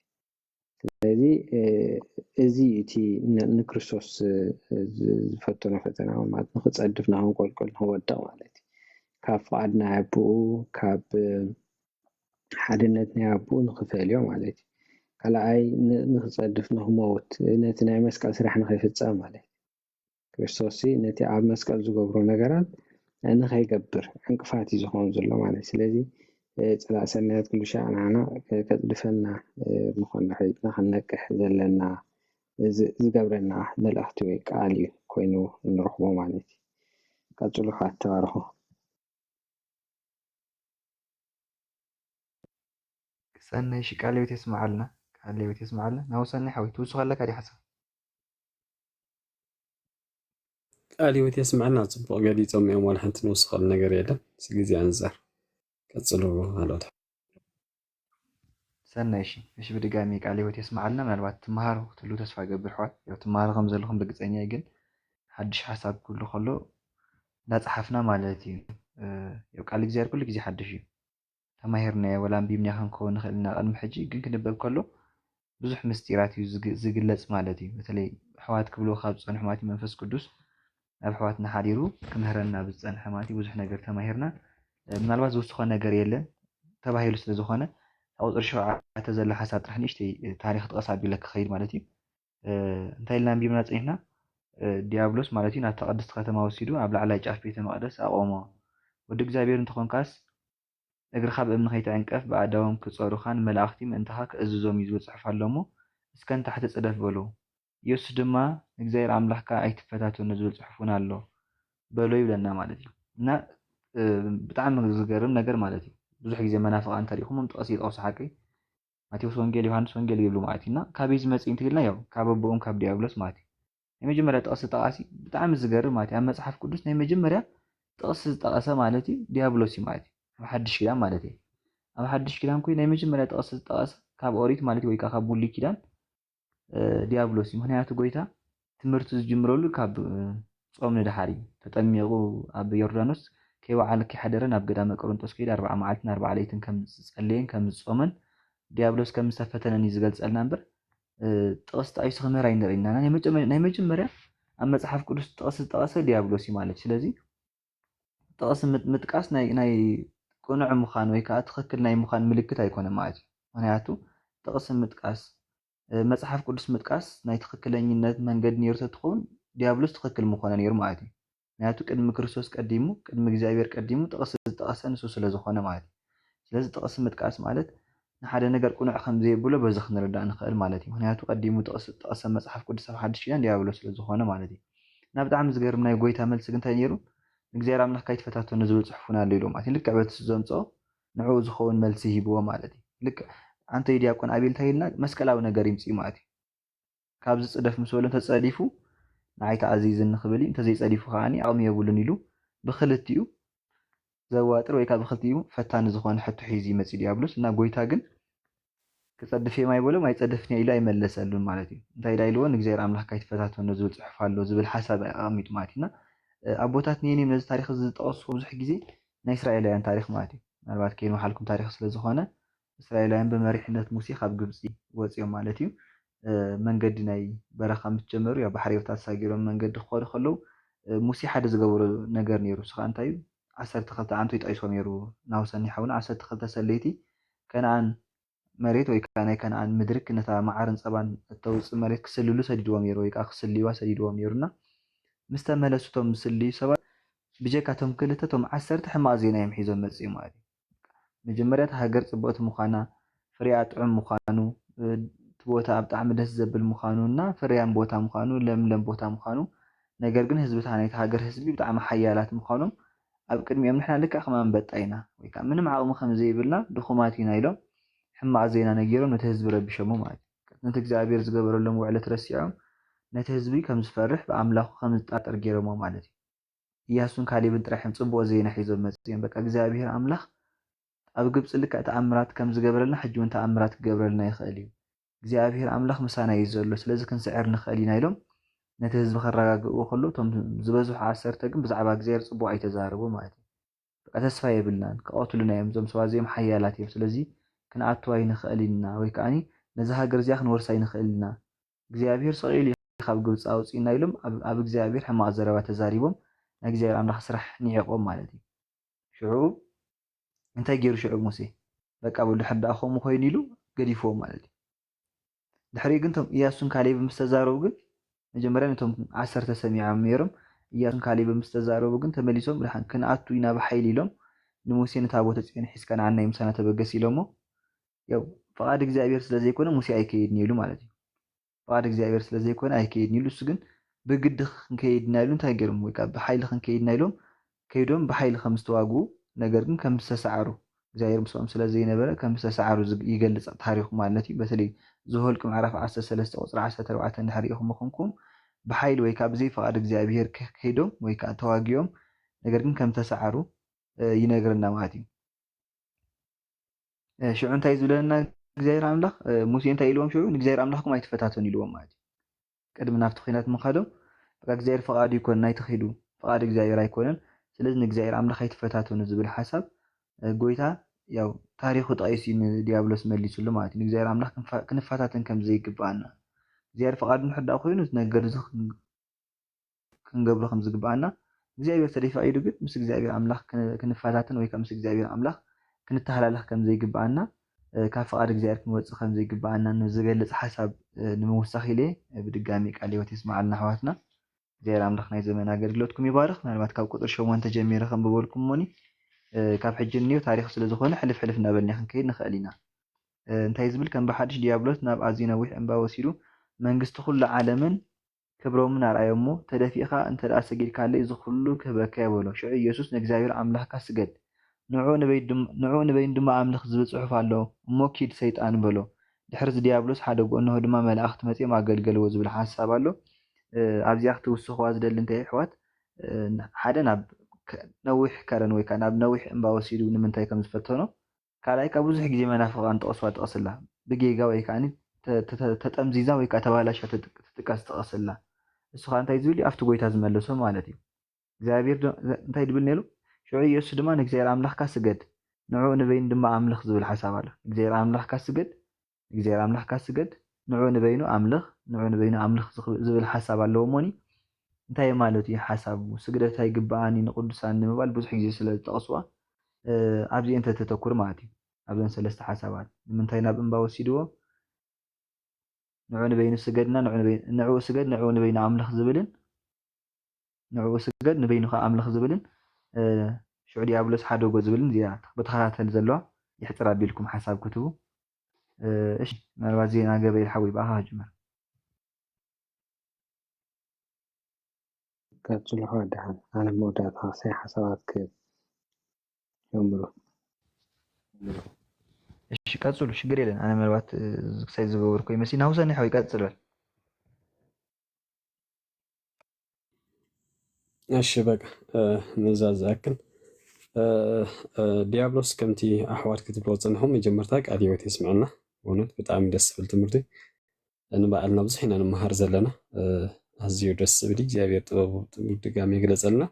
ስለዚ እዚ እቲ ንክርስቶስ ዝፈተኖ ፈተና ማለት ንክፀድፍ ንክንቆልቁል ንክወድቕ ማለት እዩ ካብ ፍቓድ ናይ ኣቦኡ ካብ ሓድነት ናይ ኣቦኡ ንክፈልዮ ማለት እዩ ካልኣይ ንክፀድፍ ንክመውት ነቲ ናይ መስቀል ስራሕ ንክይፍፀም ማለት እዩ ክርስቶስ ነቲ ኣብ መስቀል ዝገብሮ ነገራት ንኸይገብር ዕንቅፋት እዩ ዝኸውን ዘሎ ማለት እዩ። ስለዚ ፀላእ ሰናያት ኩሉ ሻዕ ንዓና ከፅድፈና ምኾን ድሕሪትና ክንነቅሕ ዘለና ዝገብረና መልእኽቲ ወይ ቃል እዩ ኮይኑ እንረኽቦ ማለት እዩ። ቀፅሉ ኣሕዋት ተባረኹ። ክፀንሽ ቃለ ህይወት የስምዓልና ቃለ ህይወት የስምዓልና ናውሰኒ ሓወይ ትውስኽ ኣለካ ዲ ሓሳብ ቃል ህይወት የስምዐልና ፅቡቅ ገሊፆም እዮም ዋላ ሓንቲ ንውስኸሉ ነገር የለን ስግዜ ኣንዛር ቀፅሉ ኣሎት ሰናይ እሺ እሺ ብድጋሚ ቃለ ህይወት የስምዓልና ምናልባት ትመሃሩ ክትህሉ ተስፋ ገብር ኣሕዋት ያው ትመሃሩ ከም ዘለኹም ርግፀኛ እየ ግን ሓድሽ ሓሳብ ክህሉ ከሎ እንዳፀሓፍና ማለት እዩ ያው ቃል እግዚኣብሔር ኩሉ ግዜ ሓድሽ እዩ ተማሂርናዮ ወላ ኣንቢብናዮ ክንከውን ንኽእል ኢና ቅድሚ ሕጂ ግን ክንበብ ከሎ ብዙሕ ምስጢራት እዩ ዝግለፅ ማለት እዩ በተለይ ኣሕዋት ክብልዎ ካብ ዝፀንሑ ማለት እዩ መንፈስ ቅዱስ ኣብ ኣሕዋትና ሓዲሩ ክምህረና ብዝፀንሐ ማለት እዩ ብዙሕ ነገር ተማሂርና ምናልባት ዝውስኾ ነገር የለን ተባሂሉ ስለ ዝኾነ፣ እታ ቁፅሪ ሸውዓተ ዘላ ሓሳብ ጥራሕ ንእሽተይ ታሪኽ ጥቀስ ኣቢለ ክኸይድ ማለት እዩ። እንታይ ኢልና ኣንቢብና ፀኒሕና? ዲያብሎስ ማለት እዩ ናብታ ቅድስቲ ከተማ ወሲዱ ኣብ ላዕላይ ጫፍ ቤተ መቕደስ ኣቆሞ። ወዲ እግዚኣብሔር እንተኾንካስ እግርኻ ብእምኒ ከይትዕንቀፍ ብኣእዳዎም ክጸሩኻን መላእኽቲ ምእንታኻ ክእዝዞም እዩ ዝብል ጽሑፍ ኣሎ እሞ እስከ ንታሕቲ ጽደፍ በሎ። ኢየሱስ ድማ ንእግዚኣብሔር ኣምላኽካ ኣይትፈታተኖ ዝብል ጽሑፍ እውን ኣሎ በሎ ይብለና ማለት እዩ። እና ብጣዕሚ ዝገርም ነገር ማለት እዩ። ብዙሕ ግዜ መናፍቓን እንተሪእኹሞም ጥቕሲ ይጠቕሱ ሓቀይ ማቴዎስ ወንጌል፣ ዮሃንስ ወንጌል ይብሉ ማለት እዩ። እና ካበይ ዝመጽእ እንተኢልና ያው ካብ ኣቦኦም ካብ ዲያብሎስ ማለት እዩ። ናይ መጀመርያ ጥቕሲ ጠቓሲ ብጣዕሚ ዝገርም ማለት እዩ። ኣብ መጽሓፍ ቅዱስ ናይ መጀመርያ ጥቕሲ ዝጠቐሰ ማለት እዩ ዲያብሎስ እዩ ማለት እዩ። ኣብ ሓድሽ ኪዳን ማለት እዩ። ኣብ ሓድሽ ኪዳን ኮይኑ ናይ መጀመርያ ጥቕሲ ዝጠቐሰ ካብ ኦሪት ማለት ወይ ከዓ ካብ ብሉይ ኪዳን ዲያብሎስ እዩ። ምክንያቱ ጎይታ ትምህርቲ ዝጅምረሉ ካብ ጾም ንድሓር እዩ። ተጠሚቑ ኣብ ዮርዳኖስ ከይወዓለ ከይሓደረ ናብ ገዳመ ቆሮንጦስ ከይደ ኣርባዓ መዓልትን ኣርባዓ ለይትን ከም ዝጸለየን ከም ዝጾመን ዲያብሎስ ከም ዝተፈተነን እዩ ዝገልጸልና እምበር ጥቕሲ ጠቒሱ ክምህር ኣይንርኢ ኢና። ናይ መጀመርያ ኣብ መጽሓፍ ቅዱስ ጥቕሲ ዝጠቐሰ ዲያብሎስ እዩ ማለት እዩ። ስለዚ ጥቕሲ ምጥቃስ ናይ ቅኑዕ ምዃን ወይ ከዓ ትኽክል ናይ ምዃን ምልክት ኣይኮነን ማለት እዩ። ምክንያቱ ጥቕሲ ምጥቃስ መጽሓፍ ቅዱስ ምጥቃስ ናይ ትኽክለኝነት መንገዲ ነይሩ ተትኸውን ዲያብሎስ ትኽክል ምኾነ ነይሩ ማለት እዩ። ምክንያቱ ቅድሚ ክርስቶስ ቀዲሙ ቅድሚ እግዚኣብሔር ቀዲሙ ጥቕሲ ዝጠቐሰ ንሱ ስለ ዝኾነ ማለት እዩ። ስለዚ ጥቕሲ ምጥቃስ ማለት ንሓደ ነገር ቅኑዕ ከም ዘየብሎ በዚ ክንርዳእ ንኽእል ማለት እዩ። ምክንያቱ ቀዲሙ ጥቕሲ ዝጠቐሰ መጽሓፍ ቅዱስ ኣብ ሓድሽ ኪዳን ዲያብሎስ ስለ ዝኾነ ማለት እዩ። እና ብጣዕሚ ዝገርም ናይ ጎይታ መልሲ ግን እንታይ ነይሩ? ንእግዚኣብሔር ኣምላኽካ ኣይትፈታተኖ ዝብል ጽሑፍ እውን ኣሎ ኢልዎ ማለት እዩ። ልክዕ በቲ እሱ ዘምጽኦ ንዕኡ ዝኸውን መልሲ ሂብዎ ማለት እዩ። ልክዕ ኣንተ ዲያቆን ኣቤል እንታይ ኢልና መስቀላዊ ነገር ይምጽእ ማለት እዩ። ካብዚ ጽደፍ ምስ በሎ እንተጸዲፉ ንዓይ ተኣዚዝኒ ክብል እዩ፣ እንተዘይጸዲፉ ከኣ ዓቕሚ የብሉን ኢሉ ብኽልቲኡ ዘዋጥር ወይ ከዓ ብኽልቲኡ ፈታኒ ዝኾነ ሕቶ ሒዙ ይመጽእ ዲያብሎስ እና ጎይታ ግን ክጸድፍ እዮም ኣይበሎም ኣይጸድፍን እየ ኢሉ ኣይመለሰሉን ማለት እዩ። እንታይ ዳ ኢልዎ ንእግዚኣብሔር ኣምላኽካ ኣይትፈታተኖ ዝብል ጽሑፍ ኣሎ ዝብል ሓሳብ ኣቐሚጡ ማለት እዩ። እና ኣቦታት ነየን እዮም ነዚ ታሪኽ እዚ ዝጠቐሱ ብዙሕ ግዜ ናይ እስራኤላውያን ታሪኽ ማለት እዩ። ምናልባት ከይንወሓልኩም ታሪኽ ስለ ዝኾነ እስራኤላውያን ብመሪሕነት ሙሴ ካብ ግብፂ ወፂኦም ማለት እዩ። መንገዲ ናይ በረኻ ምስ ጀመሩ ያው ባሕሪ ኤርትራ ተሳጊሮም መንገዲ ክኸዱ ከለዉ ሙሴ ሓደ ዝገበሮ ነገር ነይሩ። እሱ ከዓ እንታይ እዩ? ዓሰርተ ክልተ ዓንቶይ ጠቂሶም ነይሩ ናሁሰኒ ሓውና ዓሰርተ ክልተ ሰለይቲ ከነኣን መሬት ወይ ከዓ ናይ ከነኣን ምድሪ ነታ መዓርን ፀባን እተውፅእ መሬት ክስልሉ ሰዲድዎም ነይሩ ወይ ከዓ ክስልይዋ ሰዲድዎም ነይሩ እና ምስ ተመለሱ እቶም ዝስልዩ ሰባት ብጀካ እቶም ክልተ እቶም ዓሰርተ ሕማቕ ዜና እዮም ሒዞም መፅኡ ማለት እዩ። መጀመርያ እታ ሃገር ፅብቕቲ ምዃና፣ ፍሬኣ ጥዑም ምዃኑ፣ እቲ ቦታ ብጣዕሚ ደስ ዘብል ምዃኑ እና ፍርያም ቦታ ምዃኑ፣ ለምለም ቦታ ምዃኑ፣ ነገር ግን ህዝብታ ናይቲ ሃገር ህዝቢ ብጣዕሚ ሓያላት ምዃኖም ኣብ ቅድሚኦም ንሕና ልክዕ ከም ኣንበጣ ኢና ወይ ከዓ ምንም ዓቕሚ ከም ዘይብልና ድኹማት ኢና ኢሎም ሕማቕ ዜና ነጊሮም ነቲ ህዝቢ ረቢሾሞ ማለት እዩ። ነቲ እግዚኣብሔር ዝገበረሎም ውዕለት ረሲዖም ነቲ ህዝቢ ከም ዝፈርሕ ብኣምላኹ ከም ዝጠራጠር ገይሮሞ ማለት እዩ። ኢያሱን ካሌብን ጥራሕ እዮም ጽቡቕ ዜና ሒዞም መጺኦም። በቃ እግዚኣብሔር ኣምላኽ ኣብ ግብጺ ልክዕ ተኣምራት ከም ዝገበረልና ሕጂ እውን ተኣምራት ክገብረልና ይኽእል እዩ። እግዚኣብሔር ኣምላኽ ምሳና እዩ ዘሎ፣ ስለዚ ክንስዕር ንኽእል ኢና ኢሎም ነቲ ህዝቢ ከረጋግእዎ ከለዉ፣ እቶም ዝበዝሑ ዓሰርተ ግን ብዛዕባ እግዚኣብሔር ጽቡቕ ኣይተዛረቡ ማለት እዩ። በቃ ተስፋ የብልናን፣ ክቐትሉና እዮም፣ እዞም ሰባት እዚኦም ሓያላት እዮም፣ ስለዚ ክንኣቱ ኣይንኽእል ኢና ወይ ከዓኒ ነዛ ሃገር እዚኣ ክንወርሳ ኣይንኽእል ኢና። እግዚኣብሔር ስቕ ኢሉ እዩ ካብ ግብጺ ኣውጺእና ኢሎም ኣብ እግዚኣብሔር ሕማቕ ዘረባ ተዛሪቦም ናይ እግዚኣብሔር ኣምላኽ ስራሕ ንዒቖም ማለት እዩ። ሽዑ እንታይ ገይሩ ሽዑ ሙሴ? በቃ በሉ ድሕር ደኣ ከምኡ ኮይኑ ኢሉ ገዲፍዎም ማለት እዩ። ድሕሪኡ ግን እቶም እያሱን ካሌብን ምስ ተዛረቡ ግን መጀመርያ ነቶም ዓሰርተ ሰሚዖም ነይሮም። እያሱን ካሌብን ምስ ተዛረቡ ግን ተመሊሶም ደሓን ክንኣቱ ኢና ብሓይሊ ኢሎም ንሙሴ ንታቦተ ጽዮን ሒዝካ ንዓና እዩ ምሳና ተበገስ ኢሎሞ። ያው ፍቓድ እግዚኣብሔር ስለ ዘይኮነ ሙሴ ኣይከይድን ኢሉ ማለት እዩ። ፍቓድ እግዚኣብሔር ስለ ዘይኮነ ኣይከይድን ኢሉ። እሱ ግን ብግዲ ክንከይድ ኢና ኢሉ እንታይ ገይሮም ወይ ከዓ ብሓይሊ ክንከይድ ኢና ኢሎም ከይዶም ብሓይሊ ከም ዝተዋግኡ ነገር ግን ከም ዝተሰዓሩ እግዚኣብሔር ምስኦም ስለ ዘይነበረ ከም ዝተሰዓሩ ይገልፅ ታሪኹ ማለት እዩ። በተለይ ዘኍልቍ ምዕራፍ ዓሰርተ ሰለስተ ቁፅሪ ዓሰርተ ኣርባዕተ እንድሕር ርኢኹም ምኾንኩም ብሓይሊ ወይ ከዓ ብዘይ ፍቓድ እግዚኣብሔር ከይዶም ወይ ከዓ ተዋጊኦም ነገር ግን ከም ዝተሰዓሩ ይነግረና ማለት እዩ። ሽዑ እንታይ ዝብለና እግዚኣብሔር ኣምላኽ ሙሴ እንታይ ኢልዎም ሽዑ ንእግዚኣብሔር ኣምላኽኩም ኣይትፈታተኑ ኢልዎም ማለት እዩ። ቅድሚ ናብቲ ኲናት ምኻዶም በቃ እግዚኣብሔር ፍቓዱ ይኮን ናይ ተኺዱ ፍቓድ እግዚኣብሔር ኣይኮነን። ስለዚ ንእግዚኣብሔር ኣምላኽ ኣይትፈታተኑ ዝብል ሓሳብ ጎይታ ያው ታሪኹ ጠቒሱ እዩ ንዲያብሎስ መሊሱሉ ማለት እዩ። ንእግዚኣብሔር ኣምላኽ ክንፈታተን ከም ዘይግብኣና እግዚኣብሔር ፍቓዱ ንሕዳእ ኮይኑ እዚ ነገር እዚ ክንገብሮ ከም ዝግብኣና እግዚኣብሔር ተደፋኢዱ ግን ምስ እግዚኣብሔር ኣምላኽ ክን- ክንፈታተን ወይ ከዓ ምስ እግዚኣብሔር ኣምላኽ ክንተሃላለኽ ከም ዘይግብኣና፣ እ፣ ካብ ፍቓድ እግዚኣብሔር ክንወፅእ ከም ዘይግብኣና ንዝገልፅ ሓሳብ፣ እ፣ ንምውሳኽ ኢለ፣ እ፣ ብድጋሚ ቃለ ህይወት የስምዓልና ኣሕዋትና። እግዚኣብሔር ኣምላኽ ናይ ዘመን ኣገልግሎትኩም ይባርኽ። ምናልባት ካብ ቁፅሪ ሸሞንተ ጀሚረ ከንብበልኩም እሞኒ፣ እ፣ ካብ ሕጂ እኒኦ ታሪኽ ስለ ዝኾነ ሕልፍ ሕልፍ እናበልና ክንከይድ ንኽእል ኢና። እ፣ እንታይ ዝብል? ከም ብሓድሽ ዲያብሎስ ናብ ኣዝዩ ነዊሕ እምባ ወሲዱ መንግስቲ ኩሉ ዓለምን ክብሮምን ኣርኣዮሞ፣ ተደፊእኻ እንተ ደኣ ሰጊድካለይ እዚ ኩሉ ክህበካ እየ በሎ። ሽዑ ኢየሱስ ንእግዚኣብሔር ኣምላኽካ ስገድ፣ ንዕኡ ንበይን ድም- ንዕኡ ንበይኑ ድማ ኣምልኽ ዝብል ጽሑፍ ኣሎ፣ እሞ ኪድ ሰይጣን በሎ። ድሕርዚ ዲያብሎስ ሓደጎ፣ እንሆ ድማ መላእኽቲ መጺኦም ኣገልገልዎ ዝብል ሓሳብ ኣሎ። እ፣ ኣብዚኣ ክትውስኽዋ ዝደሊ እንታይ ኣሕዋት፣ እ፣ ሓደ ናብ ከ- ነዊሕ ከረን ወይ ከኣ ናብ ነዊሕ እምባ ወሲዱ ንምንታይ ከም ዝፈተኖ፣ ካልኣይ ከኣ ብዙሕ ግዜ መናፍቓን ጥቕስዋ ጥቕስላ ብጌጋ ወይ ከኣ ተጠምዚዛ ወይ ከኣ ተባላሻ ትጥቀስ ጥቕስላ። እሱ ከኣ እንታይ ዝብል እዩ? ኣብቲ ጎይታ ዝመለሶ ማለት እዩ። እግዚኣብሔር እንታይ ድብል ነይሩ? ሽዑ ኢየሱስ ድማ ንእግዚኣብሔር ኣምላኽካ ስገድ፣ ንዕኡ ንበይኑ ድማ ኣምልኽ ዝብል ሓሳብ ኣሎ። እግዚኣብሔር ኣምላኽካ ስገድ፣ እግዚኣብሔር ኣምላኽካ ስገድ፣ ንዕኡ ንበይኑ ኣምልኽ፣ ንዕኡ ንበይኑ ኣምልኽ ዝብል ሓሳብ ኣለዎ እሞኒ እንታይ ማለት እዩ ሓሳቡ? ስግደት ኣይግብኣኒ ንቅዱሳን ንምባል ብዙሕ ግዜ ስለ ዝጠቕስዋ ኣብዚኤን ተተተኩር ማለት እዩ። ኣብዘን ሰለስተ ሓሳባት ንምንታይ ናብ እምባ ወሲድዎ? ንዑ ንበይኑ ስገድና ንዑ ስገድ ንዑ ንበይኑ ኣምልኽ ዝብልን ንዕኡ ስገድ ንበይኑ ከዓ ኣምልኽ ዝብልን ሽዑ ዲያብሎስ ሓደጎ ዝብልን እዚኣ ብተኸታተል ዘለዋ ይሕፅር ኣቢልኩም ሓሳብ ክትቡ። እሺ ምናልባት ዜና ገበይ ሓወይ ብኣኻ ክጅምር። ቀጽሎ ደሓን ኣነ መወዳእታ ክሳይ ሓሳባት ክህብ ጀምሩ። እሺ ቀጽሉ፣ ሽግር የለን። ኣነ ምናልባት ክሳይ ዝገበርኩ ይመስል ናሁሰኒ ሓወይ ቀጽል በል። እሺ በቃ ነዛ ዝኣክል ዲያብሎስ ከምቲ ኣሕዋት ክትብሎ ዝጸንሖም መጀመርታ ቃል ህይወት የስምዐና። ብእውነት ብጣዕሚ ደስ ዝብል ትምህርቲ። ንባዕልና ብዙሕ ኢና ንመሃር ዘለና። ኣዝዩ ደስ ዝብል እዩ እግዚኣብሔር ጥበቡ ድጋሚ ይግለፀልና።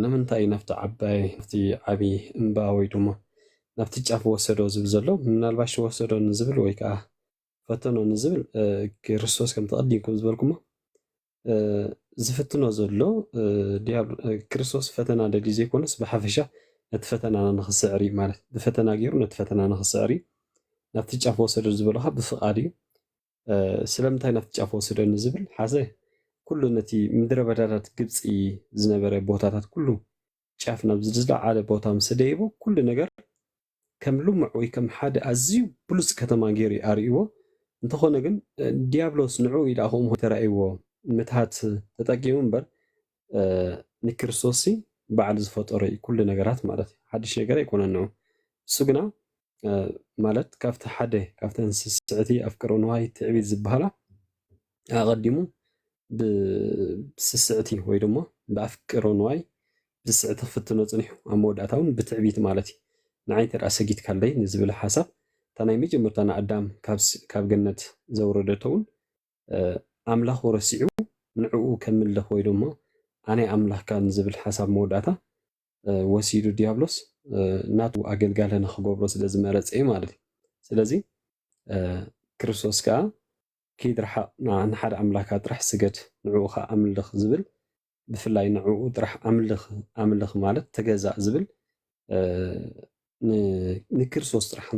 ንምንታይ ናብቲ ዓባይ ናብቲ ዓብይ እምባ ወይ ድማ ናብቲ ጫፍ ወሰዶ ዝብል ዘሎ ምናልባሽ ወሰዶ ንዝብል ወይ ከዓ ፈተኖ ንዝብል ክርስቶስ ከምቲ ቀዲምኩም ዝበልኩሞ ዝፍትኖ ዘሎ ክርስቶስ ፈተና ደልዩ ዘይኮነስ ብሓፈሻ ነቲ ፈተናና ንኽስዕር እዩ ማለት ብፈተና ገይሩ ነቲ ፈተና ንኽስዕር እዩ ናብቲ ጫፍ ወሰዶ ዝበሎ ከዓ ብፍቓድ እዩ ስለምንታይ ናብቲ ጫፍ ወሰዶ ንዝብል ሓዘ ኩሉ ነቲ ምድረ በዳታት ግብፂ ዝነበረ ቦታታት ኩሉ ጫፍ ናብ ዝለዓለ ቦታ ምስ ደይቦ ኩሉ ነገር ከም ልሙዕ ወይ ከም ሓደ ኣዝዩ ብሉጽ ከተማ ገይሩ ኣርእይዎ። እንተኾነ ግን ዲያብሎስ ንዕኡ ኢሉ ኣኹምሆ ተራእይዎ ምትሃት ተጠቂሙ እምበር ንክርስቶስ ሲ ባዕሉ ዝፈጠሮ እዩ ኩሉ ነገራት ማለት እዩ። ሓድሽ ነገር ኣይኮነን ንዑ። እሱ ግና ማለት ካብቲ ሓደ ካብተን ስስዕቲ ኣፍቅሮ ንዋይ ትዕቢት ዝበሃላ ኣቐዲሙ ብስስዕቲ ወይ ድማ ብኣፍቅሮ ንዋይ ብስስዕቲ ክፍትኖ ጽኒሑ ኣብ መወዳእታ እውን ብትዕቢት ማለት እዩ ንዓይ እንተ ሰጊድካለይ ንዝብል ሓሳብ እታ ናይ መጀመርታ ንኣዳም ካብ ገነት ዘውረደቶ እውን ኣምላኹ ረሲዑ ንዕኡ ከምልኽ ወይ ድማ ኣነ ኣምላኽካ ንዝብል ሓሳብ መወዳእታ ወሲዱ ዲያብሎስ ናቱ ኣገልጋሊ ንኽገብሮ ስለ ዝመረጸ እዩ ማለት እዩ። ስለዚ ክርስቶስ ከኣ ኪድ ርሓቕ ንሓደ ኣምላኽካ ጥራሕ ስገድ ንዕኡ ኸኣ ኣምልኽ ዝብል ብፍላይ ንዕኡ ጥራሕ ኣምልኽ ኣምልኽ ማለት ተገዛእ ዝብል ንክርስቶስ ጥራሕ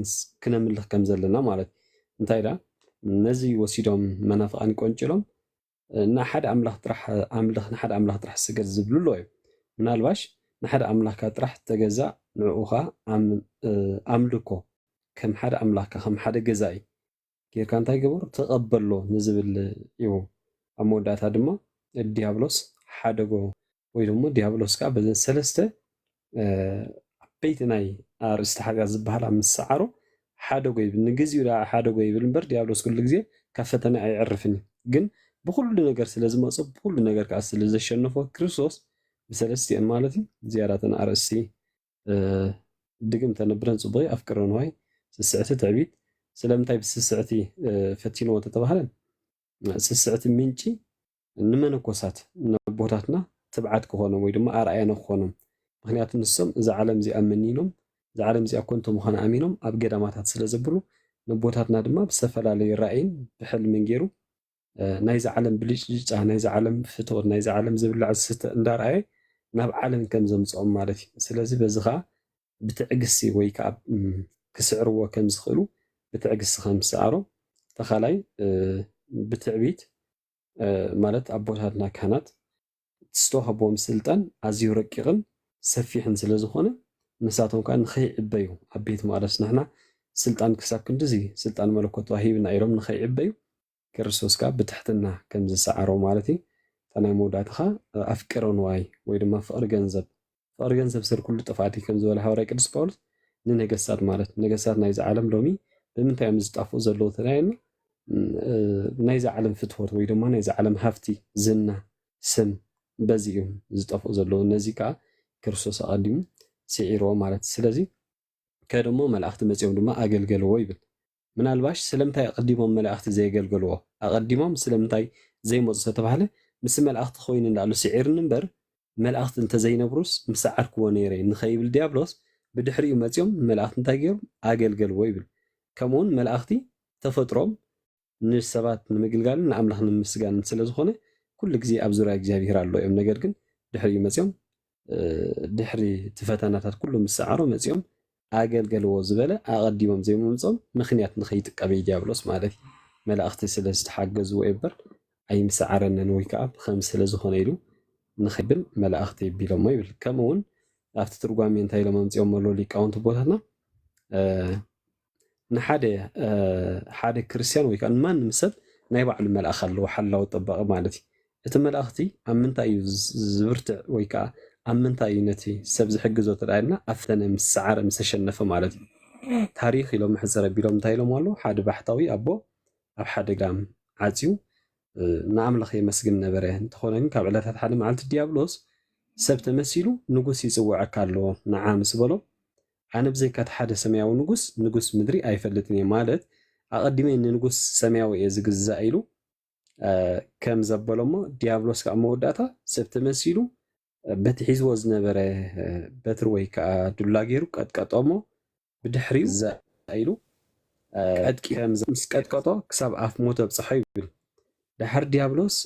ክነምልኽ ከም ዘለና ማለት እዩ። እንታይ ደኣ ነዚ ወሲዶም መናፍቓን ቆንጭሎም ንሓደ ኣምላኽ ጥራሕ ኣምልኽ ንሓደ ኣምላኽ ጥራሕ ስገድ ዝብሉ ኣለዉ እዮም። ምናልባሽ ንሓደ ኣምላኽካ ጥራሕ ተገዛእ ንዕኡ ኸዓ ኣምልኮ ከም ሓደ ኣምላኽካ ከም ሓደ ገዛኢ ጌርካ እንታይ ገበሮ ተቐበሎ ንዝብል እዩ። ኣብ መወዳእታ ድማ ዲያብሎስ ሓደጎ ወይ ድማ ዲያብሎስ ከዓ በዘን ሰለስተ ዓበይቲ ናይ ኣርእስቲ ሓጢኣት ዝበሃላ ምስ ሰዓሮ ሓደጎ ይብል። ንግዚኡ ደኣ ሓደጎ ይብል እምበር ዲያብሎስ ኩሉ ግዜ ካብ ፈተነ ኣይዕርፍን እዩ። ግን ብኩሉ ነገር ስለ ዝመፆ ብኩሉ ነገር ከዓ ስለ ዘሸነፎ ክርስቶስ ብሰለስቲአን ማለት እዩ ዝያዳተን ኣርእስቲ ድግም ተነብረን ጽቡቕ ኣፍቅሮ ንዋይ ስስዕቲ ትዕቢት ስለምንታይ ብስስዕቲ ፈቲንዎ ተተባህለ ስስዕቲ ምንጪ ንመነኮሳት ነቦታትና ትብዓት ክኾኖም ወይ ድማ ኣርኣያ ንክኾኖም ምክንያቱ ንሶም እዛ ዓለም እዚኣ መኒኖም እዛ ዓለም እዚኣ ኮንቶ ምዃና ኣሚኖም ኣብ ገዳማታት ስለ ዘብሉ ነቦታትና ድማ ብዝተፈላለዩ ራእይን ብሕልምን ገይሩ ናይዚ ዓለም ብልጭልጫ፣ ናይዚ ዓለም ፍትወት፣ ናይዚ ዓለም ዝብላዕ ዝስተ እንዳረኣየ ናብ ዓለም ከም ዘምፅኦም ማለት እዩ። ስለዚ በዚ ከዓ ብትዕግስቲ ወይ ከዓ ክስዕርዎ ከም ዝኽእሉ ብትዕግስቲ ከም ዝሰዓሮ፣ ተኻላይ ብትዕቢት ማለት ኣቦታትና ካህናት ዝተዋህቦም ስልጣን ኣዝዩ ረቂቕን ሰፊሕን ስለ ዝኾነ ንሳቶም ከዓ ንኸይዕበዩ ኣብ ቤት መቕደስ ንሕና ስልጣን ክሳብ ክንድዚ ስልጣን መለኮት ተዋሂብና ኢሎም ንኸይዕበዩ ክርስቶስ ከዓ ብትሕትና ከም ዝሰዓሮ ማለት እዩ። እታ ናይ መወዳእታ ከዓ ኣፍቅሮ ንዋይ ወይ ድማ ፍቕሪ ገንዘብ ፍቕሪ ገንዘብ ስር ኩሉ ጥፍኣት እዩ ከም ዝበለ ሃዋርያ ቅዱስ ጳውሎስ ንነገስታት ማለት ነገስታት ናይዚ ዓለም ሎሚ ብምንታይ እዮም ዝጣፍኡ ዘለዉ ተናየና ናይዚ ዓለም ፍትወት ወይ ድማ ናይዚ ዓለም ሃፍቲ ዝና ስም በዚ እዮም ዝጠፍኡ ዘለዉ ነዚ ከዓ ክርስቶስ ኣቐዲሙ ስዒርዎ ማለት ስለዚ ከደሞ መላእኽቲ መፂኦም ድማ ኣገልገልዎ ይብል ምናልባሽ ስለምንታይ ኣቐዲሞም መላእኽቲ ዘየገልገልዎ ኣቐዲሞም ስለምንታይ ዘይመፁ ዝተባህለ ምስ መላእኽቲ ኮይኑ እንዳሉ ስዒርኒ እምበር መላእኽቲ እንተዘይነብሩስ ምሰዓርክዎ ነይረ ንኸይብል ዲያብሎስ ብድሕሪኡ መፂኦም ንመላእኽቲ እንታይ ገይሮም ኣገልገልዎ ይብል ከምኡውን መላእኽቲ ተፈጥሮም ንሰባት ንምግልጋልን ንኣምላኽ ንምምስጋንን ስለ ዝኾነ ኩሉ ግዜ ኣብ ዙርያ እግዚኣብሄር ኣሎ እዮም ነገር ግን ድሕሪኡ መፂኦም ድሕሪ እቲ ፈተናታት ኩሉ ምስ ሰዓሮ መፂኦም ኣገልገልዎ ዝበለ ኣቐዲሞም ዘይምምፆም ምኽንያት ንኸይጥቀም እዩ ዲያብሎስ ማለት እዩ። መላእኽቲ ስለ ዝተሓገዝዎ እምበር ኣይምሰዓረንን ወይ ከዓ ብኸም ስለ ዝኾነ ኢሉ ንኸይብል መላእኽቲ ቢሎሞ ይብል። ከምኡ እውን ኣብቲ ትርጓሜ እንታይ ኢሎም ኣምፂኦም ኣለዉ ሊቃውንቲ ኣቦታትና ንሓደ ሓደ ክርስትያን ወይ ከዓ ንማንም ሰብ ናይ ባዕሉ መልኣኽ ኣለዎ ሓላዊ ጠባቂ ማለት እዩ እቲ መልኣኽቲ ኣብ ምንታይ እዩ ዝብርትዕ ወይ ከዓ ኣብ ምንታይ እዩ ነቲ ሰብ ዝሕግዞ ተዳልና ኣብ ፈተነ ምስ ሰዓረ ምስ ተሸነፈ ማለት እዩ ታሪኽ ኢሎም ሕፅር ኣቢሎም እንታይ ኢሎም ኣለዉ ሓደ ባሕታዊ ኣቦ ኣብ ሓደ ገዳም ዓፅዩ ንኣምላኽ የመስግን ነበረ። እንተኾነ ግን ካብ ዕለታት ሓደ መዓልቲ ዲያብሎስ ሰብ ተመሲሉ ንጉስ ይፅውዐካ ኣሎ ንዓ ምስ በሎ ኣነ ብዘይካ እቲ ሓደ ሰማያዊ ንጉስ ንጉስ ምድሪ ኣይፈልጥን እየ ማለት ኣቐዲመ ንንጉስ ሰማያዊ እየ ዝግዛእ ኢሉ ከም ዘበሎ እሞ ዲያብሎስ ከዓ መወዳእታ ሰብ ተመሲሉ በቲ ሒዝዎ ዝነበረ በትሪ ወይ ከዓ ዱላ ገይሩ ቀጥቀጦ እሞ ብድሕሪኡ ዘ ኢሉ ቀጥቂጦ ምስ ቀጥቀጦ ክሳብ ኣፍ ሞት ኣብፀሖ ይብል። ድሓር ዲያብሎስ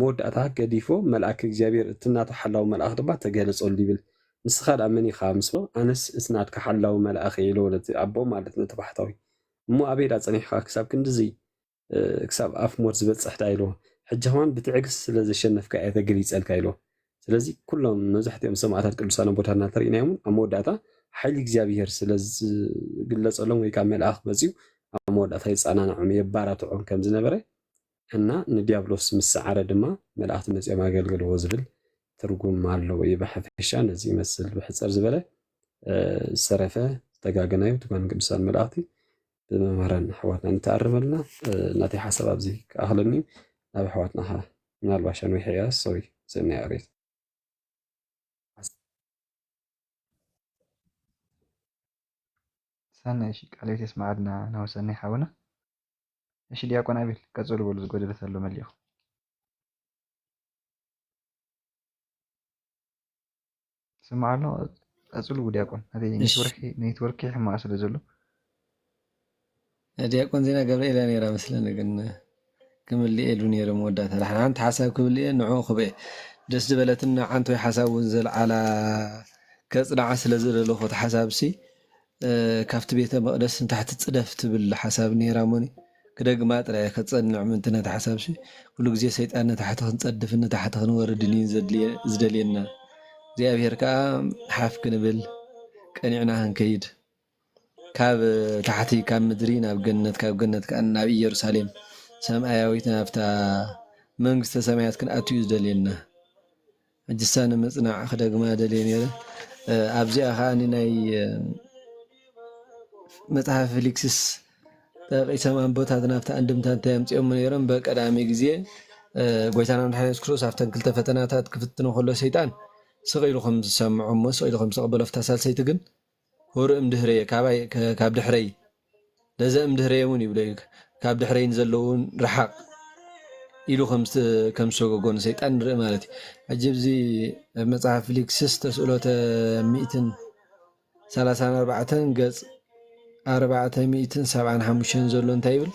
መወዳእታ ገዲፎ መልኣክ እግዚኣብሔር እቲ ናቱ ሓላዊ መልኣኽ ድማ ተገለጸሉ ይብል። ንስኻ ደኣ መን ኢኻ ምስ በሎ ኣነስ እቲ ናትካ ሓላዊ መልኣኽ እየ ኢሎ ነቲ ኣቦ ማለት ነቲ ባሕታዊ። እሞ ኣበይ ደኣ ጸኒሕካ ክሳብ ክንድዚ ክሳብ ኣፍ ሞት ዝበጽሕ ደኣ ኢልዎ። ሕጂ ከማን ብትዕግስቲ ስለ ዘሸነፍካ እየ ተገሊጸልካ ኢልዎ። ስለዚ ኩሎም መብዛሕትኦም ሰማእታት ቅዱሳን ኣቦታትና እንተሪእናዮምን ኣብ መወዳእታ ሓይሊ እግዚኣብሄር ስለ ዝግለጸሎም ወይ ከዓ መልኣኽ መጺኡ ኣብ መወዳእታ የጸናንዖም የባራትዖም ከም ዝነበረ እና ንዲያብሎስ ምስ ሰዓረ ድማ መላእኽቲ መጺኦም ኣገልገልዎ ዝብል ትርጉም ኣለዎ እዩ ብሓፈሻ ነዚ ይመስል ብሕፅር ዝበለ ዝተረፈ ዝተጋገናዩ ትጓን ቅዱሳን መላእኽቲ ብመምህራን ኣሕዋትና ንተኣርም ኣለና። ናተይ ሓሳብ ኣብዚ ክኣኽለኒ እዩ። ናብ ኣሕዋትና ኸዓ ምናልባሽ ኣንዊሐ እያ፣ ሶሪ፣ ስእኒ ኣቕሪት። ሰናይ፣ እሺ፣ ቃለ ሕይወት የስምዓልና ናሁ ሰናይ ሓውና። እሺ ዲያቆን ኣቤል ቀጽሉ በሉ፣ ዝጎደለ ተሎ መሊእኹም። ስማዕ ኣሎ። ቀጽሉ ዲያቆን፣ ናተይ እሺ። ኔትወርክ ኔትወርክ ሕማቕ ስለ ዘሎ። ዲያቆን ዜና ገብርኤል እያ ነይራ መስለኒ፣ ግን ክምልእ ኢሉ ነይሩ መወዳእታ። ደሓን ሓንቲ ሓሳብ ክብል እየ፣ ንዕኡ ክበ ደስ ዝበለትን ንዓንቶይ ሓሳብ እውን ዘልዓላ ከጽንዓ ስለ ዝደለኹ፣ እቲ ሓሳብ ሲ፣ እ፣ ካብቲ ቤተ መቕደስ ንታሕቲ ጽደፍ ትብል ሓሳብ ነይራ እሞኒ፣ ክደግማ ጥራይ እየ፣ ከጸንዕ ምእንቲ ነቲ ሓሳብ ሲ፣ ኩሉ ግዜ ሰይጣን ንታሕቲ ክንጸድፍን ንታሕቲ ክንወርድን እዩ ዘድልየ-፣ ዝደልየና። እግዚኣብሔር ከኣ ሓፍ ክንብል፣ ቀኒዕና ክንከይድ፣ ካብ ታሕቲ፣ ካብ ምድሪ ናብ ገነት፣ ካብ ገነት ከኣ ናብ ኢየሩሳሌም ሰማያዊት፣ ናብታ መንግስተ ሰማያት ክንኣቱ እዩ ዝደልየና። ሕጅሳ ንምጽናዕ ክደግማ ደልየ ነይረ። እ፣ ኣብዚኣ ከኣ ናይ፣ እ፣ መጽሓፍ ፊሊክስስ ጠቒሶም ኣቦታትና ኣብቲ ኣንድምታ እንታይ ኣምጺኦሞ ነይሮም? በቀዳሚ ግዜ፣ እ፣ ጎይታና መድሓኒና የሱስ ክርስቶስ ኣብተን ክልተ ፈተናታት ክፍትኖ ከሎ ሰይጣን ስቕ ኢሉ ከም ዝሰምዖ እሞ ስቕ ኢሉ ከም ዝተቐበሎ፣ ኣብታ ሳልሰይቲ ግን፣ "ሁር እምድህረየ"፣ ካባይ፣ ከ-፣ ካብ ድሕረይ፣ "ለዘ እምድህረየ እውን" ይብሎ እዩ። ካብ ድሕረይ ንዘለዉ እውን ርሓቕ ኢሉ ከም ዝተ-፣ ከም ዝሰጎጎ ንሰይጣን ንርኢ ማለት እዩ። ሕጂ ኣብዚ ኣብ መጽሓፍ ፊሊክስስ ተስእሎተ ሚእትን ሰላሳን ኣርባዕተን ገጽ ኣርባዕተ ሚእትን ሰብዓን ሓሙሽተን ዘሎ እንታይ ይብል?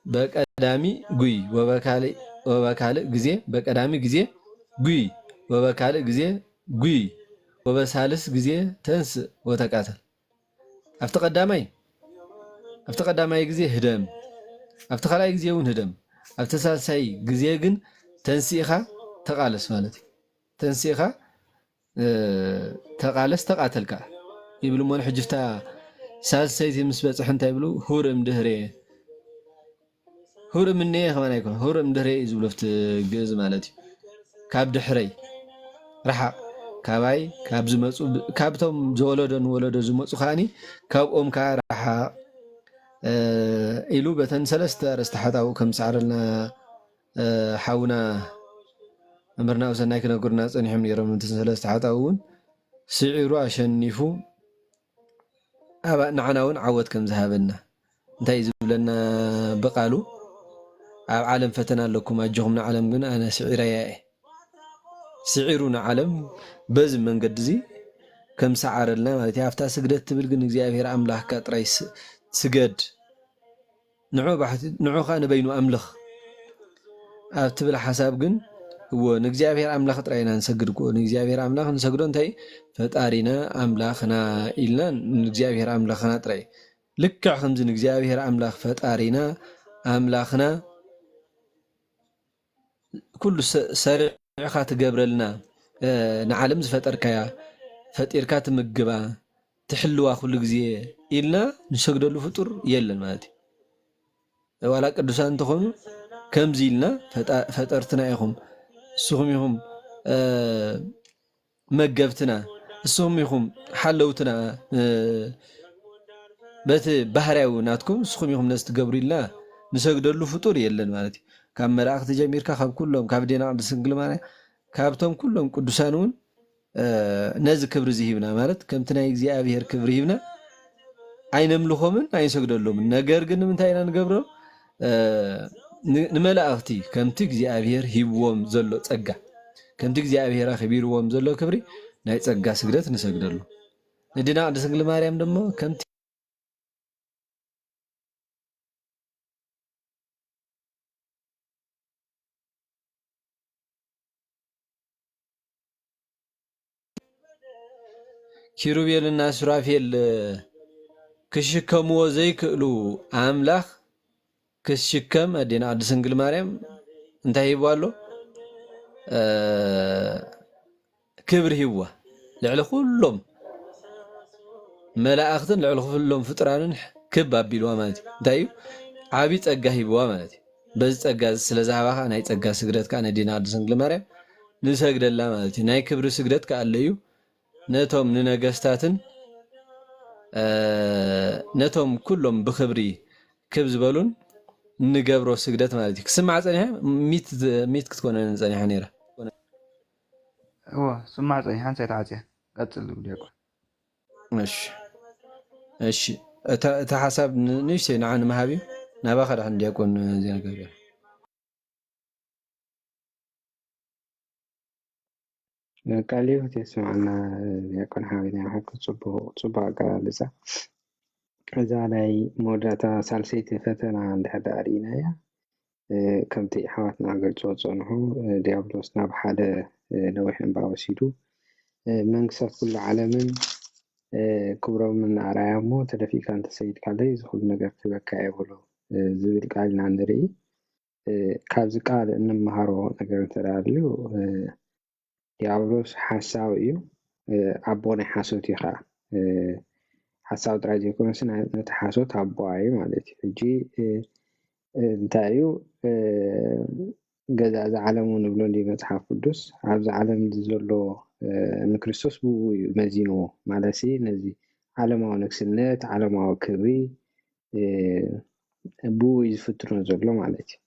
በቀዳሚ ጉይ ወበካልእ ወበካልእ ግዜ በቀዳሚ ግዜ ጉይ ወበካልእ ግዜ ጉይ ወበሳልስ ግዜ ተንስእ ወተቃተል። ኣብቲ ቀዳማይ ኣብቲ ቀዳማይ ግዜ ህደም፣ ኣብቲ ካልኣይ ግዜ እውን ህደም፣ ኣብቲ ሳልሳይ ግዜ ግን ተንሲእኻ ተቃለስ ማለት እዩ። ተንሲእኻ ተቃለስ ተቃተል ከዓ ይብሉ እሞ ንሕጂ ፍታ ሳልሰይቲ ምስ በፅሕ እንታይ ይብሉ? ሁር እምድህሬ ሁር እምኔ ከማን ኣይኮነ ሁር እምድህሬ እዩ ዝብሉ ፍቲ ግእዝ ማለት እዩ። ካብ ድሕረይ ርሓቕ ካባይ ካብ ዝመፁ ካብቶም ዝወለዶ ንወለዶ ዝመፁ ከዓኒ ካብኦም ከዓ ርሓቕ ኢሉ በተን ሰለስተ ኣርእስቲ ሓጣው ከም ዝሰዓረልና ሓውና መምህርና ሰናይ ክነግሩና ፀኒሖም ነይሮም። እቲ ሰለስተ ሓጣው እውን ስዒሩ ኣሸኒፉ ንዓና እውን ዓወት ከም ዝሃበና እንታይ እዩ ዝብለና ብቃሉ? ኣብ ዓለም ፈተና ኣለኩም ኣጆኹም ንዓለም ግን ኣነ ስዒረያ እየ። ስዒሩ ንዓለም በዚ መንገዲ እዚ ከም ሰዓረልና ማለት እዩ። ኣብታ ስግደት ትብል ግን እግዚኣብሔር ኣምላኽካ ጥራይ ስገድ ንዑ ባሕቲ ንዑ ኸዓ ንበይኑ ኣምልኽ ኣብ ትብል ሓሳብ ግን እዎ ንእግዚኣብሔር ኣምላኽ ጥራይ ኢና ንሰግድ እኮ ንእግዚኣብሔር ኣምላኽ ንሰግዶ እንታይ ፈጣሪና ኣምላኽና ኢልና ንእግዚኣብሔር ኣምላኽና ጥራይ ልክዕ ከምዚ ንእግዚኣብሔር ኣምላኽ ፈጣሪና ኣምላኽና ኩሉ ሰሪዕኻ ትገብረልና ንዓለም ዝፈጠርካያ ፈጢርካ ትምግባ ትሕልዋ ኩሉ ግዜ ኢልና ንሰግደሉ ፍጡር የለን ማለት እዩ። ዋላ ቅዱሳን እንተኾኑ ከምዚ ኢልና ፈጠርትና ኢኹም፣ ንስኹም ኢኹም መገብትና፣ ንስኹም ኢኹም ሓለውትና፣ በቲ ባህርያዊ ናትኩም ንስኹም ኢኹም ነዚ ትገብሩ ኢልና ንሰግደሉ ፍጡር የለን ማለት እዩ። ካብ መላእኽቲ ጀሚርካ ካብ ኩሎም ካብ ዴና ቅድስት ድንግል ማርያም ካብቶም ኩሎም ቅዱሳን እውን ነዚ ክብሪ እዚ ሂብና ማለት ከምቲ ናይ እግዚኣብሔር ክብሪ ሂብና ኣይነምልኾምን ኣይንሰግደሎምን። ነገር ግን ንምንታይ ኢና ንገብሮም? ንመላእኽቲ ከምቲ እግዚኣብሔር ሂብዎም ዘሎ ጸጋ ከምቲ እግዚኣብሔር ኣኽቢርዎም ዘሎ ክብሪ ናይ ጸጋ ስግደት ንሰግደሉ። ንድና ቅድስት ድንግል ማርያም ደሞ ከምቲ ኪሩቤልና ሱራፌል ክሽከምዎ ዘይክእሉ ኣምላኽ ክትሽከም ኣዴና ቅድስት ድንግል ማርያም እንታይ ሂብዋ ኣሎ? ክብሪ ሂብዋ። ልዕሊ ኩሎም መላእኽትን ልዕሊ ኩሎም ፍጡራንን ክብ ኣቢልዋ ማለት እዩ። እንታይ እዩ? ዓቢ ጸጋ ሂብዋ ማለት እዩ። በዚ ጸጋ እዚ ስለ ዝሃባ ከዓ ናይ ጸጋ ስግደት ከዓ ነዴና ቅድስት ድንግል ማርያም ንሰግደላ ማለት እዩ። ናይ ክብሪ ስግደት ከዓ ኣለዩ ነቶም ንነገስታትን ነቶም ኩሎም ብክብሪ ክብ ዝበሉን እንገብሮ ስግደት ማለት እዩ። ክስማዕ ፀኒሐ ሚት ክትኮነን ፀኒሐ ነይራ። እዎ ስማዕ ፀኒሐ ንሳይ ተዓፅያ ቀፅል ዲያቆን። እሺ እሺ እታ ሓሳብ ንእሽተይ ንዓ ንምሃብ እዩ ናባኻ ዳሕን ዲያቆን ዜና ገብርኤል። ቃለ ሕይወት የስምዐና ዲያቆን ሓወይ ናይ ሓቂ ጽቡቕ ጽቡቕ ኣገላልጻ። እዛ ናይ መወዳእታ ሳልሰይቲ ፈተና እንድሕር ደኣ ርኢናያ ከምቲ ሓዋትና ክገልጽዎ ዝጸንሑ ዲያብሎስ ናብ ሓደ ነዊሕ እምባ ወሲዱ መንግስታት ኩሉ ዓለምን ክብሮምን ኣርኣያ እሞ ተደፊእካ እንተሰጊድካለይ እዚ ኩሉ ነገር ክህበካ እየ በሎ ዝብል ቃል ኢና ንርኢ። ካብዚ ቃል እንመሃሮ ነገር እንተ ደኣ ኣልዩ ዲያብሎስ ሓሳዊ እዩ፣ ኣቦ ናይ ሓሶት እዩ ኸዓ። ሓሳዊ ጥራይ ዘይኮነስ ነቲ ሓሶት ኣቦኣ እዩ ማለት እዩ። ሕጂ እንታይ እዩ ገዛ እዛ ዓለም እውን ንብሎ እንዲ መፅሓፍ ቅዱስ ኣብዚ ዓለም ዘሎ ንክርስቶስ ብኡ እዩ መዚንዎ ማለት ነዚ ዓለማዊ ንግስነት ዓለማዊ ክብሪ ብኡ እዩ ዝፍትኖ ዘሎ ማለት እዩ።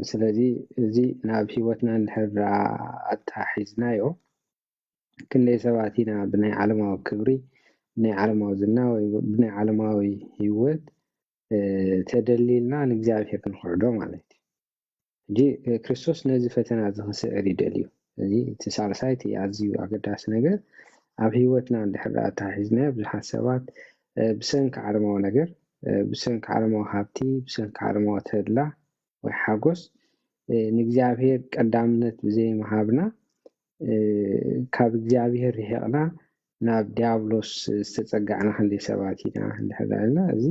ስለዚ እዚ ናብ ሂወትና እንድሕር ኣተሓሒዝናዮ ክንደይ ሰባት ኢና ብናይ ዓለማዊ ክብሪ ብናይ ዓለማዊ ዝና ወይ ብናይ ዓለማዊ ሂወት ተደሊልና ንእግዚኣብሔር ክንክሕዶ ማለት እዩ። ሕጂ ክርስቶስ ነዚ ፈተና እዚ ክስዕር ይደልዩ። እዚ እቲ ሳልሳይ እቲ ኣዝዩ ኣገዳሲ ነገር ኣብ ሂወትና እንድሕር ኣተሓሒዝናዮ ብዙሓት ሰባት ብሰንኪ ዓለማዊ ነገር ብሰንኪ ዓለማዊ ሃብቲ፣ ብሰንኪ ዓለማዊ ተድላ ወይ ሓጎስ ንእግዚኣብሔር ቀዳምነት ብዘይምሃብና፣ ካብ እግዚኣብሔር ርሒቕና ናብ ዲያብሎስ ዝተጸጋዕና ክንደይ ሰባት ኢና እንድሕር ዳልና፣ እዚ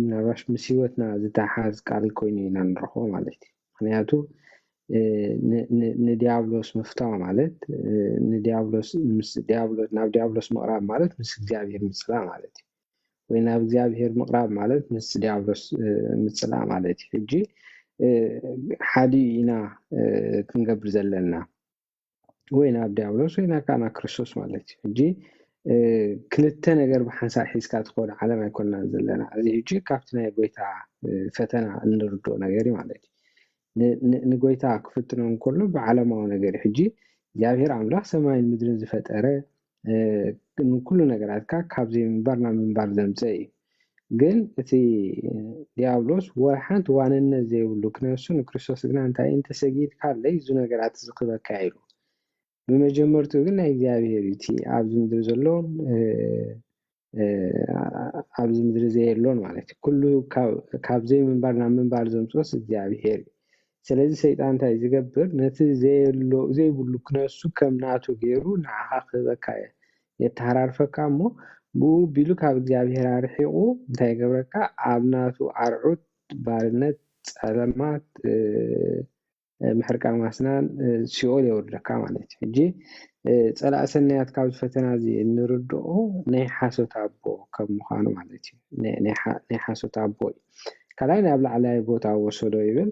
ምናልባሽ ምስ ህይወትና ዝተሓዝ ቃል ኮይኑ ኢና ንረኽቦ ማለት እዩ። ምክንያቱ ንዲያብሎስ ምፍታው ማለት ንዲያብሎስ ምስ ዲያብሎስ ናብ ዲያብሎስ ምቕራብ ማለት ምስ እግዚኣብሔር ምጽላእ ማለት እዩ። ወይ ናብ እግዚኣብሔር ምቕራብ ማለት ምስ ዲያብሎስ ምጽላእ ማለት እዩ። ሕጂ ሓዲ ኢና ክንገብር ዘለና፣ ወይ ናብ ዲያብሎስ ወይ ናብ ክርስቶስ ማለት እዩ። ሕጂ ክልተ ነገር ብሓንሳእ ሒዝካ ትኸዶ ዓለም ኣይኮንናን ዘለና። እዚ ሕጂ ካብቲ ናይ ጎይታ ፈተና እንርድኦ ነገር እዩ ማለት እዩ። ንጎይታ ክፍትኖ እንከሎ ብዓለማዊ ነገር እዩ። ሕጂ እግዚኣብሔር ኣምላኽ ሰማይን ምድርን ዝፈጠረ፣ ንኩሉ ነገራትካ ካብ ዘይምንባር ናብ ምንባር ዘምፀ እዩ። ግን እቲ ዲያብሎስ ወላ ሓንቲ ዋንነት ዘይብሉ ክነሱ ንክርስቶስ ግና እንታይ እንተሰጊድካለይ እዚ ነገራት እዚ ክበካ ኢሉ። ብመጀመርትኡ ግን ናይ እግዚኣብሔር እዩ። እቲ ኣብዚ ምድሪ ዘሎን ኣብዚ ምድሪ ዘየሎን ማለት እዩ። ኩሉ ካብ ዘይምንባር ናብ ምንባር ዘምፅኦስ እግዚኣብሔር እዩ። ስለዚ ሰይጣን እንታይ ዝገብር? ነቲ ዘየሎ ዘይብሉ ክነሱ ከም ናቱ ገይሩ ንዓኻ ክህበካ የተሃራርፈካ እሞ ብኡ ቢሉ ካብ እግዚኣብሔር ኣርሒቑ እንታይ ይገብረካ? ኣብ ናቱ ኣርዑት ባርነት ጸለማት ምሕርቃን ዋስናን ሲኦል የውርደካ ማለት እዩ። ሕጂ ጸላእ ሰናያት ካብዚ ፈተና እዚ እንርድኦ ናይ ሓሶት ኣቦ ከም ምዃኑ ማለት እዩ። ናይ ሓሶት ኣቦ እዩ። ካልኣይ ናብ ላዕላይ ቦታ ወሰዶ ይብል።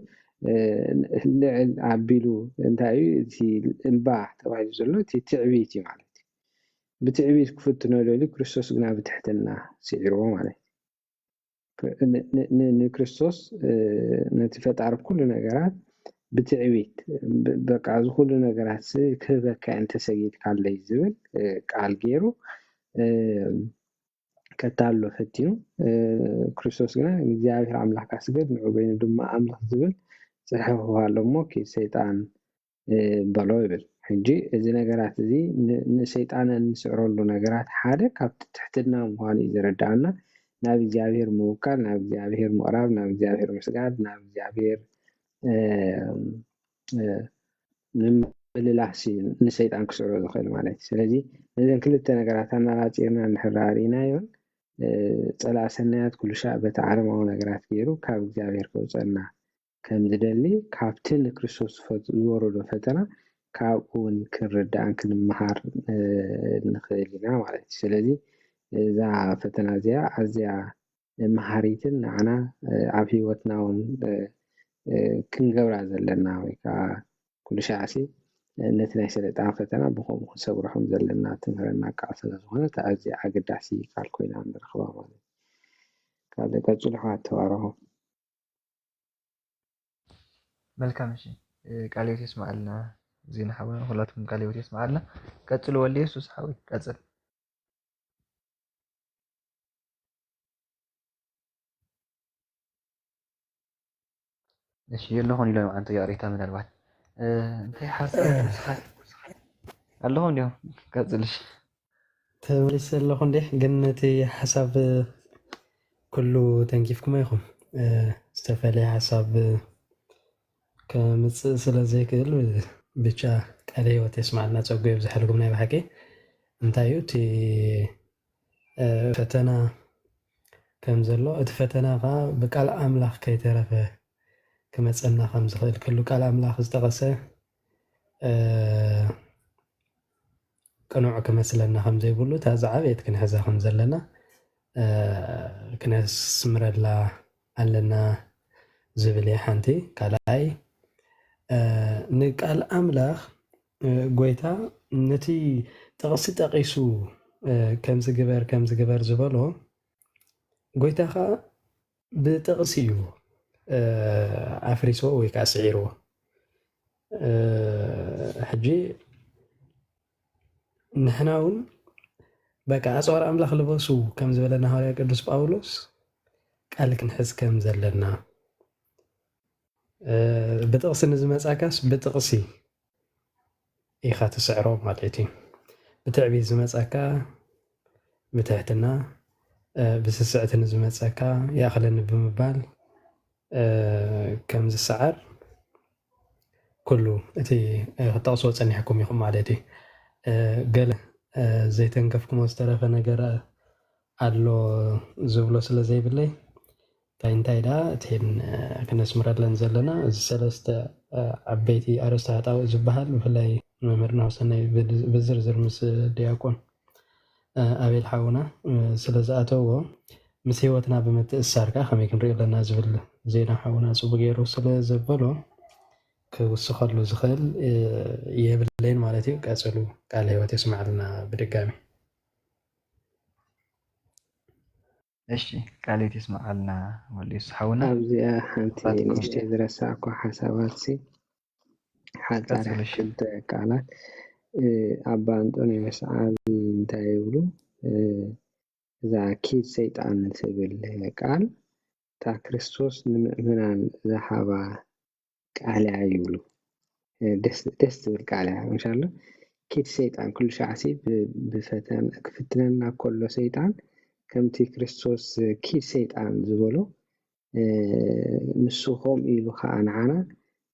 ልዕል ኣቢሉ እንታይ እዩ እቲ እምባ ተባሂሉ ዘሎ እቲ ትዕቢት እዩ ማለት እዩ። ብትዕቢት ክፍትኖ ደልዩ ክርስቶስ ግና ብትሕትና ስዒርዎ ማለት እዩ። ንክርስቶስ ነቲ ፈጣሪ ኩሉ ነገራት ብትዕቢት በቃ እዚ ኩሉ ነገራት ክህበካ እንተሰጊድካለይ ዝብል ቃል ገይሩ ከታሎ ፈቲኑ። ክርስቶስ ግና ንእግዚኣብሔር ኣምላኽካ ስገድ ንዑ በይኑ ድማ ኣምልኽ ዝብል ጽሑፍ ኣሎ እሞ ኪድ ሰይጣን በሎ ይብል። ሕጂ እዚ ነገራት እዚ ንሰይጣን እንስዕረሉ ነገራት ሓደ ካብቲ ትሕትና ምዃኑ እዩ ዘረድኣና። ናብ እግዚኣብሔር ምውካል፣ ናብ እግዚኣብሔር ምቕራብ፣ ናብ እግዚኣብሔር ምስጋድ፣ ናብ እግዚኣብሔር ምምልላስ እዩ ንሰይጣን ክስዕሮ ዝኽእል ማለት እዩ። ስለዚ ነዘን ክልተ ነገራት ኣነጻጺርና እንድሕር ኣርኢናዮን ጸላእ ሰናያት ኩሉ ሻዕ በቲ ዓለማዊ ነገራት ገይሩ ካብ እግዚኣብሔር ከውፀና ከም ዝደሊ ካብቲ ንክርስቶስ ዝፈት- ዝወረዶ ፈተና ካብኡ እውን ክንርዳእን ክንመሃር እ፣ ንኽእል ኢና ማለት እዩ። ስለዚ እዛ ፈተና እዚኣ ኣዝያ መሃሪትን ንዓና እ፣ ኣብ ህይወትና እውን እ፣ እ፣ ክንገብራ ዘለና ወይ ከዓ ኩሉ ሻዕሲ ነቲ ናይ ሰለጣን ፈተና ብኸምኡ ክንሰግሮ ከም ዘለና ትምህረና ቃል ስለ ዝኾነት ኣዝያ ኣገዳሲ ቃል ኮይና ንረኽባ ማለት እዩ። ካልእ ቀጽሉ ኣሕዋት ተባረኹ። መልካም እሺ ቃለ ህይወት የስማዓልና ዜና ሓውና ንኹላትኩም ቃለ ህይወት የስማዓልና ቀጽሉ ወልደ የሱስ ሓወይ ቀጽል። እሺ የለኹን ኢሎም ኣንተ ይቕሬታ ምናልባት እንታይ ሓሳብ ኣለኹም እንዲዮም ቀጽልሽ ተመሊሰ ኣለኹ እንዴ ግን ነቲ ሓሳብ ኩሉ ተንኪፍኩሞ ኢኹም ዝተፈለየ ሓሳብ ከምፅእ ስለ ዘይክእል ብቻ ቃለ ህይወት የስማዕልና ፀጉ የብዝሐልኩም ናይ ብሓቂ እንታይ እዩ እቲ ፈተና ከም ዘሎ እቲ ፈተና ከዓ ብቃል ኣምላኽ ከይተረፈ ክመፀና ከም ዝኽእል ክሉ ቃል ኣምላኽ ዝጠቐሰ ቅኑዕ ክመስለና ከም ዘይብሉ እታ ዝዓበየት ክንሕዛ ከም ዘለና ክነስምረላ ኣለና ዝብል እየ ሓንቲ ካልኣይ ንቃል ኣምላኽ ጎይታ ነቲ ጥቕሲ ጠቒሱ ከምዚ ግበር ከምዚ ግበር ዝበሎ ጎይታ ከዓ ብጥቕሲ እዩ ኣፍሪስዎ ወይ ከዓ ስዒርዎ ሕጂ ንሕና እውን በቃ ኣፅዋር ኣምላኽ ልበሱ ከም ዝበለና ሃዋርያ ቅዱስ ጳውሎስ ቃል ክንሕዝ ከም ዘለና ብጥቕሲ ንዝመፃካስ ብጥቕሲ ኢኻ ትስዕሮ ማለት እዩ ብትዕቢት ዝመፃካ ብትሕትና እ፣ ብስስዕቲ ንዝመጸካ ይኣኽለኒ ብምባል፣ እ፣ ከም ዝሰዓር ኩሉ እቲ፣ እ፣ ክትጠቕስዎ ጸኒሕኩም ኢኹም ማለት እዩ። እ፣ ገለ፣ እ፣ ዘይተንከፍኩሞ ዝተረፈ ነገር ኣሎ ዝብሎ ስለ ዘይብለይ፣ እንታይ እንታይ ደኣ እተን፣ እ፣ ክነስምረለን ዘለና፣ እዚ ሰለስተ፣ እ፣ ዓበይቲ ኣርእስቲ ሃጣውእ ዝበሃል፣ ብፍላይ መምህርና ወሰናይ ብድ-፣ ብዝርዝር ምስ ዲያቆን፣ እ፣ ኣቤል ሓውና፣ እ፣ ስለ ዝኣተዎ፣ ምስ ህይወትና ብምትእስሳር ከኣ ከመይ ክንሪኦ ኣለና ዝብል ዜና ሓውና ጽቡቕ ገይሩ ስለ ዘበሎ፣ ክውስኸሉ ዝኽእል፣ እ፣ የብለይን ማለት እዩ። ቀጽሉ፣ ቃለ ህይወት የስምዓልና ብድጋሚ። እሺ፣ ቃለ ህይወት የስምዓልና ወልደየሱስ ሓውና። ኣብዚኣ ሓንቲ ክፋትኩም ንእሽተይ ዝረሳዕኳ ሓሳባት ሲ፣ ሓጻር ቀጽሉ፣ እሺ። ክልተ ቃላት፣ እ፣ ኣባ ኣንጦንዮስ ዓቢ እንታይ ይብሉ? እ፣ እዛ ኪድ ሰይጣን ትብል ቃል፣ እታ ክርስቶስ ንምእመናን ዝሃባ ቃል እያ ይብሉ። እ፣ ደስ፣ ደስ ትብል ቃል እያ። ምሻሎ ኪድ ሰይጣን፣ ኩሉ ሻዕሲ ብ-፣ ብፈተን-፣ ክፍትነና ከሎ ሰይጣን፣ ከምቲ ክርስቶስ ኪድ ሰይጣን ዝበሎ፣ እ፣ ንሱ ከምኡ ኢሉ ኸዓ ንዓና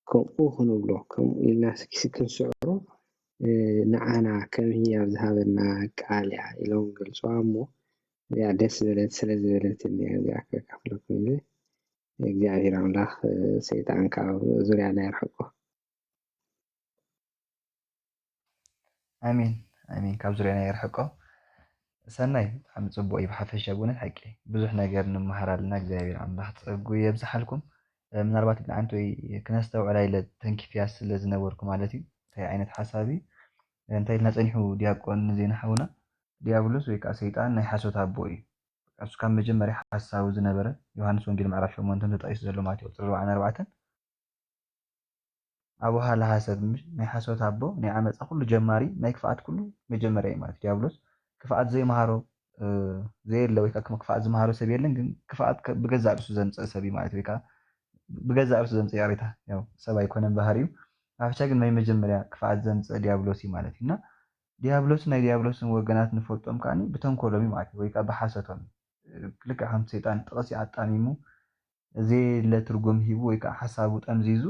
ከምኡ ክንብሎ፣ ከምኡ ኢልና እስኪ ክንስዕሮ፣ እ፣ ንዓና ከም ህያብ ዝሃበና ቃል እያ ኢሎም ገልጽዋ እሞ፣ እዚኣ ደስ ዝበለት፣ ስለ ዝበለትኒ እያ እዚኣ ከካፍለኩም ኢለ። እግዚኣብሔር ኣምላኽ፣ እ፣ ሰይጣን ካብ ዙርያና የርሕቆ። ኣሜን፣ ኣሜን። ካብ ዙርያና የርሕቆ። ሰናይ፣ ብጣዕሚ ጽቡቕ እዩ። ብሓፈሻ ብእውነት ሓቂ ብዙሕ ነገር ንምሃር ኣለና። እግዚኣብሔር ኣምላኽ ጸጉ የብዝሓልኩም። እ፣ ምናልባት ንዓንተይ ክነስተውዕላ ኢለ ተንኪፍያ ስለ ዝነበርኩ ማለት እዩ። እንታይ ዓይነት ሓሳብ እዩ? እንታይ ኢልና ጸኒሑ ዲያቆን ዜና ሓውና? ዲያብሎስ ወይ ከኣ ሰይጣን ናይ ሓሶት ኣቦ እዩ። እሱ ካብ መጀመርያ ሓሳዊ ዝነበረ፣ ዮሃንስ ወንጌል ምዕራፍ ሸሞንተ ተጠቒሱ ዘሎ፣ ማቴዎስ ኣርባዕተ ኣርባዕተ፣ ኣቡሃ ለሐሰት፣ ምሽ-፣ ናይ ሓሶት ኣቦ፣ ናይ ዓመጻ ኩሉ ጀማሪ፣ ናይ ክፍኣት ኩሉ መጀመርያ እዩ ማለት እዩ። ዲያብሎስ ክፍኣት ዘይመሃሮ፣ እ፣ ዘየለ ወይ ከኣ ክፍኣት ዝመሃሮ ሰብ የለን፣ ግን ክፍኣት ከ-፣ ብገዛእ ርእሱ ዘምጽእ ሰብ እዩ ማለት እዩ። ወይ ከኣ ብገዛእ ርእሱ ዘምጽእ፣ ይቕሬታ፣ ያው ሰብ ኣይኮነን ባህሪኡ። ብሓፈሻ ግን ናይ መጀመርያ ክፍኣት ዘምጽእ ዲያብሎስ እዩ ማለት እዩ። እና ዲያብሎስን ናይ ዲያብሎስን ወገናት ንፈልጦም ከኣኒ ብተንኮሎም እዩ ማለት እዩ፣ ወይ ከኣ ብሓሶቶም እዩ። ልክዕ ከምቲ ሰይጣን ጥቕሲ ኣጣሚሙ ዘየለ ትርጉም ሂቡ ወይ ከኣ ሓሳቡ ጠምዚዙ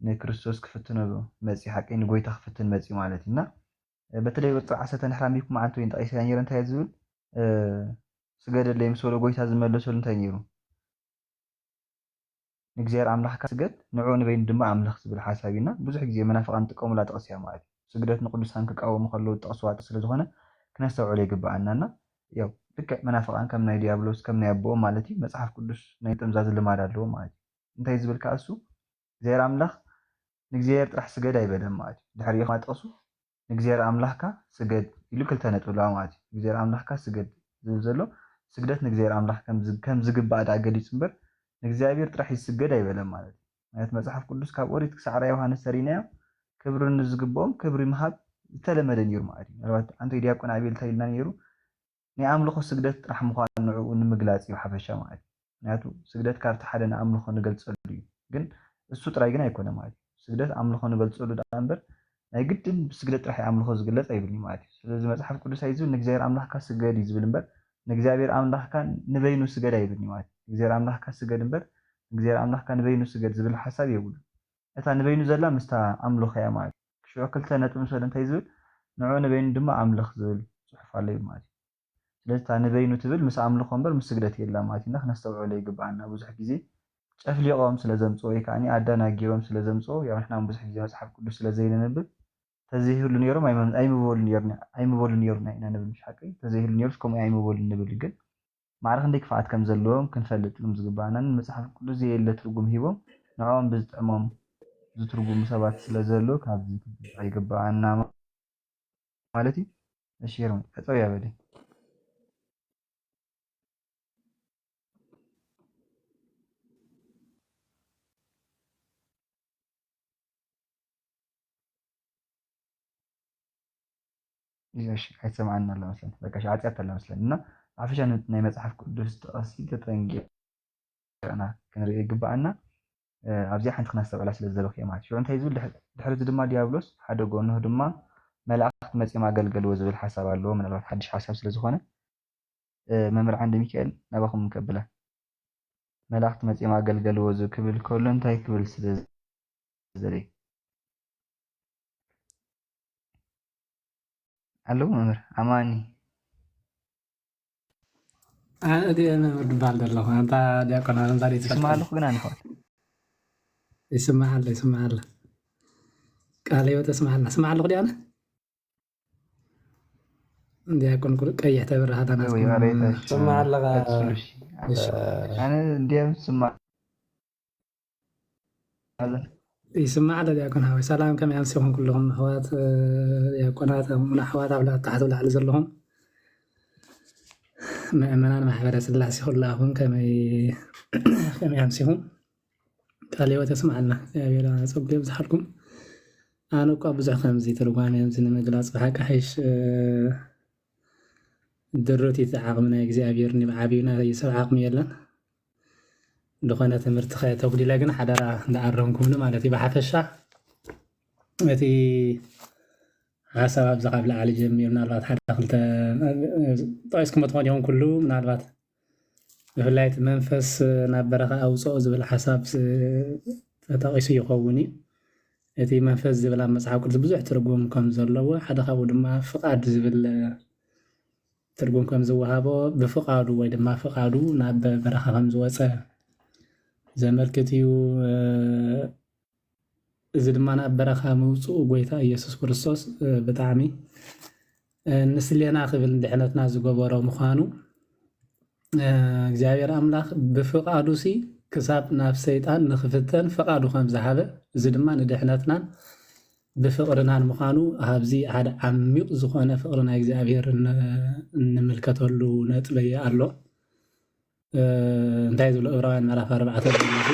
ንክርስቶስ ክፍትኖ መጺኡ፣ ሓቀይ ንጎይታ ክፍትን መጺኡ ማለት እዩ። እና በተለይ ቁጽሪ ዓሰርተ እንድሕር ኣንቢብኩም፣ መዓልቲ ወይ ጠቒሰያ ነይረ፣ እንታይ እዩ ዝብል? እ፣ ስገደለይ ምስ በሎ ጎይታ ዝመለሰሉ እንታይ ነይሩ? ንእግዚኣብሔር ኣምላኽካ ስገድ፣ ንዕኡ ንበይኑ ድማ ኣምልኽ ዝብል ሓሳብ ኢና ብዙሕ ግዜ መናፍቃን ዝጥቀሙላ ጥቕሲ እያ ማለት እዩ። ስግደት ንቅዱሳን ክቃወሙ ከለዉ ዝጠቕስዋ ጥቕሲ ስለ ዝኾነ ክነስተውዕሎ ይግብኣና። እና ያው ልክዕ መናፍቃን ከም ናይ ዲያብሎስ፣ ከም ናይ ኣቦኦም ማለት እዩ፣ መጽሓፍ ቅዱስ ናይ ምጥምዛዝ ልማድ ኣለዎም ማለት እዩ። እንታይ ዝብል ከኣ እሱ? እግዚኣብሔር ኣምላኽ ንእግዚኣብሔር ጥራሕ ስገድ ኣይበለን ማለት እዩ። ድሕሪኡ ከኣ ጥቕሱ ንእግዚኣብሔር ኣምላኽካ ስገድ ኢሉ ክልተ ነጥቢ ኣለዋ ማለት እዩ። ንእግዚኣብሔር ኣምላኽካ ስገድ ዝብል ዘሎ ስግደት ንእግዚኣብሔር ኣምላኽ ከም ዝ-፣ ከም ዝግባእ ደኣ ገሊጹ እምበር ንእግዚኣብሔር ጥራሕ ይስገድ ኣይበለን ማለት እዩ። ማለት መጽሓፍ ቅዱስ ካብ ኦሪት ክሳዕ ራእይ ዮሃንስ ተሪእናዮ ክብሪ ንዝግብኦም ክብሪ ምሃብ ዝተለመደ ነይሩ ማለት እዩ። ምናልባት ኣንቶይ ዲያቆን ኣቤል እንታይ ኢልና ነይሩ? ናይ ኣምልኾ ስግደት ጥራሕ ምዃኑ ንዕኡ ንምግላጽ እዩ ሓፈሻ ማለት እዩ። ምክንያቱ ስግደት ካብቲ ሓደ ንኣምልኾ ንገልጸሉ እዩ። ግን እሱ ጥራይ ግን ኣይኮነ ማለት እዩ። ስግደት ኣምልኾ ንገልጸሉ ደኣ እምበር ናይ ግድን ብስግደት ጥራሕ እዩ ኣምልኾ ዝግለጽ ኣይብልን እዩ ማለት እዩ። ስለዚ መጽሓፍ ቅዱስ እንታይ እዩ ዝብል? ንእግዚኣብሔር ኣምላኽካ ስገድ እዩ ዝብል እምበር ንእግዚኣብሔር ኣምላኽካ ንበይኑ ስገድ ኣይብልን እዩ ማለት እዩ። ንእግዚኣብሔር ኣምላኽካ ስገድ እምበር ንእግዚኣብሔር ኣምላኽካ ንበይኑ ስገድ ዝብል ሓሳብ የብሉን። እታ ንበይኑ ዘላ ምስታ ኣምልኾ እያ ማለት እዩ። ሽዑ ክልተ ነጥቢ ምስ በለ እንታይ ዝብል? ንዕኡ ንበይኑ ድማ ኣምልኽ ዝብል ጽሑፍ ኣሎ እዩ ማለት እዩ። ስለዚ እታ ንበይኑ ትብል ምስ ኣምልኾ እምበር ምስ ስግደት የላ ማለት ኢና ክነስተውዕሎ ይግብኣና። ብዙሕ ግዜ ጨፍሊቖም ስለ ዘምጽኦ ወይ ከኣኒ ኣዳናጊሮም ስለ ዘምጽኦ፣ ያው ንሕና እውን ብዙሕ ግዜ መጽሓፍ ቅዱስ ስለ ዘይነንብብ፣ ተዘይህሉ ነይሮም ኣይመ-፣ ኣይምበሉ ነይሩና፣ ኣይምበሉ ነይሩና ኢና ንብል፣ ምሽ ሓቀይ? ተዘይህሉ ነይሩስ ከምኡ ኣይምበሉ ንብል። ግን ማዕረ ክንደይ ክፍኣት ከም ዘለዎም ክንፈልጥ ከም ዝግብኣናን መጽሓፍ ቅዱስ ዘየለ ትርጉም ሂቦም ንዕኦም ብዝጥዕሞም ዝትርጉሙ ሰባት ስለ ዘለዉ ካብዚ ክንርዳእ ይግብኣና ማለት እዩ። እሺ፣ ሄርሞን፣ ጠጠው እያ በሊ። እሺ፣ ኣይትሰምዓን ኣሎ መስለኒ። በቃ፣ እሺ፣ ዓጽያታ ኣላ መስለኒ። እና ብሓፈሻ ን-፣ ናይ መጽሓፍ ቅዱስ ጥቕሲ ተጠንቂቕና ክንርኢ ይግብኣና። እ፣ ኣብዚኣ ሓንቲ ክነስተውዕላ ስለ ዝደለኹ እየ ማለት እዩ። ሽዑ እንታይ ዝብል ድሕ-፣ ድሕሪ እዚ ድማ ዲያብሎስ ሓደ ጎኑ ድማ መላእኽቲ መጺኦም ኣገልገልዎ ዝብል ሓሳብ ኣለዎ። ምናልባት ሓድሽ ሓሳብ ስለ ዝኾነ፣ መምህር ዓንደ ሚካኤል ናባኹም ከብላ። መላእኽቲ መጺኦም ኣገልገልዎ ዝ-፣ ክብል ከሎ እንታይ ክብል ስለ ዝደለየ? ኣለዉ መምህር ኣማኒ። ኣነ ድየ መምህር ድበሃል ዘለኹ? ኣንታ ዲያቆን ኣንታ ድየ ትፈልጥ? ይስማዕ ኣለኹ ግን ኣነ ኣሕዋት። ይስማዕ ኣሎ፣ ይስማዕ ኣሎ። ቃለ ህይወት ይስማዕ ኣሎ። ስማዕ ኣለኹ ድየ ኣነ? ዲያቆን ኩሉ ቀይሕ ተብርሃታና ወይ ማሬታ ስማዕ ኣለኻ። ቀጽሉ እሺ። እሺ። ኣነ እንዲያም ስማዕ ኣለ። ይስማዕ ኣሎ ዲያቆን ሃወይ። ሰላም ከመይ ኣምሲኹም ኩልኹም ኣሕዋት እ፣ ዲያቆናት ኣሙን ኣሕዋት ኣብ ላ-፣ ታሕቲ ላዕሊ ዘለኹም ምእመናን ማሕበረ ስላሴ ኩላኹም ከመይ ከመይ ኣምሲኹም? ቃለ ህይወት የስምዓልና እግዚኣብሔር ጸጉ የብዝሓልኩም። ኣነ እኳ ብዙሕ ከምዚ ትርጓሜ ከምዚ ንምግላጽ ብሓቂ ሓይሽ እ፣ ድሩት እቲ ዓቕሚ ናይ እግዚኣብሔር እኒ ብዓብዩ ናይ ሰብ ዓቕሚ የለን። ዝኾነ ትምህርቲ ከተጉዲለ ግን ሓደራ እንዳኣረምኩምኒ ማለት እዩ። ብሓፈሻ እቲ ሓሳብ ኣብዚ ካብ ላዕሊ ጀሚሩ ምናልባት ሓደ ክልተ ጠቂስኩም ትኾን ይኹን ኩሉ ምናልባት ብፍላይ እቲ መንፈስ ናብ በረኻ ኣውፅኦ ዝብል ሓሳብ ስ-፣ ተጠቂሱ ይኸውን እዩ። እቲ መንፈስ ዝብል ኣብ መጽሓፍ ቅዱስ ብዙሕ ትርጉም ከም ዘለዎ ሓደ ካብኡ ድማ ፍቓድ ዝብል ትርጉም ከም ዝወሃቦ ብፍቓዱ ወይ ድማ ፍቓዱ ናብ በረኻ ከም ዝወፀ ዘመልክት እዩ። እዚ ድማ ናብ በረኻ ምውፅኡ ጎይታ ኢየሱስ ክርስቶስ ብጣዕሚ ንስሌና ክብል ንድሕነትና ዝገበሮ ምዃኑ እግዚኣብሔር ኣምላኽ ብፍቓዱ ሲ ክሳብ ናብ ሰይጣን ንክፍተን ፍቓዱ ከም ዝሃበ እዚ ድማ ንድሕነትናን ብፍቕርናን ምዃኑ ኣብዚ ሓደ ዓሚቕ ዝኾነ ፍቕሪ ናይ እግዚኣብሔር ን-፣ እንምልከተሉ ነጥቢ ኣሎ። እ፣ እንታይ ዝብሎ ዕብራውያን ምዕራፍ ኣርባዕተ ዘሎ እዚ?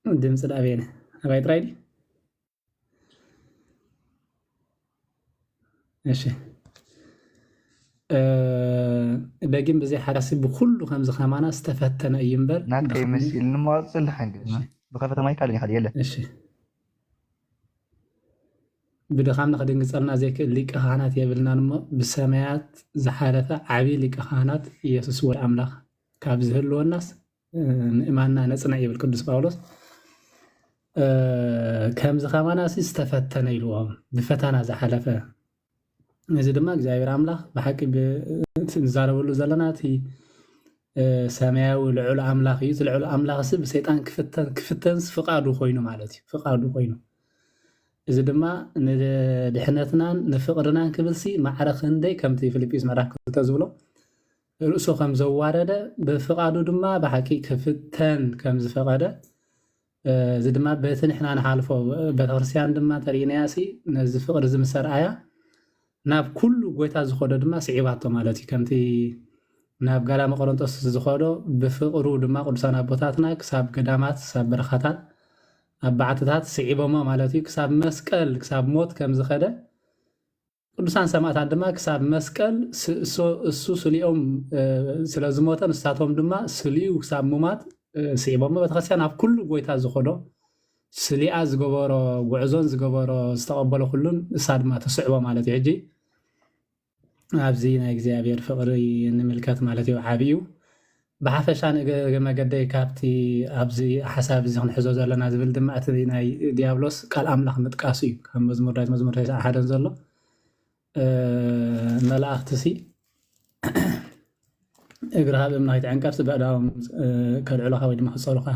ድምፂ ዳኣ በየነ ኣባይ ጥራይ ድዩ? እሺ። እ፣ ደጊም ብዘይ ሓዳሲ ብኹሉ ከምዚ ከማና ዝተፈተነ እዩ እምበር ናትከይ ብኸምዚ-፣ መሲልኒ እሞ ቀፅል ድሓን ግን እሺ። ብኸፈተ ማይክ ኣለኒ ካልእ የለ እሺ። ብድኻም ንኽድንግጸልና ዘይክእል ሊቀ ካህናት የብልናን እሞ ብሰማያት ዝሓለፈ ዓቢ ሊቀ ካህናት ኢየሱስ ወዲ ኣምላኽ ካብ ዝህልወናስ እ፣ ምእማንና ነጽንዕ ይብል ቅዱስ ጳውሎስ። እ፣ ከምዚ ከማናሲ ዝተፈተነ ኢልዎም ብፈተና ዝሓለፈ። እዚ ድማ እግዚኣብሔር ኣምላኽ ብሓቂ ብ-፣ እቲ ንዛረበሉ ዘለና እቲ እ፣ ሰማያዊ ልዑል ኣምላኽ እዩ። እቲ ልዑል ኣምላኽ ሲ ብሰይጣን ክፍተን፣ ክፍተንስ ፍቓዱ ኮይኑ ማለት እዩ። ፍቓዱ ኮይኑ። እዚ ድማ ንድሕነትናን ንፍቕርናን ክብል ሲ ማዕረ ክንደይ ከምቲ ፊልጵስ ምዕራፍ ክልተ ዝብሎ ርእሱ ከም ዘዋረደ ብፍቓዱ ድማ ብሓቂ ክፍተን ከም ዝፈቐደ እ፣ እዚ ድማ በቲ ንሕና ንሓልፎ ቤተክርስትያን ድማ ተርእናያ ሲ ነዚ ፍቕሪ እዚ ምስ ኣርኣያ ናብ ኩሉ ጎይታ ዝኸዶ ድማ ስዒባቶ ማለት እዩ። ከምቲ ናብ ጋዳመ ቆሮንጦስ ዝኸዶ ብፍቕሩ ድማ ቅዱሳን ኣቦታትና ክሳብ ገዳማት ክሳብ በረኻታት ኣብ ባዕትታት ስዒቦሞ ማለት እዩ። ክሳብ መስቀል ክሳብ ሞት ከም ዝኸደ ቅዱሳን ሰማእታት ድማ ክሳብ መስቀል ስ-፣ እሱ፣ እሱ ስሊኦም እ፣ ስለ ዝሞተ ንሳቶም ድማ ስሊኡ ክሳብ ሙማት እ፣ ስዒቦሞ ቤተክርስትያን ኣብ ኩሉ ጎይታ ዝኸዶ ስሊኣ ዝገበሮ ጉዕዞን ዝገበሮ ዝተቐበሎ ኩሉን እሳ ድማ ትስዕቦ ማለት እዩ። ሕጂ ኣብዚ ናይ እግዚኣብሔር ፍቕሪ ንምልከት ማለት እዩ። ዓብዩ ብሓፈሻ ንእገ መገደይ ካብቲ ኣብዚ ሓሳብ እዚ ክንሕዞ ዘለና ዝብል ድማ እቲ ናይ ዲያብሎስ ቃል ኣምላኽ ምጥቃሱ እዩ። ካብ መዝሙር ዳዊት መዝሙር ተስዓ ሓደን ዘሎ እ፣ መላእኽቲ ሲ እግርኻ ብእምኒ ከይትዕንቀፍሲ ብኣእዳዎም እ፣ ከልዕሉኻ ወይ ድማ ክጸሩኻ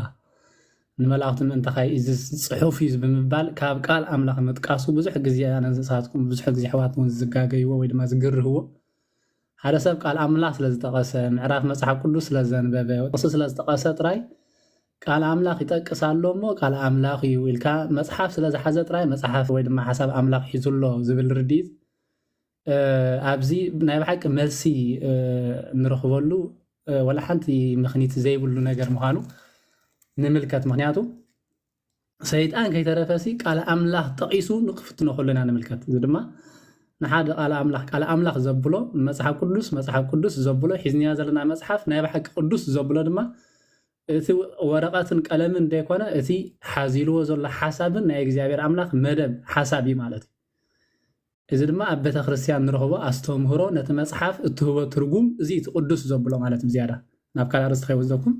ንመላእኽቲ ምእንታኻ እዩ፣ እዚ ጽሑፍ እዩ ብምባል ካብ ቃል ኣምላኽ ምጥቃሱ ብዙሕ ግዜ ኣነ ንሳትኩም ብዙሕ ግዜ ኣሕዋት እውን ዝጋገይዎ ወይ ድማ ዝግርህዎ ሓደ ሰብ ቃል ኣምላኽ ስለ ዝጠቐሰ ምዕራፍ መጽሓፍ ቅዱስ ስለ ዘንበበ ጥቕሲ ስለ ዝጠቐሰ ጥራይ ቃል ኣምላኽ ይጠቅስ ኣሎ እሞ ቃል ኣምላኽ እዩ ኢልካ መጽሓፍ ስለ ዝሓዘ ጥራይ መጽሓፍ ወይ ድማ ሓሳብ ኣምላኽ ሒዙ ኣሎ ዝብል ርድኢት እ፣ ኣብዚ ናይ ብሓቂ መልሲ እ፣ እንረኽበሉ እ፣ ወላ ሓንቲ ምኽኒት ዘይብሉ ነገር ምዃኑ ንምልከት። ምኽንያቱ ሰይጣን ከይተረፈሲ ቃል ኣምላኽ ጠቒሱ ንክፍትኖ ከሎ ኢና ንምልከት። እዚ ድማ ንሓደ ቃል ኣምላኽ ቃል ኣምላኽ ዘብሎ መጽሓፍ ቅዱስ መጽሓፍ ቅዱስ ዘብሎ ሒዝናያ ዘለና መጽሓፍ ናይ ብሓቂ ቅዱስ ዘብሎ ድማ እቲ ወረቐትን ቀለምን ዘይኮነ እቲ ሓዚልዎ ዘሎ ሓሳብን ናይ እግዚኣብሔር ኣምላኽ መደብ ሓሳብ እዩ ማለት እዩ። እዚ ድማ ኣብ ቤተ ክርስቲያን ንረኽቦ ኣስተምህሮ፣ ነቲ መጽሓፍ እትህቦ ትርጉም፣ እዚ እቲ ቅዱስ ዘብሎ ማለት ብዝያዳ ናብ ካልእ ኣርእስቲ ከይወስደኩም፣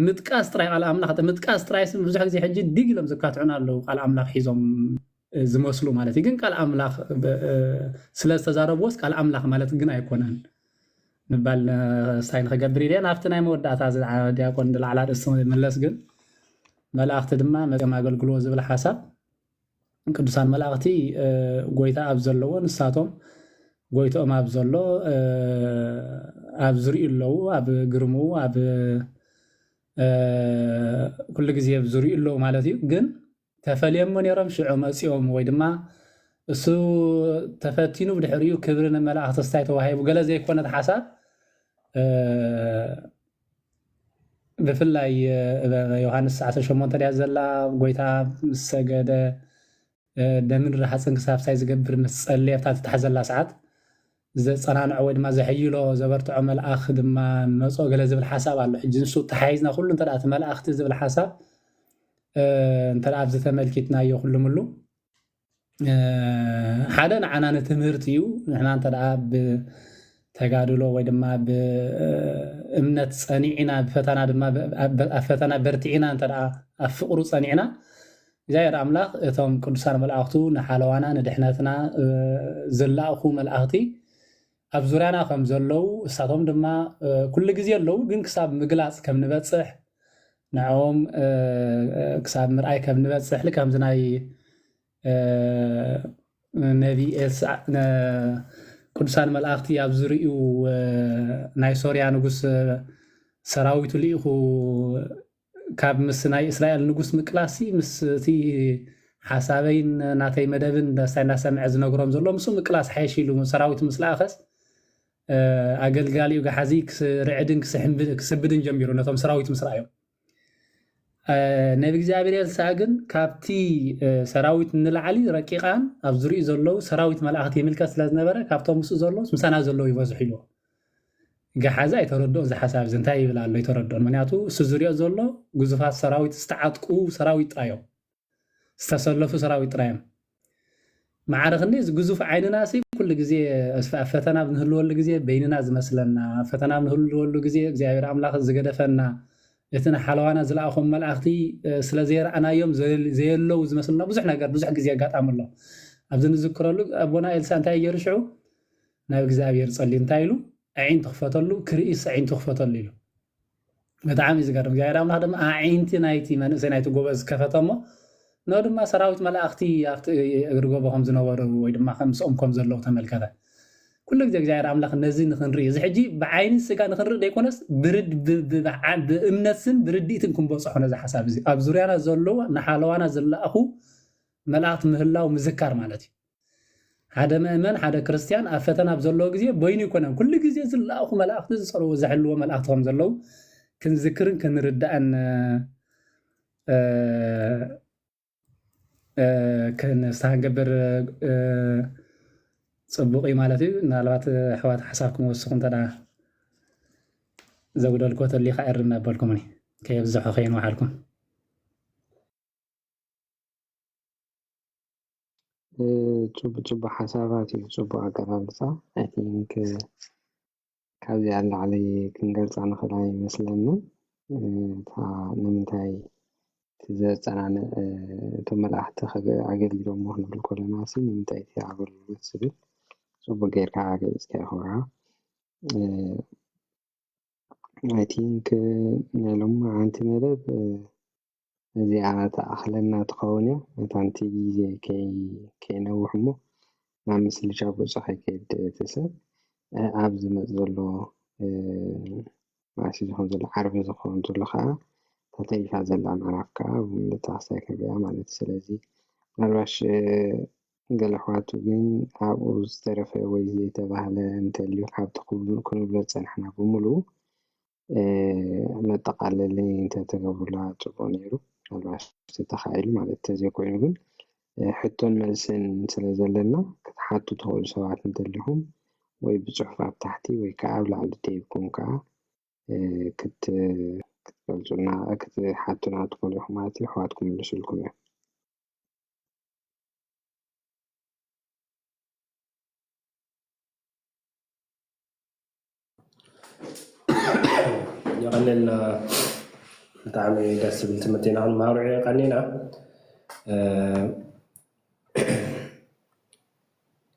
ምጥቃስ ጥራይ ቃል ኣምላኽ፣ ምጥቃስ ጥራይ ስም ብዙሕ ግዜ ሕጂ ዲግ ኢሎም ዝካትዑን ኣለዉ፣ ቃል ኣምላኽ ሒዞም፣ እ፣ ዝመስሉ ማለት እዩ። ግን ቃል ኣምላኽ፣ ብ-፣ እ፣ ስለ ዝተዛረብዎስ ቃል ኣምላኽ ማለት ግን ኣይኮነን ምባል፣ እ፣ ስታይ ንኽገብር ኢለ። ናብቲ ናይ መወዳእታ እዚ ዓ-፣ ዲያቆን ዝለዓላ ኣርእስቲ መለስ ግን፣ መላእኽቲ ድማ መጺኦም ኣገልግልዎ ዝብል ሓሳብ፣ ቅዱሳን መላእኽቲ፣ እ፣ ጎይታ ኣብ ዘለዎ፣ ንሳቶም ጎይትኦም ኣብ ዘሎ፣ እ፣ ኣብ ዝርእዩ ኣለዉ፣ ኣብ ግርምኡ፣ ኣብ፣ እ፣ ኩሉ ግዜ ኣብ ዝርእዩ ኣለዉ ማለት እዩ። ግን ተፈልዮሞ ነይሮም፣ ሽዑ መጺኦም፣ ወይ ድማ እሱ ተፈቲኑ፣ ብድሕሪኡ ክብሪ ንመላእኽቲ ስታይ ተዋሂቡ፣ ገለ ዘይኮነት ሓሳብ፣ እ፣ ብፍላይ፣ እ፣ ዮሃንስ ትሽዓተ ሸሞንተ ድያ ዘላ፣ ጎይታ ምስ ሰገደ፣ እ፣ ደምን ርሃጽን ክሳብ ሳይ ዝገብር ምስ ጸለየ፣ ኣብታ ትታሕ ዘላ ሰዓት ዘጸናንዖ ወይ ድማ ዘሕይሎ፣ ዘበርትዖ መልኣኽ ድማ መጾ፣ ገለ ዝብል ሓሳብ ኣሎ። ሕጂ ንሱ ተሓይዝና ኩሉ እንተ ደኣ እቲ መልኣኽቲ ዝብል ሓሳብ፣ እ፣ እንተ ደኣ ኣብዚ ተመልኪትናዮ ኩሉ ምሉ፣ እ፣ ሓደ ንዓና ንትምህርቲ እዩ። ንሕና እንተ ደኣ ብተጋድሎ ወይ ድማ ብእምነት ጸኒዕና፣ ብፈተና ድማ ብ-፣ ኣብ፣ ኣብ ፈተና በርቲዕና እንተ ደኣ ኣብ ፍቕሩ ጸኒዕና፣ እግዚኣብሔር ኣምላኽ እቶም ቅዱሳን መላእኽቱ ንሓለዋና፣ ንድሕነትና፣ እ፣ ዝላእኹ መላእኽቲ ኣብ ዙርያና ከም ዘለዉ፣ እሳቶም ድማ፣ እ፣ ኩሉ ግዜ ኣለዉ፣ ግን ክሳብ ምግላጽ ከም ንበጽሕ፣ ንዕኦም፣ እ፣ ክሳብ ምርኣይ ከም ንበጽሕ፣ ልክዕ ከምዚ ናይ፣ እ፣ ነቢ ኤልሳዕ፣ ነ-፣ ቅዱሳን መላእኽቲ ኣብ ዝርእዩ፣ እ፣ ናይ ሶርያ ንጉስ፣ እ፣ ሰራዊቱ ልኢኹ ካብ ምስ ናይ እስራኤል ንጉስ ምቅላሲ፣ ምስ እቲ ሓሳበይን ናተይ መደብን እንዳሳይ እንዳሰምዐ ዝነግሮም ዘሎ፣ ምስ ምቅላስ ሓይሽ ኢሉ ሰራዊት ምስ ለኣኸስ፣ እ፣ ኣገልጋሊኡ ገሓዚ ክስ-፣ ርዕድን ክስሕንብ-፣ ክስብድን ጀሚሩ ነቶም ሰራዊት ምስ ረኣዮም። እ፣ ነቢ እግዚኣብሔር ኤልሳዕ ግን ካብቲ፣ እ፣ ሰራዊት ንላዕሊ ረቂቓን ኣብ ዙሪኡ ዘለዉ ሰራዊት መላእኽቲ ይምልከት ስለ ዝነበረ፣ ካብቶም ምስኡ ዘለዉ ምሳና ዘለዉ ይበዝሑ ኢልዎ። ገሓዚ ኣይተረድኦን እዚ ሓሳብ እዚ፣ እንታይ ይብል ኣሎ ኣይተረድኦን። ምክንያቱ እሱ ዝሪኦ ዘሎ ግዙፋት ሰራዊት፣ ዝተዓጥቁ ሰራዊት ጥራዮም፣ ዝተሰለፉ ሰራዊት ጥራዮም። ማዕረ ክንዲ እዚ ግዙፍ ዓይንና ሲ ኩሉ ግዜ ኣብ ፈተና ኣብ ንህልወሉ ግዜ በይንና ዝመስለና፣ ኣብ ፈተና ኣብ ንህልወሉ ግዜ እግዚኣብሔር ኣምላኽ ዝገደፈና፣ እቲ ንሓለዋና ዝለኣኾም መላእኽቲ፣ እ፣ ስለ ዘይረኣናዮም ዘየ-፣ ዘየለዉ ዝመስልና ብዙሕ ነገር ብዙሕ ግዜ ኣጋጣሚ ኣሎ። ኣብዚ ንዝክረሉ ኣቦና ኤልሳ እንታይ ገይሩ ሽዑ? ናብ እግዚኣብሔር ጸልዩ እንታይ ኢሉ? ኣዒንቱ ክፈተሉ፣ ክርእይስ ኣዒንቱ ክፈተሉ ኢሉ። ብጣዕሚ እዩ ዝገርም። እግዚኣብሔር ኣምላኽ ድማ ኣዒንቲ ናይቲ መንእሰይ ናይቲ ጎበዝ ከፈተ እሞ፣ ኖ ድማ ሰራዊት መላእኽቲ ኣብቲ እግሪ ጎቦ ከም ዝነበሩ ወይ ድማ ከምስኦም ከም ዘለዉ ተመልከተ። ኩሉ ግዜ እግዚኣብሔር ኣምላኽ ነዚ ንኽንርኢ፣ እዚ ሕጂ ብዓይኒ ስጋ ንኽንርኢ ዘይኮነስ፣ ብርድ-፣ ብ-፣ ብ-፣ ብዓ-፣ ብእምነትን ብርድኢትን ክንበጽሖ ነዚ ሓሳብ እዚ። ኣብ ዙርያና ዘለዉ ንሓለዋና ዝለኣኹ መላእኽቲ ምህላው ምዝካር ማለት እዩ። ሓደ ምእመን፣ ሓደ ክርስትያን ኣብ ፈተና ኣብ ዘለዎ ግዜ በይኑ ኣይኮነን። ኩሉ ግዜ ዝለኣኹ መላእኽቲ ዝጸልዎ፣ ዘሕልዎ መላእኽቲ ከም ዘለዉ ክንዝክርን ክንርዳእን፣ እ፣ እ፣ ክንስሓ ክንገብር፣ እ፣ ጽቡቕ እዩ ማለት እዩ። ምናልባት ኣሕዋት ሓሳብኩም ወስኹ እንተ ደኣ ዘጉደልኩዎ ተልዩ ከኣ እርም እናበልኩምኒ ከየብዝሖ ከየንውሓልኩም። እ፣ ጽቡ-፣ ጽቡቕ ሓሳባት እዩ፣ ጽቡቕ ኣገላልጻ። I think፣ እ፣ ካብዚኣ ንላዕሊ ክንገልጻ ንኽእል ኣይመስለንን። እ፣ እታ ንምንታይ እቲ ዘጸናንዕ፣ እ፣ እቶም መላእኽቲ ከገ-፣ ኣገልጊሎምዎ ክንብል ከለና ሲ ንምንታይ እቲ ኣገልግሎት ዝብል ጽቡቕ ጌርካ ገሊጽካዮ ክብራ። እ፣ I think፣ እ፣ ናይ ሎማዓንቲ መደብ፣ እ፣ እዚኣ ትኣኽለና ትኸውን እያ። መታን እቲ ግዜ ከይ-፣ ከይነውሕ እሞ ናብ ምስልቻ ገጹ ከይከይድ እቲ ሰብ፣ እ፣ ኣብ ዝመጽእ ዘሎ፣ እ፣ መዓስ እዩ ዝኸውን ዘሎ? ዓርቢ ዝኸውን ዘሎ ከኣ፣ እታ ተሪፋ ዘላ ምዕራፍ ከኣ ብምልእታ ክሳይ ክንሪኣ ማለት እዩ። ስለዚ ምናልባሽ፣ እ፣ ገለ ኣሕዋቱ ግን ኣብኡ ዝተረፈ ወይ ዘይተባህለ እንተልዩ ካብቲ ክብ-፣ ክንብሎ ዝጸናሕና ብምሉኡ፣ እ፣ መጠቓለሊ እንተተገብሩላ ጽቡቕ ነይሩ። ምናልባሽ ተተኻኢሉ ማለት እንተዘይኮይኑ ግን፣ እ፣ ሕቶን መልስን ስለ ዘለና ክትሓቱ ትኽእሉ ሰባት እንተሊኹም ወይ ብጽሑፍ ኣብ ታሕቲ ወይ ከኣ ኣብ ላዕሊ ደይብኩም ከኣ፣ እ፣ ክት-፣ ክትገልጹልና፣ ክትሓቱና ትኽእሉ ኢኹም ማለት እዩ። ኣሕዋት ክምልሱልኩም እዮም። የቐንየልና። ብጣዕሚ ደስ ዝብል ትምህርቲ ኢና ክንመሃሮ የቐንየና። እ፣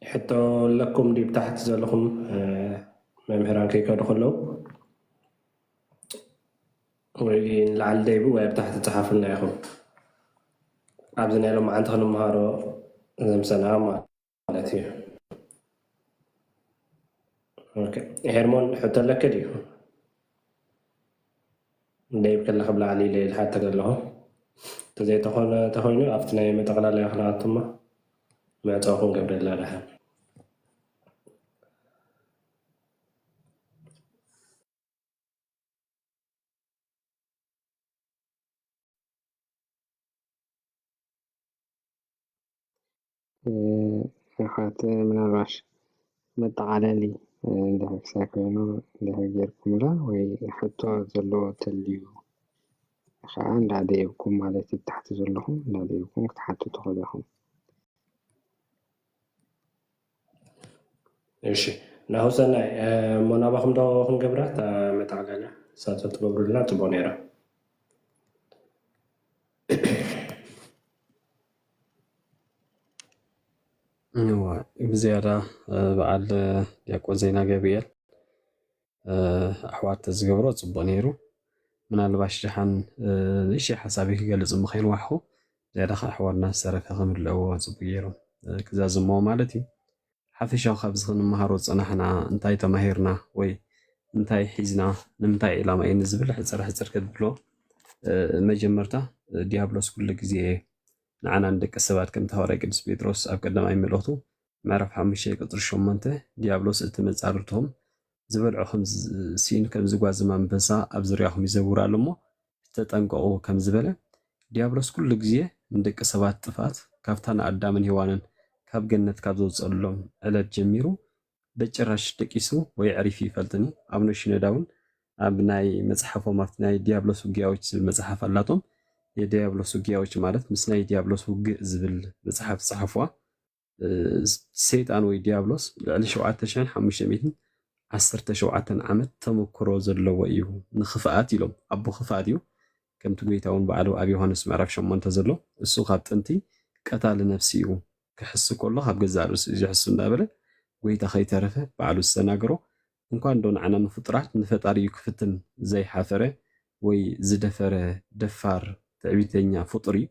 ሕቶ ኣለኩም ድዩ ብታሕቲ ዘለኹም፣ እ፣ መምህራን ከይከዱ ከለዉ ወይ ንላዕሊ ደይቡ ወይ ኣብ ታሕቲ ጸሓፉልና ኢኹም። ኣብዚ ናይ ሎማዓንቲ ክንመሃሮ ዘምሰና ማለት እዩ። ኦኬ። ሄርሞን ሕቶ ኣለኪ ድዩ? ደይብ ከለኺ ብላዕሊ ኢለ ዝሓተኪ ዘለኹ። እንተዘይተኾነ፣ ተኾይኑ ኣብቲ ናይ መጠቕለሊ ክንኣቱማ መዕጾ ክንገብረላ ደሓን። እ፣ ኣሕዋት፣ ምናልባሽ መጠቓለሊ፣ እ፣ እንድሕር ክሳብ ኮይኑ እንድሕር ጌርኩምላ ወይ ሕቶ ዘለዎ ተልዩ ከዓ እንዳደየብኩም ማለት እዩ፣ ታሕቲ ዘለኹም እንዳደየብኩም ክትሓቱ ትኽእሉ ኢኹም። እሺ፣ ናሁ ሰናይ፣ እ፣ እሞ ናባኹም ዶ ክንገብራ እታ መጠቓለሊ? ንሳቶ ትገብሩልና ጽቡቕ ነይራ። እዋ፣ ብዝያዳ፣ እ፣ በዓል፣ እ፣ ዲያቆን ዜና ገብርኤል፣ እ፣ ኣሕዋት ተዝገብሮ ጽቡቕ ነይሩ። ምናልባሽ ደሓን፣ እ፣ ንእሽተይ ሓሳበይ ክገልጽ እሞ ከይንዋሕኹ፣ ዝያዳ ኸዓ ኣሕዋትና ዝተረፈ ክምልእዎ ጽቡቕ ገይሮም፣ እ፣ ክዛዝምዎ ማለት እዩ። ሓፈሻዊ ካብዚ ክንመሃሮ ዝጸናሕና እንታይ ተማሂርና ወይ እንታይ ሒዝና፣ ንምንታይ ዕላማ እዩ ንዝብል ሕጽር ሕጽር ከብሎ፣ እ፣ መጀመርታ፣ እ፣ ዲያብሎስ ኩሉ ግዜ ንዓና ንደቂ ሰባት ከምቲ ሃዋርያ ቅዱስ ጴጥሮስ ኣብ ቀዳማይ መልእኽቱ ምዕራፍ ሓሙሽተ ቁጽሪ ሸሞንተ፣ ዲያብሎስ እቲ መጻርርትኹም ዝበልዖ ከም ዝ-፣ ስኢኑ ከም ዝጓዝም ኣንበሳ ኣብ ዙርያኹም ይዘውር ኣሎ እሞ ተጠንቀቑ ከም ዝበለ፣ ዲያብሎስ ኩሉ ግዜ ንደቂ ሰባት ጥፍኣት ካብታ ንኣዳምን ሄዋንን ካብ ገነት ካብ ዘውጸሎም ዕለት ጀሚሩ በጭራሽ ደቂሱ ወይ ኣዕሪፉ ይፈልጥን እዩ። ኣብ ኖሽኖዳ እውን ኣብ ናይ መጽሓፎም ኣብቲ ናይ ዲያብሎስ ውጊያዎች ዝብል መጽሓፍ ኣላቶም። የዲያብሎስ ውጊያዎች ማለት ምስ ናይ ዲያብሎስ ውግእ ዝብል መጽሓፍ ዝጸሓፍዋ፣ እ፣ ሰይጣን ወይ ዲያብሎስ ልዕሊ ሸውዓተ ሽሕን ሓሙሽተ ሚእትን ዓሰርተ ሸውዓተን ዓመት ተመክሮ ዘለዎ እዩ። ንኽፍኣት ኢሎም፣ ኣቦ ኽፍኣት እዩ። ከምቲ ጎይታ እውን ባዕሉ ኣብ ዮሃንስ ምዕራፍ ሸሞንተ ዘሎ፣ እሱ ካብ ጥንቲ ቀታሊ ነፍሲ እዩ። ክሕስ ከሎ ካብ ገዛእ ርእሱ እዩ ዝሕሱ እንዳበለ፣ ጎይታ ከይተረፈ ባዕሉ ዝተናገሮ። እንኳን ዶ ንዓና ንፍጡራት ንፈጣሪ እዩ ክፍትን ዘይሓፈረ ወይ ዝደፈረ ደፋር ትዕቢተኛ ፍጡር እዩ።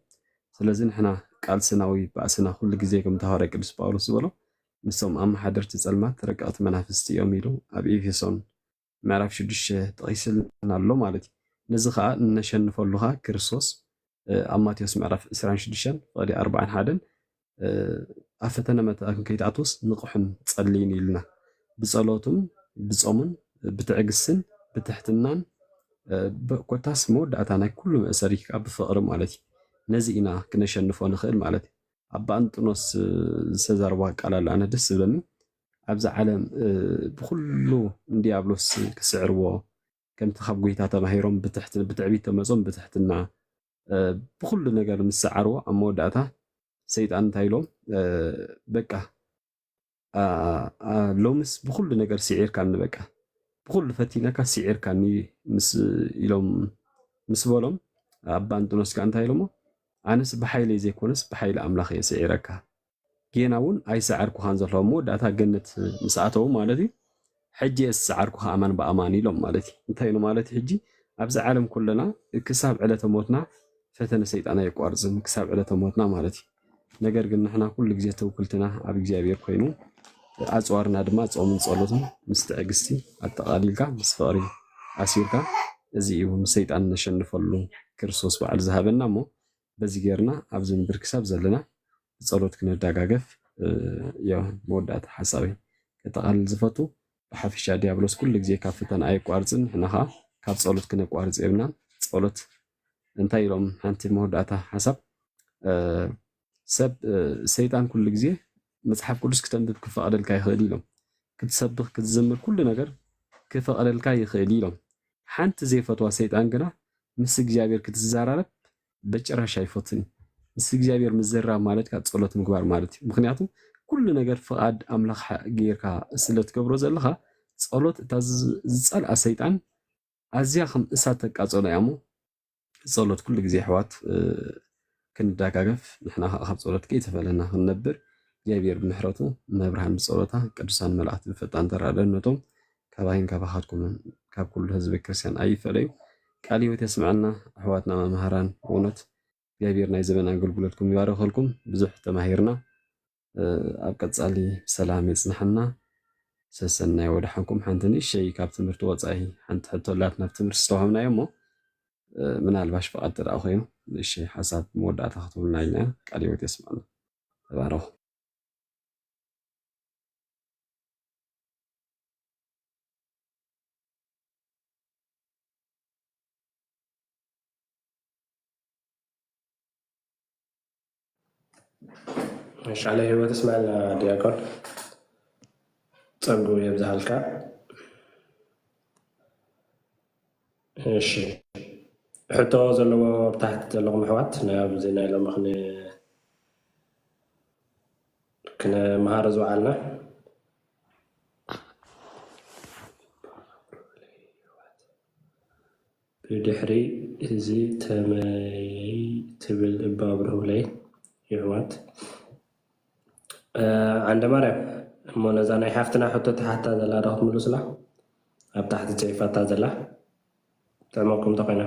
ስለዚ ንሕና ቃልስና ወይ ባእስና ኩሉ ግዜ ከምቲ ሃዋርያ ቅዱስ ጳውሎስ ዝበሎ ምስቶም ኣመሓደርቲ ጸልማት ረቀቕቲ መናፍስቲ እዮም ኢሉ ኣብ ኤፌሶን ምዕራፍ ሽዱሽተ ጠቒስልና ኣሎ ማለት እዩ። ነዚ ኸኣ እነሸንፈሉ ኸኣ ክርስቶስ፣ እ፣ ኣብ ማቴዎስ ምዕራፍ ዕስራን ሽዱሽተን ፍቕዲ ኣርባዓን ሓደን፣ እ፣ ኣብ ፈተነ መታእኩም ከይትኣትውስ ንቕሑን ጸልዩን ኢልና። ብጸሎቱን ብጾሙን ብትዕግስትን ብትሕትናን፣ እ፣ ብ-፣ ኮታስ መወዳእታ ናይ ኩሉ መእሰሪ ከኣ ብፍቕሪ ማለት እዩ። ነዚ ኢና ክነሸንፎ ንኽእል ማለት እዩ። ኣባ ኣንጥኖስ፣ እ፣ ዝተዛረባ ቃል ኣላ፣ ኣነ ደስ ዝብለኒ። ኣብዛ ዓለም፣ እ፣ ብኹሉ ንዲያብሎስ ክስዕርዎ፣ ከምቲ ካብ ጎይታ ተማሂሮም ብትሕት-፣ ብትዕቢት ተመጾም ብትሕትና፣ እ፣ ብኹሉ ነገር ምስ ሰዓርዎ፣ ኣብ መወዳእታ ሰይጣን እንታይ ኢሎም? እ፣ በቃ፣ አ፣ አ፣ ሎምስ ብኹሉ ነገር ስዒርካኒ፣ በቃ ብኹሉ ፈቲነካ ስዒርካኒ ምስ ኢሎም ምስ በሎም፣ ኣባ ኣንጥኖስ ከኣ እንታይ ኢሎሞ? ኣነስ ብሓይለይ ዘይኮነስ ብሓይሊ ኣምላኽ እየ ስዒረካ። ጌና እውን ኣይሰዓርኩኻን ዘለኹ፣ ኣብ መወዳእታ ገነት ምስ ኣተዉ ማለት እዩ። ሕጂ እየ ዝሰዓርኩኻ ኣማን ብኣማን ኢሎም ማለት እዩ። እንታይ ኢሉ ማለት እዩ? ሕጂ ኣብዚ ዓለም ኩለና ክሳብ ዕለተ ሞትና ፈተነ ሰይጣን ኣየቋርጽን፣ ክሳብ ዕለተ ሞትና ማለት እዩ። ነገር ግን ንሕና ኩሉ ግዜ ተውክልትና ኣብ እግዚኣብሔር ኮይኑ፣ ኣጽዋርና ድማ ጾምን ጸሎትን ምስ ትዕግስቲ ኣጠቓሊልካ ምስ ፍቕሪ ኣሲርካ፣ እዚ እዩ ንሰይጣን ነሸንፈሉ ክርስቶስ ባዕሉ ዝሃበና እሞ፣ በዚ ጌርና ኣብዚ ምድሪ ክሳብ ዘለና ብጸሎት ክነዳጋገፍ፣ እ፣ ዮ መወዳእታ ሓሳበይ ከጠቓልል ዝፈቱ። ብሓፈሻ ዲያብሎስ ኩሉ ግዜ ካብ ፈተና ኣየቋርጽን፣ ንሕና ኸኣ ካብ ጸሎት ክነቋርጽ የብልናን። ጸሎት እንታይ ኢሎም ሓንቲ መወዳእታ ሓሳብ፣ እ፣ ሰብ፣ እ፣ ሰይጣን ኩሉ ግዜ መጽሓፍ ቅዱስ ክተንብብ ክፈቕደልካ ይኽእል ኢሎም። ክትሰብኽ፣ ክትዝምር፣ ኩሉ ነገር ክፈቕደልካ ይኽእል ኢሎም። ሓንቲ ዘይፈትዋ ሰይጣን ግና ምስ እግዚኣብሔር ክትዘራረብ በጭራሽ ኣይፈቱን እዩ። ምስ እግዚኣብሔር ምዝራብ ማለት ከኣ ጸሎት ምግባር ማለት እዩ። ምኽንያቱ ኩሉ ነገር ፍቓድ ኣምላኽ ሓ-፣ ጌርካ ስለ ትገብሮ ዘለኻ፣ ጸሎት እታ ዝ-፣ ዝጸልኣ ሰይጣን ኣዝያ ከም እሳት ተቃጸሎ እያ እሞ፣ ጸሎት ኩሉ ግዜ ኣሕዋት፣ እ፣ ክንደጋገፍ፣ ንሕና ከኣ ካብ ጸሎት ከይተፈለና ክንነብር፣ እግዚኣብሔር ብምሕረቱ፣ እመብርሃን ብጸሎታ፣ ቅዱሳን መላእክት ብፈጣን ተራድእነቶም ካባይን ካባኻትኩምን ካብ ኩሉ ህዝቢ ክርስትያን ኣይፈለዩ። ቃል ህይወት የስምዐና ኣሕዋትና መማህራን፣ ብእውነት እግዚኣብሔር ናይ ዘበን ኣገልግሎትኩም ይባርኸልኩም። ብዙሕ ተማሂርና። እ፣ ኣብ ቀጻሊ ብሰላም የጽንሐና። ሰሰናይ ወድሓንኩም። ሓንቲ ንእሸይ ካብ ትምህርቲ ወጻኢ ሓንቲ ሕቶ ኣላትና፣ ኣብ ትምህርቲ ዝተዋሃብናዮ እሞ፣ እ፣ ምናልባሽ ፍቓድ ተደኣ ኮይኑ ንእሸይ ሓሳብ መወዳእታ ክትብሉና ኢልና ኢና። ቃል ህይወት የስምዐና። ተባረኹ። እሺ፣ ቃለ ህይወት እስማኤል ዲያቆን ጸጉ የብዝሃልካ። እሺ፣ ሕቶ ዘለዎ ኣብ ታሕቲ ዘለኹም ኣሕዋት፣ ናይ ኣብዚ ናይ ሎሚ ክን-፣ ክንመሃር ዝወዓልና። ብድሕሪ እዚ ተመየይ ትብል እባ ኣብርሁለይ የሕዋት። እ፣ ዓንደ ማርያም፣ እሞ ነዛ ናይ ሓፍትና ሕቶ ተሓታ ዘላ ዶ ክትምልሱላ? ኣብ ታሕቲ ጽሒፋታ ዘላ ትዕመኩም እንተኾይና።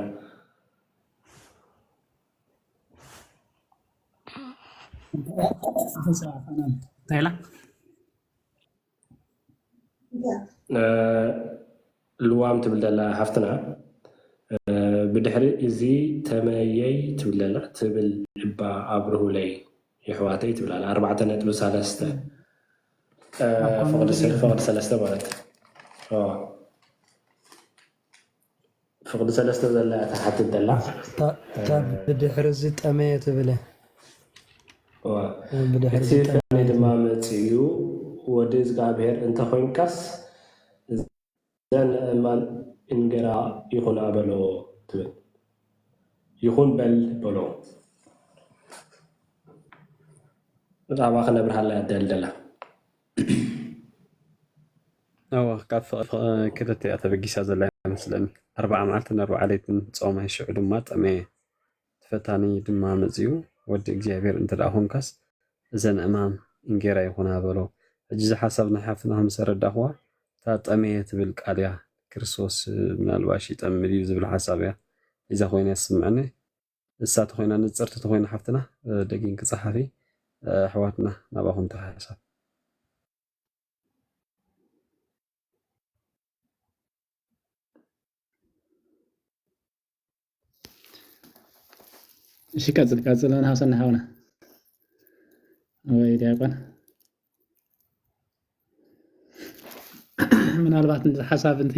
እንታይ ኢላ? እ፣ ልዋም ትብል ዘላ ሓፍትና፣ እ፣ ብድሕሪ እዚ ተመየይ ትብል ዘላ ትብል እባ ኣብርሁለይ የሕዋተይ ትብል ኣላ። ኣርባዕተ ነጥቢ ሰለስተ፣ እ፣ ኣብ ኮመንት ፍቕዲ ሰ-፣ ፍቕዲ ሰለስተ ማለት። ኦ። ፍቕዲ ሰለስተ ዘላ እያ ትሓትት ዘላ። እታ፣ እታ ብድሕሪ እዚ ጠመየ ትብል እያ። እዋ። ብድሕሪ እቲ እዚ ጠመየ ፍቕዲ ድማ ትብል። መጺኡ፣ "ወዲ እግዚኣብሔር እንተ ኾይንካስ፣ እዘን ኣእማን እንጌራ ይኹና በሎ" ትብል። "ይኹን በል" በሎ። ብዛዕባ ክነብርሃላ እያ ደልደላ። እወ፣ ካብ ፍቐ-፣ ፍቐ-፣ ክልተ እያ ተበጊሳ ዘላ ይመስለኒ። ኣርብዓ መዓልትን ኣርብዓ ለይትን ጾመ፣ ሽዑ ድማ ጠመየ። እቲ ፈታኒ ድማ መጺኡ፣ "ወዲ እግዚኣብሔር እንተ ደኣ ኾንካስ፣ እዘን ኣእማን እንጌራ ይኹና" በሎ። ሕጂ እዚ ሓሳብ ናይ ሓፍትና ከም ዝተረዳእኽዋ፣ እታ ጠመየ ትብል ቃል እያ። ክርስቶስ ምናልባሽ ይጠሚ ድዩ ዝብል ሓሳብ እያ ሒዛ ኮይና ይስምዐኒ። እሳ ተኾይና ንጽርቲ ተኾይና ሓፍትና፣ እ፣ ደጊም ክጸሓፊ፣ እ፣ ኣሕዋትና ናባኹም ተሓሳብ። እሺ፣ ቀጽል፣ ቀጽል፣ ምን ሐውሰና ሐውና ወይ ዲያቆን። ምናልባት እንደ ሓሳብ እንቲ፣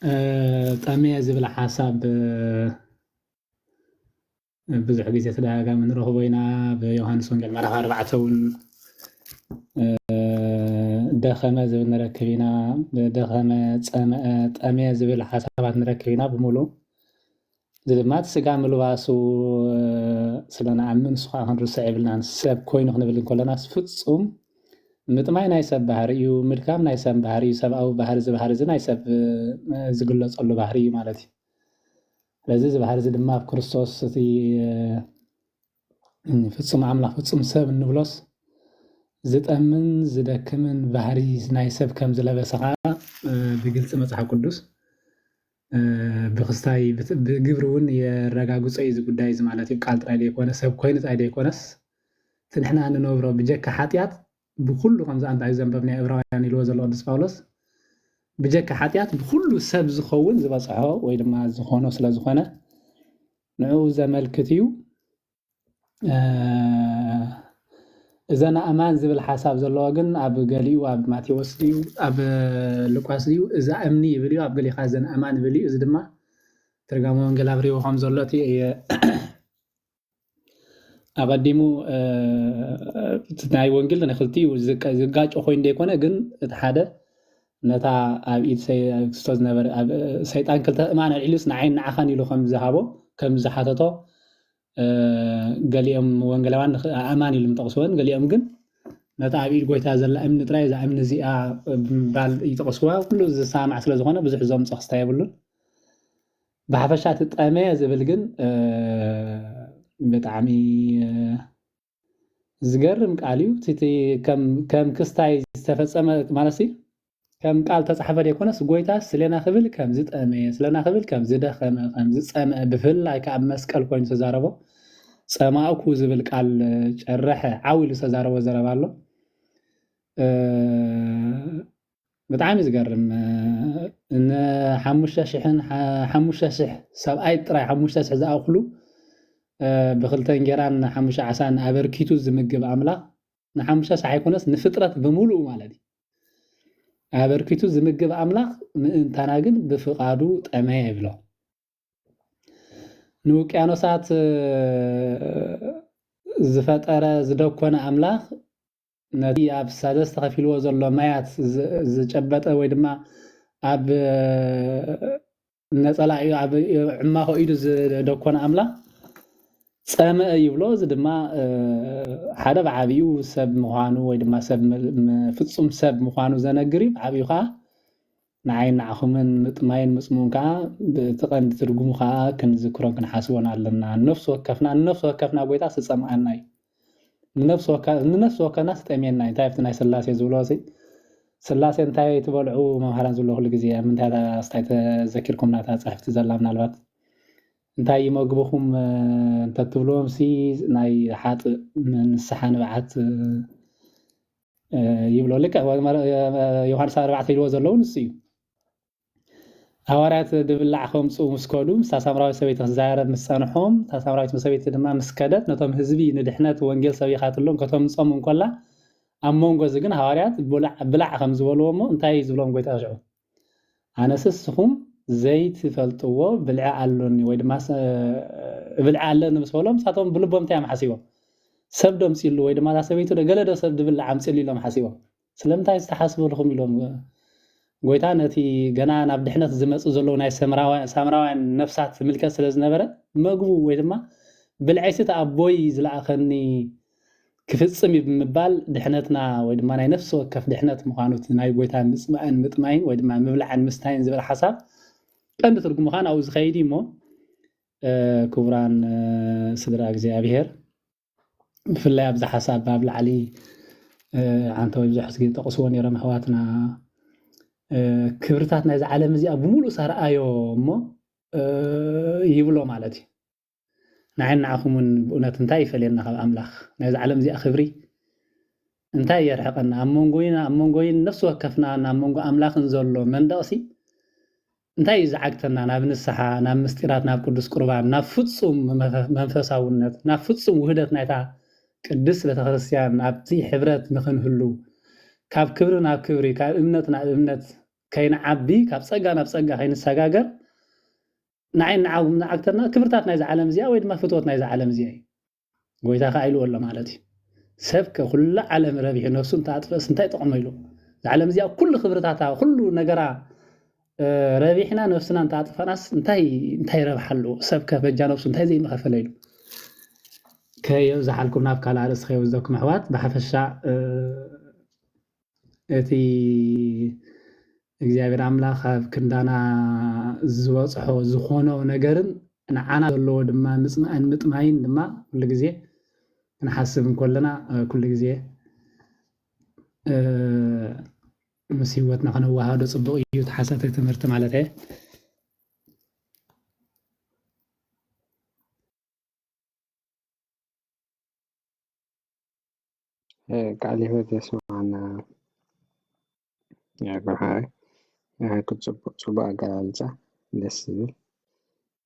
እ፣ ጠምየ ዝብል ሓሳብ፣ እ፣ ብዙሕ ግዜ ተደጋጋሚ ንረኽቦ ኢና። ብዮሃንስ ወንጌል ምዕራፍ ኣርባዕተ እውን፣ እ፣ ደኸመ ዝብል ንረክብ ኢና። ደኸመ፣ ጸምአ፣ ጠምየ ዝብል ሓሳባት ንረክብ ኢና ብምሉእ። እዚ ድማ እቲ ስጋ ምልባሱ፣ እ፣ ስለ ንኣምን ንሱ ከዓ ክንርስዕ የብልናን። ሰብ ኮይኑ ክንብል እንከለናስ ፍጹም ምጥማይ ናይ ሰብ ባህሪ እዩ፣ ምድካም ናይ ሰብ ባህሪ እዩ። ሰብኣዊ ባህሪ፣ እዚ ባህሪ እዚ ናይ ሰብ፣ እ፣ ዝግለጸሉ ባህሪ እዩ ማለት እዩ። ስለዚ እዚ ባህሪ እዚ ድማ ኣብ ክርስቶስ እቲ፣ እ፣ ፍጹም ኣምላኽ ፍጹም ሰብ እንብሎስ ዝጠምን ዝደክምን ባህሪ ናይ ሰብ ከም ዝለበሰ ከዓ፣ እ፣ ብግልጺ መጽሓፍ ቅዱስ፣ እ፣ ብክስታይ ብት-፣ ብግብሪ እውን የረጋግጾ እዩ እዚ ጉዳይ እዚ ማለት እዩ። ቃል ጥራይ ዘይኮነ፣ ሰብ ኮይኑ ጥራይ ዘይኮነስ፣ እቲ ንሕና እንነብሮ ብጀካ ሓጢኣት ብኩሉ ከምዚ ኣንታይ ዘንበብናዮ ዕብራውያን ኢልዎ ዘሎ ቅዱስ ጳውሎስ፣ ብጀካ ሓጢኣት ብኩሉ ሰብ ዝኸውን ዝበጽሖ ወይ ድማ ዝኾኖ ስለ ዝኾነ ንዕኡ ዘመልክት እዩ። እ፣ እዘን ኣእማን ዝብል ሓሳብ ዘለዎ ግን ኣብ ገሊኡ ኣብ ማቴዎስ ድዩ ኣብ ሉቃስ ድዩ እዛ እምኒ ይብል እዩ፣ ኣብ ገሊኻ እዘን ኣእማን ይብል እዩ። እዚ ድማ ትርጓሜ ወንጌል ኣብሪዎ ከም ዘሎ እቲ ኣቐዲሙ፣ እ፣ እቲ ናይ ወንጌል ናይ ክልቲኡ ዝቀ-፣ ዝጋጮ ኮይኑ ዘይኮነ፣ ግን እቲ ሓደ ነታ ኣብ ኢድ ሰይ-፣ ኣብ ክስቶ ዝነበረ፣ ኣብ፣ እ፣ ሰይጣን ክልተ ኣእማን ኣልዒሉስ ንዓይን ንዓኻን ኢሉ ከም ዝሃቦ፣ ከም ዝሓተቶ፣ እ፣ ገሊኦም ወንጌላውያን ንኽ-፣ ኣእማን ኢሉ ምጠቕስወን፣ ገሊኦም ግን ነታ ኣብ ኢድ ጎይታ ዘላ እምኒ ጥራይ፣ እዛ እምኒ እዚኣ ብምባል ይጠቕስዋ። ኩሉ ዝሰማማዕ ስለ ዝኾነ ብዙሕ ዘምጾ ክስታ የብሉን። ብሓፈሻ እቲ ጠመየ ዝብል ግን፣ እ፣ ብጣዕሚ፣ እ፣ ዝገርም ቃል እዩ። እቲ፣ እቲ ከም፣ ከም ክስታይ ዝተፈጸመ ማለት ሲ፣ ከም ቃል ተጻሕፈ ዘይኮነስ፣ ጎይታ ስለና ክብል ከም ዝጠመየ፣ ስለና ክብል ከም ዝደኸመ፣ ከም ዝጸምአ፣ ብፍላይ ከኣ ኣብ መስቀል ኮይኑ ዝተዛረቦ፣ "ጸማእኩ" ዝብል ቃል ጨረሐ፣ ዓው ኢሉ ዝተዛረቦ ዘረባ ኣሎ። እ፣ ብጣዕሚ ዝገርም። እ፣ ን ሓሙሽተ ሽሕን ሓ-፣ ሓሙሽተ ሽሕ ሰብኣይ ጥራይ፣ ሓሙሽተ ሽሕ ዝኣኽሉ፣ እ፣ ብኽልተ እንጌራን ሓሙሽተ ዓሳን ኣበርኪቱ ዝምግብ ኣምላኽ፣ ንሓሙሽተ ሽሕ ኣይኮነስ፣ ንፍጥረት ብምሉኡ ማለት እዩ። ኣበርኪቱ ዝምግብ ኣምላኽ ምእንታና ግን ብፍቓዱ ጠመየ ይብሎ። ንውቅያኖሳት፣ እ፣ ዝፈጠረ ዝደኮነ ኣምላኽ፣ ነቲ ኣብ ሳደስ ተኸፊልዎ ዘሎ ማያት ዝ-፣ ዝጨበጠ ወይ ድማ ኣብ፣ እ፣ ነጸላ ኢዱ፣ ኣብ ዕማኾ ኢዱ ዝደኮነ ኣምላኽ ጸምአ ይብሎ። እዚ ድማ፣ እ፣ ሓደ ብዓቢኡ ሰብ ምዃኑ ወይ ድማ ሰብ ም-፣ ም-፣ ፍጹም ሰብ ምዃኑ ዘነግር እዩ። ብዓቢኡ ከኣ ንዓይን ንዓኹምን ምጥማይን ምጽሙን ከኣ፣ ብቲ ቀንዲ ትርጉሙ ከኣ ክንዝክሮን ክንሓስቦን ኣለና። ነፍሲ ወከፍና፣ ንነፍሲ ወከፍና ጎይታ ስጸምኣና እዩ። ንነፍሲ ወከ-፣ ንነፍሲ ወከፍና ስጠምየና እዩ። እንታይ ኣብቲ ናይ ስላሴ ዝብሎ እዚ? ስላሴ እንታይ ትበልዑ መምሃራን ዝብሎ ኩሉ ግዜ፣ ኣብ ምንታይ እታ፣ ስታይ ተዘኪርኩምና እታ ጽሕፍቲ ዘላ ምናልባት? እንታይ ይመግብኹም፣ እ፣ እንተትብልዎም ሲ ናይ ሓጥእ ንስሓ ንብዓት፣ እ፣ እ፣ ይብሎ። ልክዕ ወ-፣ መረ-፣ እ፣ ዮሃንስ ኣርባዕተ ኢልዎ ዘለዉ ንሱ እዩ። ሃዋርያት ድብላዕ ከምጽኡ ምስ ከዱ፣ ምስታ ሳምራዊት ሰበይቲ ክዛረብ ምስ ጸንሖም፣ እታ ሳምራዊት ሰበይቲ ድማ ምስ ከደት፣ ነቶም ህዝቢ ንድሕነት ወንጌል ሰቢኻትሎም ከተምጾም እንከላ፣ ኣብ መንጎ እዚ ግን ሃዋርያት ብላዕ፣ ብላዕ ከም ዝበልዎ እሞ፣ እንታይ እዩ ዝብሎም ጎይታ ሽዑ? ኣነስ እስኹም ዘይትፈልጥዎ ብልዒ ኣሎኒ ወይ ድማ ሰ-፣ ብልዒ ኣለኒ ምስ በሎም፣ ንሳቶም ብልቦም እንታይ እዮም ሓሲቦም? ሰብ ዶ ኣምጺእሉ ወይ ድማ እዛ ሰበይቲ ዶ ገለ ዶ ሰብ ድብላዕ ኣምጺእሉ ኢሎም ሓሲቦም። ስለምንታይ ዝተሓስበልኹም ኢሎም ጎይታ ነቲ ገና ናብ ድሕነት ዝመጹ ዘለዉ ናይ ሰምራዋ-፣ ሳምራውያን ነፍሳት ዝምልከት ስለ ዝነበረ፣ መግቡ ወይ ድማ ብልዐይሲ እቲ ኣቦይ ዝለኣኸኒ ክፍጽም እዩ ብምባል ድሕነትና ወይ ድማ ናይ ነፍሲ ወከፍ ድሕነት ምዃኑ እቲ ናይ ጎይታ ምጽማእን ምጥማይን ወይ ድማ ምብላዕን ምስታይን ዝብል ሓሳብ ቀንዲ ትርጉሙ ከዓ ናብኡ ዝኸይድ እዩ እሞ፣ እ፣ ክቡራን፣ እ፣ ስድራ እግዚኣብሔር፣ ብፍላይ ኣብዚ ሓሳብ ኣብ ላዕሊ፣ እ፣ ዓንተወይ ብዙሕ ግዜ ጠቕስዎ ነይሮም ኣሕዋትና፣ እ፣ ክብርታት ናይዚ ዓለም እዚኣ ብምሉእ ሳርኣዮ እሞ፣ እ፣ ይብሎ ማለት እዩ። ንዓይን ንዓኹም እውን ብእውነት እንታይ ይፈልየና ካብ ኣምላኽ? ናይዚ ዓለም እዚኣ ክብሪ እንታይ የርሕቐና? ኣብ መንጎይና፣ ኣብ መንጎይን ነፍሲ ወከፍናን ኣብ መንጎ ኣምላኽን ዘሎ መንደቕሲ እንታይ እዩ ዝዓግተና? ናብ ንስሓ፣ ናብ ምስጢራት፣ ናብ ቅዱስ ቁርባን፣ ናብ ፍጹም መፈ-፣ መንፈሳውነት፣ ናብ ፍጹም ውህደት ናይታ ቅድስት ቤተክርስትያን፣ ናብቲ ሕብረት ንኽንህሉ፣ ካብ ክብሪ ናብ ክብሪ፣ ካብ እምነት ናብ እምነት ከይንዓቢ፣ ካብ ጸጋ ናብ ጸጋ ከይንሰጋገር፣ ንዓይ ንዓኹም ዝዓግተና ክብርታት ናይዛ ዓለም እዚኣ ወይ ድማ ፍትወት ናይዛ ዓለም እዚኣ እዩ። ጎይታ ከኣ ኢልዎ ኣሎ ማለት እዩ። ሰብ ከ ኩላ ዓለም ረቢሑ ነፍሱ እንተኣጥፈእስ እንታይ ጥቕሙ ኢሉ። እዛ ዓለም እዚኣ ኩሉ ክብርታታ፣ ኩሉ ነገራ፣ እ፣ ረቢሕና ነፍስና እንተኣጥፈናስ እንታይ፣ እንታይ ረብሓ ኣለዎ? ሰብ ከ በጃ ነፍሱ እንታይ ዘይምኸፈለ ኢሉ። ከየብዝሓልኩም ናብ ካልእ ኣርእስቲ ከየወስደኩም ኣሕዋት፣ ብሓፈሻ፣ እ፣ እቲ እግዚኣብሔር ኣምላኽ ኣብ ክንዳና ዝበጽሖ ዝኾኖ ነገርን ንዓና ዘለዎ ድማ ምጽማእን ምጥማይን ድማ ኩሉ ግዜ ክንሓስብ እንከለና፣ እ፣ ኩሉ ግዜ፣ እ፣ ምስ ህይወትና ከነወሃዶ ጽቡቕ እዩ፣ እቲ ሓሳተ ትምህርቲ ማለት እየ። እ፣ ቃል ህይወት የስምዓና። ያ፣ ብርሃይ፣ እ፣ ጽቡቕ፣ ጽቡቕ ኣገላልጻ፣ ደስ ዝብል።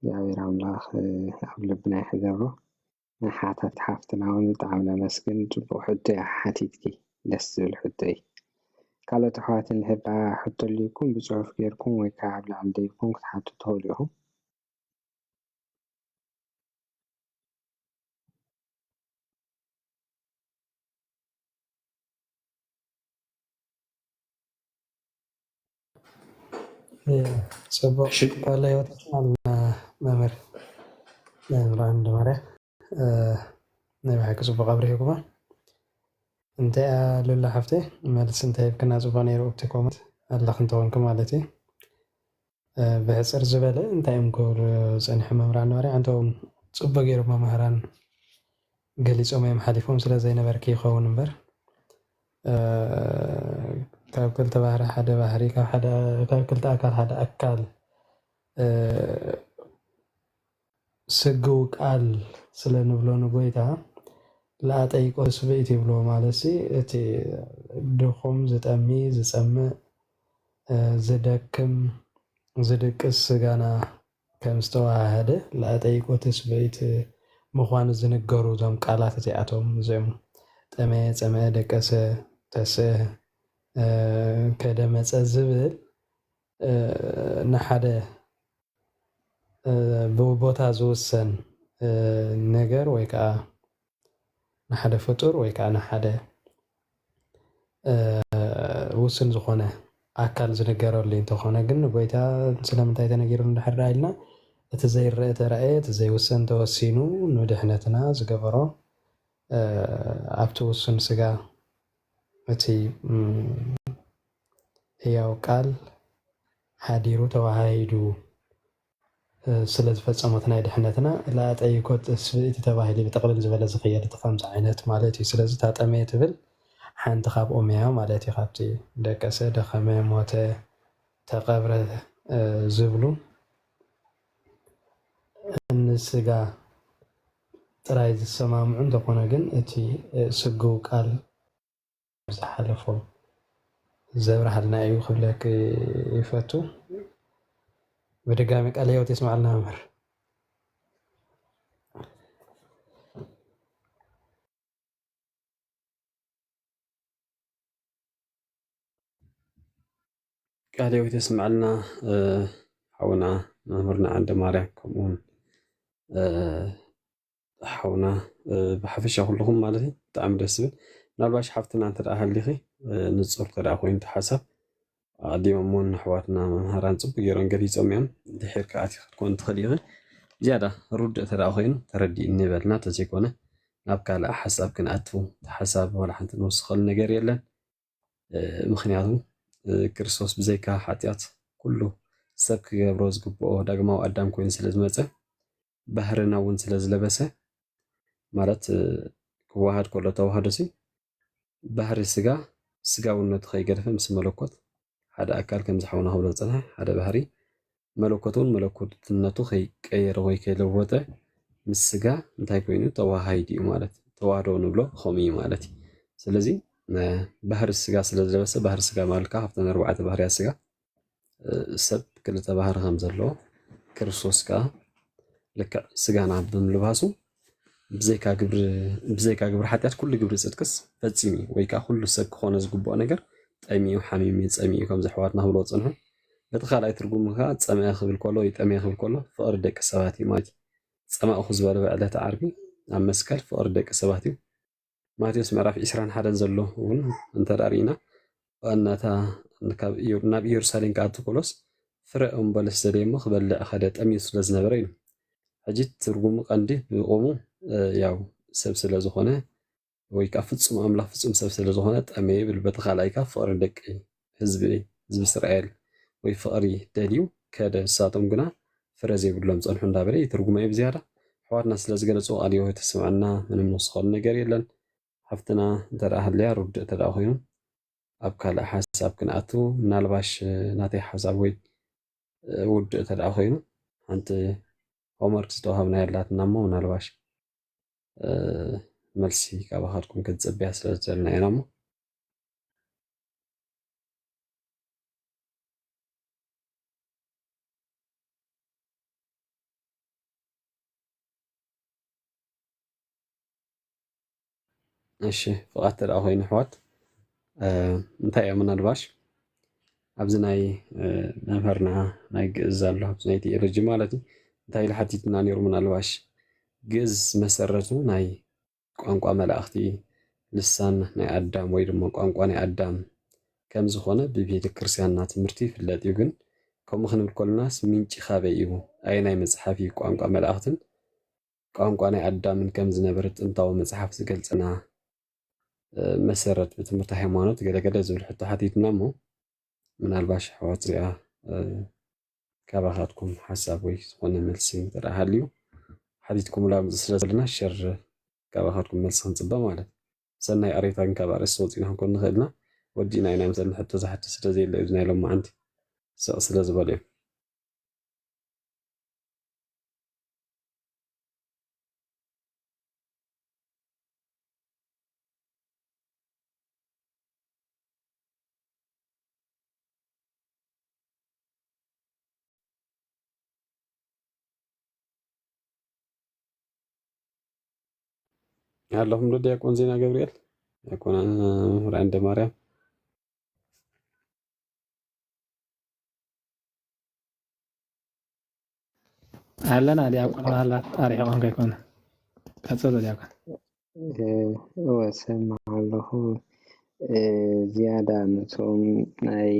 እግዚኣብሔር ኣምላኽ፣ እ፣ ኣብ ልብና ይሕደሮ። ሓታት ሓፍትና እውን ብጣዕሚ ነመስግን። ጽቡቕ ሕቶ እያ ሓቲትኪ፣ ደስ ዝብል ሕቶ እዩ። ካልኦት ኣሕዋት እንድሕር ደኣ ሕቶ ኣልይኩም ብጽሑፍ ጌርኩም ወይ ከዓ ኣብ ላዕሊ ደይብኩም ክትሓቱ ትኽእሉ ኢኹም። እ፣ ጽቡቕ እሺ። ቃለ ህይወት የስምዓልና መምህር፣ መምህር ዓንደ ማርያም። እ፣ ናይ ብሓቂ ጽቡቕ ኣብሪህኩማ። እንታይ እያ ሉላ ሓፍተይ? መልሲ እንታይ ሂብክና? ጽቡቕ ነይሩ። ኣብቲ ኮመንት ኣለኺ እንተኾንኪ ማለት እዩ። እ፣ ብሕጽር ዝበለ እንታይ እዮም ክብሉ ጸኒሖም መምህራን ነባሪ? ኣንቶም ጽቡቕ ገይሮም መምህራን ገሊጾም እዮም ሓሊፎም ስለ ዘይነበርኪ ይኸውን እምበር፣ እ፣ ካብ ክልተ ባህሪ ሓደ ባህሪ፣ ካብ ሓደ፣ ካብ ክልተ ኣካል ሓደ ኣካል፣ እ፣ ስግው ቃል ስለ ንብሎ ንጎይታ፣ ለኣጠይቆ ትስብእት ይብሎ። ማለትሲ እቲ ድኹም፣ ዝጠሚ፣ ዝጸምእ፣ እ፣ ዝደክም፣ ዝድቅስ ስጋና ከም ዝተዋሃደ ለኣጠይቆ ትስብእት ምዃኑ ዝንገሩ እዞም ቃላት እዚኣቶም፣ እዚኦም ጠመየ፣ ጸምአ፣ ደቀሰ፣ ተስአ፣ እ፣ ከደ፣ መጸ ዝብል፣ እ፣ ንሓደ፣ እ፣ ብቦታ ዝውሰን፣ እ፣ ነገር ወይ ከዓ ንሓደ ፍጡር ወይ ከዓ ንሓደ፣ እ፣ ውስን ዝኾነ ኣካል ዝንገረሉ እንተኾነ ግን፣ ንጎይታ ስለምንታይ ተነጊሩ እንድሕር ደኣ ኢልና፣ እቲ ዘይረአ ተራእየ፣ እቲ ዘይውሰን ተወሲኑ፣ ንድሕነትና ዝገበሮ፣ እ፣ ኣብቲ ውሱን ስጋ እቲ፣ እም፣ ህያው ቃል ሓዲሩ ተዋሃሂዱ፣ እ፣ ስለ ዝፈጸሞ እቲ ናይ ድሕነትና ለኣጠይኮ ትስብእቲ ተባሂሉ ብጥቕልል ዝበለ ዝኽየድ እቲ ከምዚ ዓይነት ማለት እዩ። ስለዚ እታ ጠመየ ትብል ሓንቲ ካብኦም እያ ማለት እዩ። ካብቲ ደቀሰ፣ ደኸመ፣ ሞተ፣ ተቐብረ፣ እ፣ ዝብሉ ንስጋ ጥራይ ዝሰማምዑ እንተኾነ ግን እቲ፣ እ፣ ስግው ቃል ዝሓለፎ ዘብርሃልና እዩ ክብለክ ይፈቱ። ብድጋሚ ቃለ ህይወት የስምዓልና መምህር። ቃለ ህይወት የስምዓልና፣ እ፣ ሓውና መምህርና ዓንደ ማርያም፣ ከምኡውን፣ እ፣ ሓውና፣ እ፣ ብሓፈሻ ኩልኹም ማለት እዩ። ብጣዕሚ ደስ ዝብል። ምናልባሽ ሓፍትና እንተ ደኣ ሃሊኺ፣ እ፣ ንጹር እንተ ደኣ ኮይኑ እቲ ሓሳብ፣ ኣቐዲሞም እውን ኣሕዋትና መምሃራን ጽቡቅ ገይሮም ገሊጾም እዮም። ድሒር ከኣ ኣቲኺ ክትኮን ትኽእሊ ኢኺ። ዝያዳ ርዱእ እንተ ደኣ ኮይኑ ተረዲእኒ በልና፣ እንተዘይኮነ ናብ ካልእ ሓሳብ ክንኣቱ፣ እቲ ሓሳብ ዋላ ሓንቲ ንውስኸሉ ነገር የለን። እ፣ ምኽንያቱ፣ እ፣ ክርስቶስ ብዘይካ ሓጢኣት ኩሉ ሰብ ክገብሮ ዝግብኦ ዳግማዊ ኣዳም ኮይኑ ስለ ዝመጸ፣ ባህርና እውን ስለ ዝለበሰ፣ ማለት፣ እ፣ ክወሃድ ከሎ ተዋህዶ ሲ፣ ባህሪ ስጋ፣ ስጋውነቱ ከይገደፈ ምስ መለኮት ሓደ ኣካል፣ ከምዚ ሓውና ክብሎ ዝጸንሐ፣ ሓደ ባህሪ፣ መለኮት እውን መለኮትነቱ ከይቀየረ ወይ ከይለወጠ ምስ ስጋ እንታይ ኮይኑ? ተዋሃሂዱ እዩ ማለት። ተዋህዶ ንብሎ ከምኡ እዩ ማለት እዩ። ስለዚ፣ እ፣ ባህሪ ስጋ ስለ ዝለበሰ፣ ባህሪ ስጋ ማለት ከኣ ካብተን ኣርባዕተ ባህርያት ስጋ፣ እ፣ ሰብ ክልተ ባህሪ ከም ዘለዎ፣ ክርስቶስ ከኣ ልክዕ ስጋና ብምልባሱ፣ ብዘይካ ግብሪ፣ ብዘይካ ግብሪ ሓጢኣት ኩሉ ግብሪ ጽድቅስ ፈጺሙ እዩ፣ ወይ ከኣ ኩሉ ሰብ ክኾኖ ዝግብኦ ነገር ጠሚኡ፣ ሓሚሙ፣ ጸሚኡ፣ ከምዚ ኣሕዋትና ክብልዎ ዝጸንሑ። በቲ ካልኣይ ትርጉሙ ከኣ ጸምአ ክብል ከሎ ወይ ጠምየ ክብል ከሎ ፍቕሪ ደቂ ሰባት እዩ ማለት እዩ። ጸማእኩ ዝበሎ ብዕለተ ዓርቢ ኣብ መስቀል ፍቕሪ ደቂ ሰባት እዩ። ማቴዎስ ምዕራፍ ዒስራን ሓደን ዘሎ እውን እንተ ደኣ ርኢና፣ ዋናታ ካብ ኢየ-፣ ናብ ኢየሩሳሌም ክኣቱ ከሎስ ፍረ ኦም በለስ ደልየ እሞ ክበልዕ ኸደ፣ ጠምዩ ስለ ዝነበረ ኢሉ። ሕጂ ትርጉሙ ቀንዲ ብቆሙ፣ እ፣ ያው ሰብ ስለ ዝኾነ ወይ ከኣ ፍጹም ኣምላኽ ፍጹም ሰብ ስለ ዝኾነ ጠመየ ይብል። በቲ ካልኣይ ከኣ ፍቕሪ ደቂ ህዝቢ፣ ህዝቢ እስራኤል ወይ ፍቕሪ ደልዩ ከደ፣ ንሳቶም ግና ፍረ ዘይብሎም ጸንሑ እንዳበለ ይትርጉሞ እዩ ብዝያዳ። ኣሕዋትና ስለ ዝገለጹ ቃለ ህይወት ይስምዓልና፣ ምንም ንውስኸሉ ነገር የለን። ሓፍትና እንተ ደኣ ሃልያ ርዱእ እንተ ደኣ ኮይኑ ኣብ ካልእ ሓሳብ ክንኣቱ፣ ምናልባሽ ናተይ ሓሳብ ወይ ውዱእ እንተ ደኣ ኮይኑ ሓንቲ ሆምወርክ ዝተዋሃብና ኣላትና እሞ ምናልባሽ፣ እ፣ መልሲ ካባኻትኩም ክንጽበያ ስለ ዝደለና ኢና እሞ። እሺ፣ ፍቓድ እንተ ደኣ ኮይኑ ኣሕዋት፣ እ፣ እንታይ እያ ምናልባሽ ኣብዚ ናይ፣ እ፣ መምህርና ናይ ግእዝ ዘሎ፣ ኣብዚ ናይ ቲኦሎጂ ማለት እዩ፣ እንታይ ኢሉ ሓቲትና ነይሩ? ምናልባሽ ግእዝ መሰረቱ ናይ ቋንቋ መላእኽቲ፣ ልሳን ናይ ኣዳም ወይ ድማ ቋንቋ ናይ ኣዳም ከም ዝኾነ ብቤተ ክርስቲያንና ትምህርቲ ይፍለጥ እዩ። ግን ከምኡ ክንብል ከለናስ ምንጪ ካበይ እዩ? ኣየናይ መጽሓፍ እዩ ቋንቋ መላእኽትን ቋንቋ ናይ ኣዳምን ከም ዝነበረ ጥንታዊ መጽሓፍ ዝገልጸና? መሰረት ብትምህርቲ ሃይማኖት ገለ ገለ ዝብል ሕቶ ሓቲትና እሞ፣ ምናልባሽ ኣሕዋት እዚኣ ካባኻትኩም ሓሳብ ወይ ዝኾነ መልሲ እንተ ደኣ ሃልዩ ሓቲትኩምላ ምጽእ ስለ ዘለና ሸር ካባኻትኩም መልሲ ክንጽበ ማለት። ሰናይ ኣሬታ ግን ካብ ኣርእስቲ ወጺና ክንኮን ንኽእል ኢና። ወዲእና ኢና ምሰሊ ሕቶ ዝሓትት ስለ ዘየለ እዩ ናይ ሎማዓንቲ ስቕ ስለ ዝበሉ እዮም። ኣለኹም ዶ ዲያቆን ዜና ገብርኤል? ዲያቆን መምህር ዓንደ ማርያም? ኣለና ዲያቆን፣ ምናልባት ኣርሒቖም ከይኮነ። ቀጽሎ ዲያቆን። እወ፣ እሰምዕ ኣለኹ። ዝያዳ ነቶም ናይ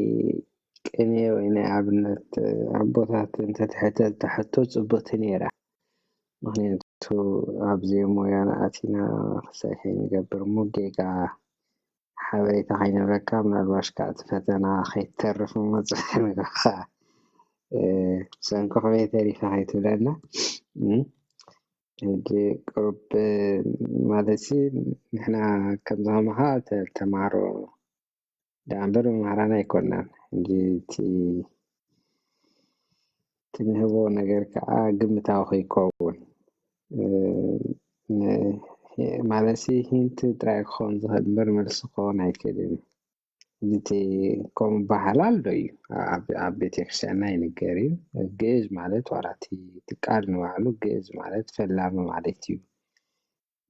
ቅኔ ወይ ናይ ኣብነት ኣቦታት እንተትሕተት ሕቶ ጽብቕቲ ነይራ። ምኽንያቱ ኣብ ዘይሞያና ኣቲና ክሳይ ከይንገብር እሞ ጌጋ ሓበሬታ ከይንህበካ፣ ምናልባሽ ከዓ እቲ ፈተና ከይትተርፍ እሞ ጽፍሕ ንገብርካ፣ እ፣ ብሰንኪ ከመይ ተሪፈ ከይትብለና። እ፣ ሕጂ ቁሩብ፣ እ፣ ማለት ሲ ንሕና ከምዚ ከማኻ ተ-፣ ተምሃሮ ደኣ እምበር መምሃራን ኣይኮናን። ሕጂ እቲ፣ እቲ ንህቦ ነገር ከዓ ግምታዊ ከይከውን፣ እ፣ ን-፣ ማለትሲ ሂንት ጥራይ ክኸውን ዝኽእል እምበር መልሲ ክኸውን ኣይክእልን እዩ። ሕጂ እቲ ከምኡ በሃላ ኣሎ እዩ። ኣብ፣ ኣብ ቤተክርስትያንና ይንገር እዩ። ግእዝ ማለት ዋላ እቲ፣ እቲ ቃል ንባዕሉ ግእዝ ማለት ፈላሚ ማለት እዩ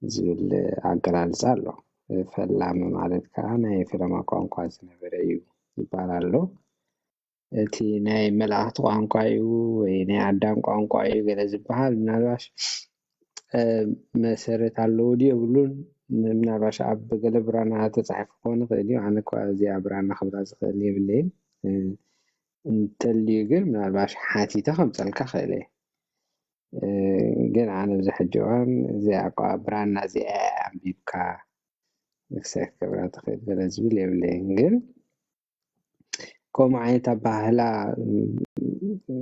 ዝብል ኣገላልጻ ኣሎ። ፈላሚ ማለት ከዓ ናይ ፈለማ ቋንቋ ዝነበረ እዩ ይባሃል ኣሎ። እቲ ናይ መላእኽቲ ቋንቋ እዩ ወይ ናይ ኣዳም ቋንቋ እዩ ገለ ዝበሃል ምናልባሽ፣ እ፣ መሰረት ኣለዎ ድዩ የብሉን? ምናልባሽ ኣብ ገለ ብራና ተጻሒፉ ክኾን ይኽእል እዩ። ኣነ እኳ እዚኣ ብራና ክብላ ዝኽእል የብለይን። እ፣ እንተልዩ ግን ምናልባሽ ሓቲተ ከምጸልካ ክእል እየ። እ፣ ግን ኣነ ኣብዚ ሕጂ እዋን እዚኣ እኳ ብራና እዚኣ ኣንቢብካ ክሳይ ክትገብራ ትኽእል ገለ ዝብል የብለይን። ግን ከምኡ ዓይነት ኣበሃህላ፣ እ፣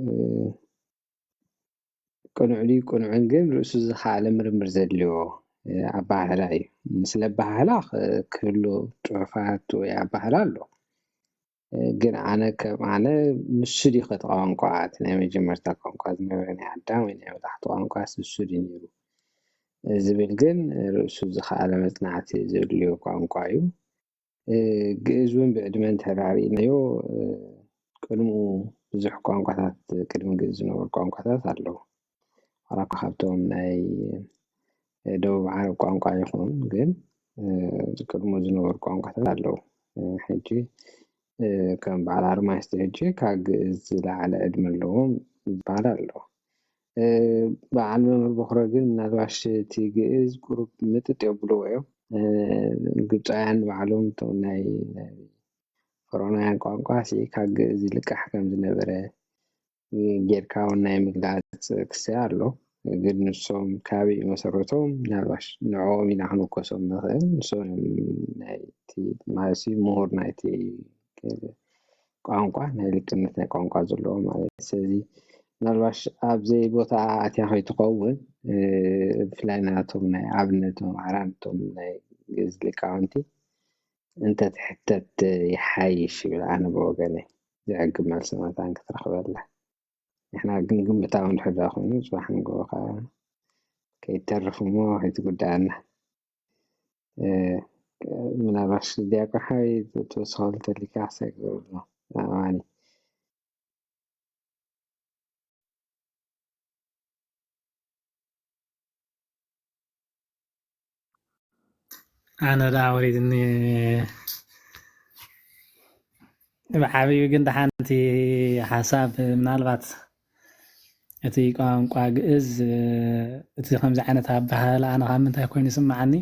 ቅኑዕ ድዩ ቅኑዕን ግን ርእሱ ዝኸኣለ ምርምር ዘድልዮ፣ እ፣ ኣበሃህላ እዩ። ስለ ኣበሃህላ ክ-፣ ክህሉ ጽሑፋት ወይ ኣበሃህላ ኣሎ። እ፣ ግን ኣነ ከም ኣነ ንሱ ድዩ ከ እቲ ቋንቋ፣ እቲ ናይ መጀመርታ ቋንቋ ዝነበረ ናይ ኣዳም ወይ ናይ መላእኽቲ ቋንቋስ ንሱ ድዩ ነይሩ? ዝብል ግን ርእሱ ዝኸኣለ መጽናዕቲ ዘድልዮ ቋንቋ እዩ። እ፣ ግእዝ እውን ብዕድመ እንተራእናዮ፣ እ፣ ቅድሙ ብዙሕ ቋንቋታት፣ ቅድሚ ግእዝ ዝነበሩ ቋንቋታት ኣለዉ። ዋላ እኳ ካብቶም ናይ ደቡብ ዓረብ ቋንቋ ይኹን፣ ግን፣ እ፣ ቅድሙ ዝነበሩ ቋንቋታት ኣለዉ። እ፣ ሕጂ፣ እ፣ ከም በዓል ኣርማይስጥ ሕጂ ካብ ግእዝ ዝለዓለ ዕድመ ኣለዎም ዝበሃል ኣሎ። እ፣ በዓል መምህር ቦኽረ ግን ምናልባሽ እቲ ግእዝ ቁሩብ ምጥጥ የብልዎ እዮም። እ፣ ግብፃውያን ባዕሎም እቶም ናይ፣ ናይ ፈርዖናውያን ቋንቋ ሲ ካብ ግእዝ ይልቃሕ ከም ዝነበረ ጌርካ እውን ናይ ምግላፅ ክሲ ኣሎ። ግን ንሶም ካበይ መሰረቶም ምናልባሽ ንዕኦም ኢና ክንውከሶም ንኽእል። ንሶም እዮም ናይቲ ማለት ምሁር ናይቲ ቋንቋ ናይ ልቅነት ናይ ቋንቋ ዘለዎ ማለት እዩ። ስለዚ ምናልባሽ ኣብ ዘይቦታ ኣትያ ከይትኸውን፣ እ፣ ብፍላይ ናቶም ናይ ኣብነት መምሃራን እቶም ናይ ግእዝ ሊቃውንቲ እንተትሕተት ይሓይሽ ይብል ኣነ ብወገነይ። ዘዕግብ መልሲ መታን ክትረኽበላ። ንሕና ግን ግምታዊ እንድሕር ደኣ ኮይኑ ጽባሕ ንግሆ ከኣ ከይተርፍ እሞ ከይትጉድኣና። እ፣ ምናልባሽ ዲያቆን ሓወይ ትውስኸሉ እንተሊካ ክሳይ ክገብር ኣሎ። ኣማኒ። ኣነ ደኣ ወሪድኒ። ብዓብዩ ግን ደሓንቲ ሓሳብ ምናልባት እቲ ቋንቋ ግእዝ፣ እቲ ከምዚ ዓይነት ኣበሃህላ ኣነ ካብ ምንታይ ኮይኑ ይስምዓኒ?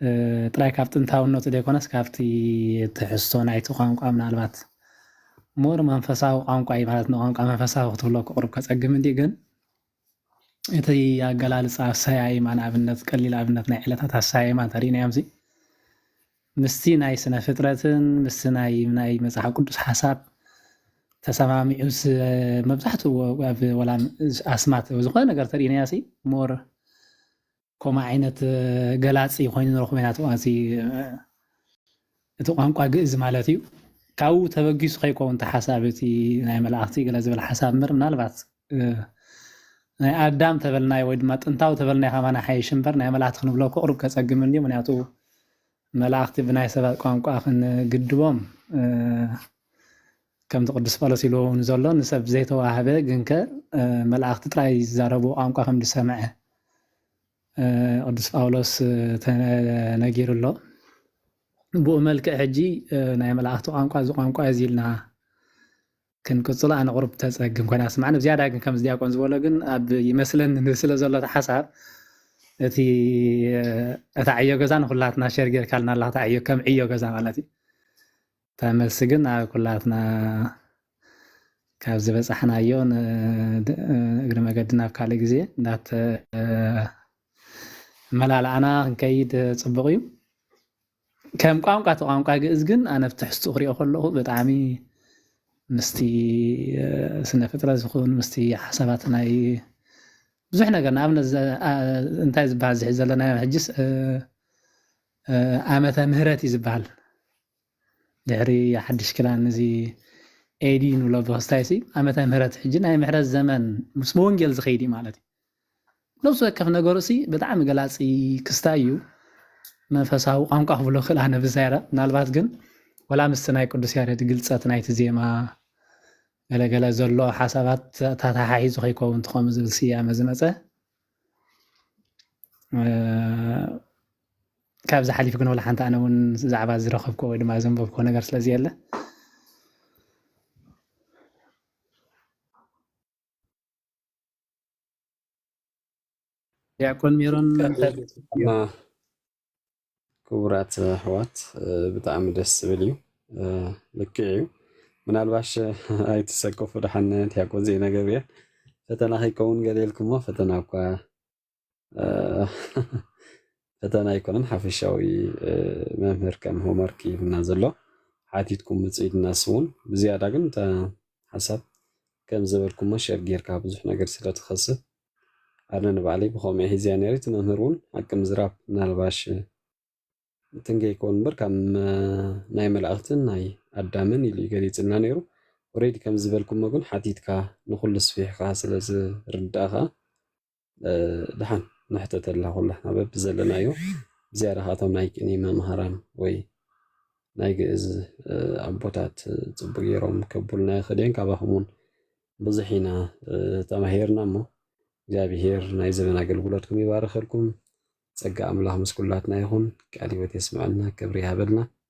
እ፣ ጥራይ ካብ ጥንታውነቱ ዘይኮነስ ካብቲ ትሕዝቶ ናይቲ ቋንቋ ምናልባት ሞር መንፈሳዊ ቋንቋ እዩ ማለት ንቋንቋ መንፈሳዊ ክትብሎ ክቕርብ ከጸግም እንዲ ግን እቲ ኣገላልጻ ኣሰያይማ ንኣብነት ቀሊል ኣብነት ናይ ዕለታት ኣሰያይማ እንተሪእናዮምሲ ምስቲ ናይ ስነ ፍጥረትን ምስቲ ናይ ናይ መጽሓፍ ቅዱስ ሓሳብ ተሰማሚዑስ፣ መብዛሕትኡ ኣብ ወላ ኣስማት ዝኾነ ነገር ተርእይናያ ሲ ሞር ከምኡ ዓይነት ገላፂ ኮይኑ ንረኽቦ ኢና። እቲ እቲ ቋንቋ ግእዝ ማለት እዩ። ካብኡ ተበጊሱ ከይከውን እቲ ሓሳብ እቲ ናይ መላእኽቲ ገለ ዝብል ሓሳብ እምበር ምናልባት ናይ ኣዳም ተበልናዮ ወይ ድማ ጥንታዊ ተበልናዮ ከማና ሓይሽ እምበር ናይ መላእኽቲ ክንብሎ እኮ ቅሩብ ከጸግምን እዩ። ምክንያቱ መላእኽቲ ብናይ ሰባት ቋንቋ ክንግድቦም ከምቲ ቅዱስ ጳውሎስ ኢልዎ እውን ዘሎ ንሰብ ዘይተዋህበ ግንከ መላእኽቲ ጥራይ ዝዛረብዎ ቋንቋ ከም ዝሰምዐ ቅዱስ ጳውሎስ ተነጊሩ ኣሎ። ብኡ መልክዕ ሕጂ ናይ መላእኽቲ ቋንቋ እዚ ቋንቋ እዚ ኢልና ክንቅጽሎ ኣነ ቁሩብ ተጸግም ኮይና ስማዕኒ ብዝያዳ ግን ከምዚ ዲያቆን ዝበሎ ግን ኣብ ይመስለኒ ስለ ዘሎ እቲ ሓሳብ እቲ እታ ዕዮ ገዛ ንኩላትና ሸር ጌርካልና ኣለኻ እታ ዕዮ ከም ዕዮ ገዛ ማለት እዩ። እታ መልሲ ግን ኣብ ኩላትና ካብ ዝበጻሕናዮ እግሪ መገዲ ናብ ካልእ ግዜ እንዳተመላላእና ክንከይድ ጽቡቕ እዩ። ከም ቋንቋ እቲ ቋንቋ ግእዝ ግን ኣነ ብትሕዝቱ ክሪኦ ከለኹ ብጣዕሚ ምስቲ ስነ ፍጥረት ዝኹን ምስቲ ሓሳባት ናይ ብዙሕ ነገር ንኣብነት እንታይ ዝበሃል ዝሕ ዘለናዮ ሕጅስ ዓመተ ምህረት እዩ ዝበሃል። ድሕሪ ሓድሽ ክዳን እዚ ኤዲ ንብሎ ብክስታይ ሲ ዓመተ ምህረት ሕጂ ናይ ምሕረት ዘመን ምስ መወንጌል ዝኸይድ እዩ ማለት እዩ። ነብሲ ወከፍ ነገሩ ሲ ብጣዕሚ ገላፂ ክስታይ እዩ። መንፈሳዊ ቋንቋ ክብሎ ክእል ኣነ ብዛይራ ምናልባት ግን ወላ ምስቲ ናይ ቅዱስ ያሬድ ግልፀት ናይቲ ዜማ ገለገለ ዘሎ ሓሳባት ተተሓሒዙ ከይከውን ትኸም ዝብል ስያመ ዝመፀ ካብዚ ሓሊፍ ግን ወላ ሓንቲ ኣነ እውን ዛዕባ ዝረኸብኮ ወይ ድማ ዘንበብኮ ነገር ስለዚ የለ ዲያቆን ሜሮን ክቡራት ኣሕዋት ብጣዕሚ ደስ ዝብል እዩ። ልክዕ እዩ። ምናልባሽ ኣይትሰከፉ ደሓን ዲያቆን ዘይነገብርኤል ፈተና ከይከውን ገለ ኢልኩሞ ፈተና እኳ ፈተና ኣይኮነን ሓፈሻዊ መምህር ከም ሆምወርክ ይብልና ዘሎ ሓቲትኩም ምጽእ ኢልና ስውን ብዝያዳ ግን ሓሳብ ከም ዝበልኩሞ ሸር ጌርካ ብዙሕ ነገር ስለ ትኸስብ ኣነ ንባዕለይ ብኸምኡ ሒዝያ ነይረ እቲ መምህር እውን ሓቂ ምዝራብ ምናልባሽ ትንገይ ከውን እምበር ካብ ናይ መላእኽትን ናይ ኣዳምን ኢሉ ይገሊጽልና ነይሩ ኦሬዲ ከም ዝበልኩሞ ግን ሓቲትካ ንኩሉ ስፊሕካ ስለ ዝርዳእካ ደሓን ንሕተተላ ኩላሕና በብዘለናዮ ብዝያዳ ካብቶም ናይ ቅኔ መምሃራን ወይ ናይ ግእዝ ኣቦታት ፅቡቅ ገይሮም ከቡልና ይኽእል እየን ካባኹም እውን ብዙሕ ኢና ተማሂርና እሞ እግዚኣብሄር ናይ ዘበን ኣገልግሎትኩም ይባርኸልኩም ጸጋ ኣምላኽ ምስ ኩላትና ይኹን ቃል ህይወት የስምዐልና ክብሪ ይሃበልና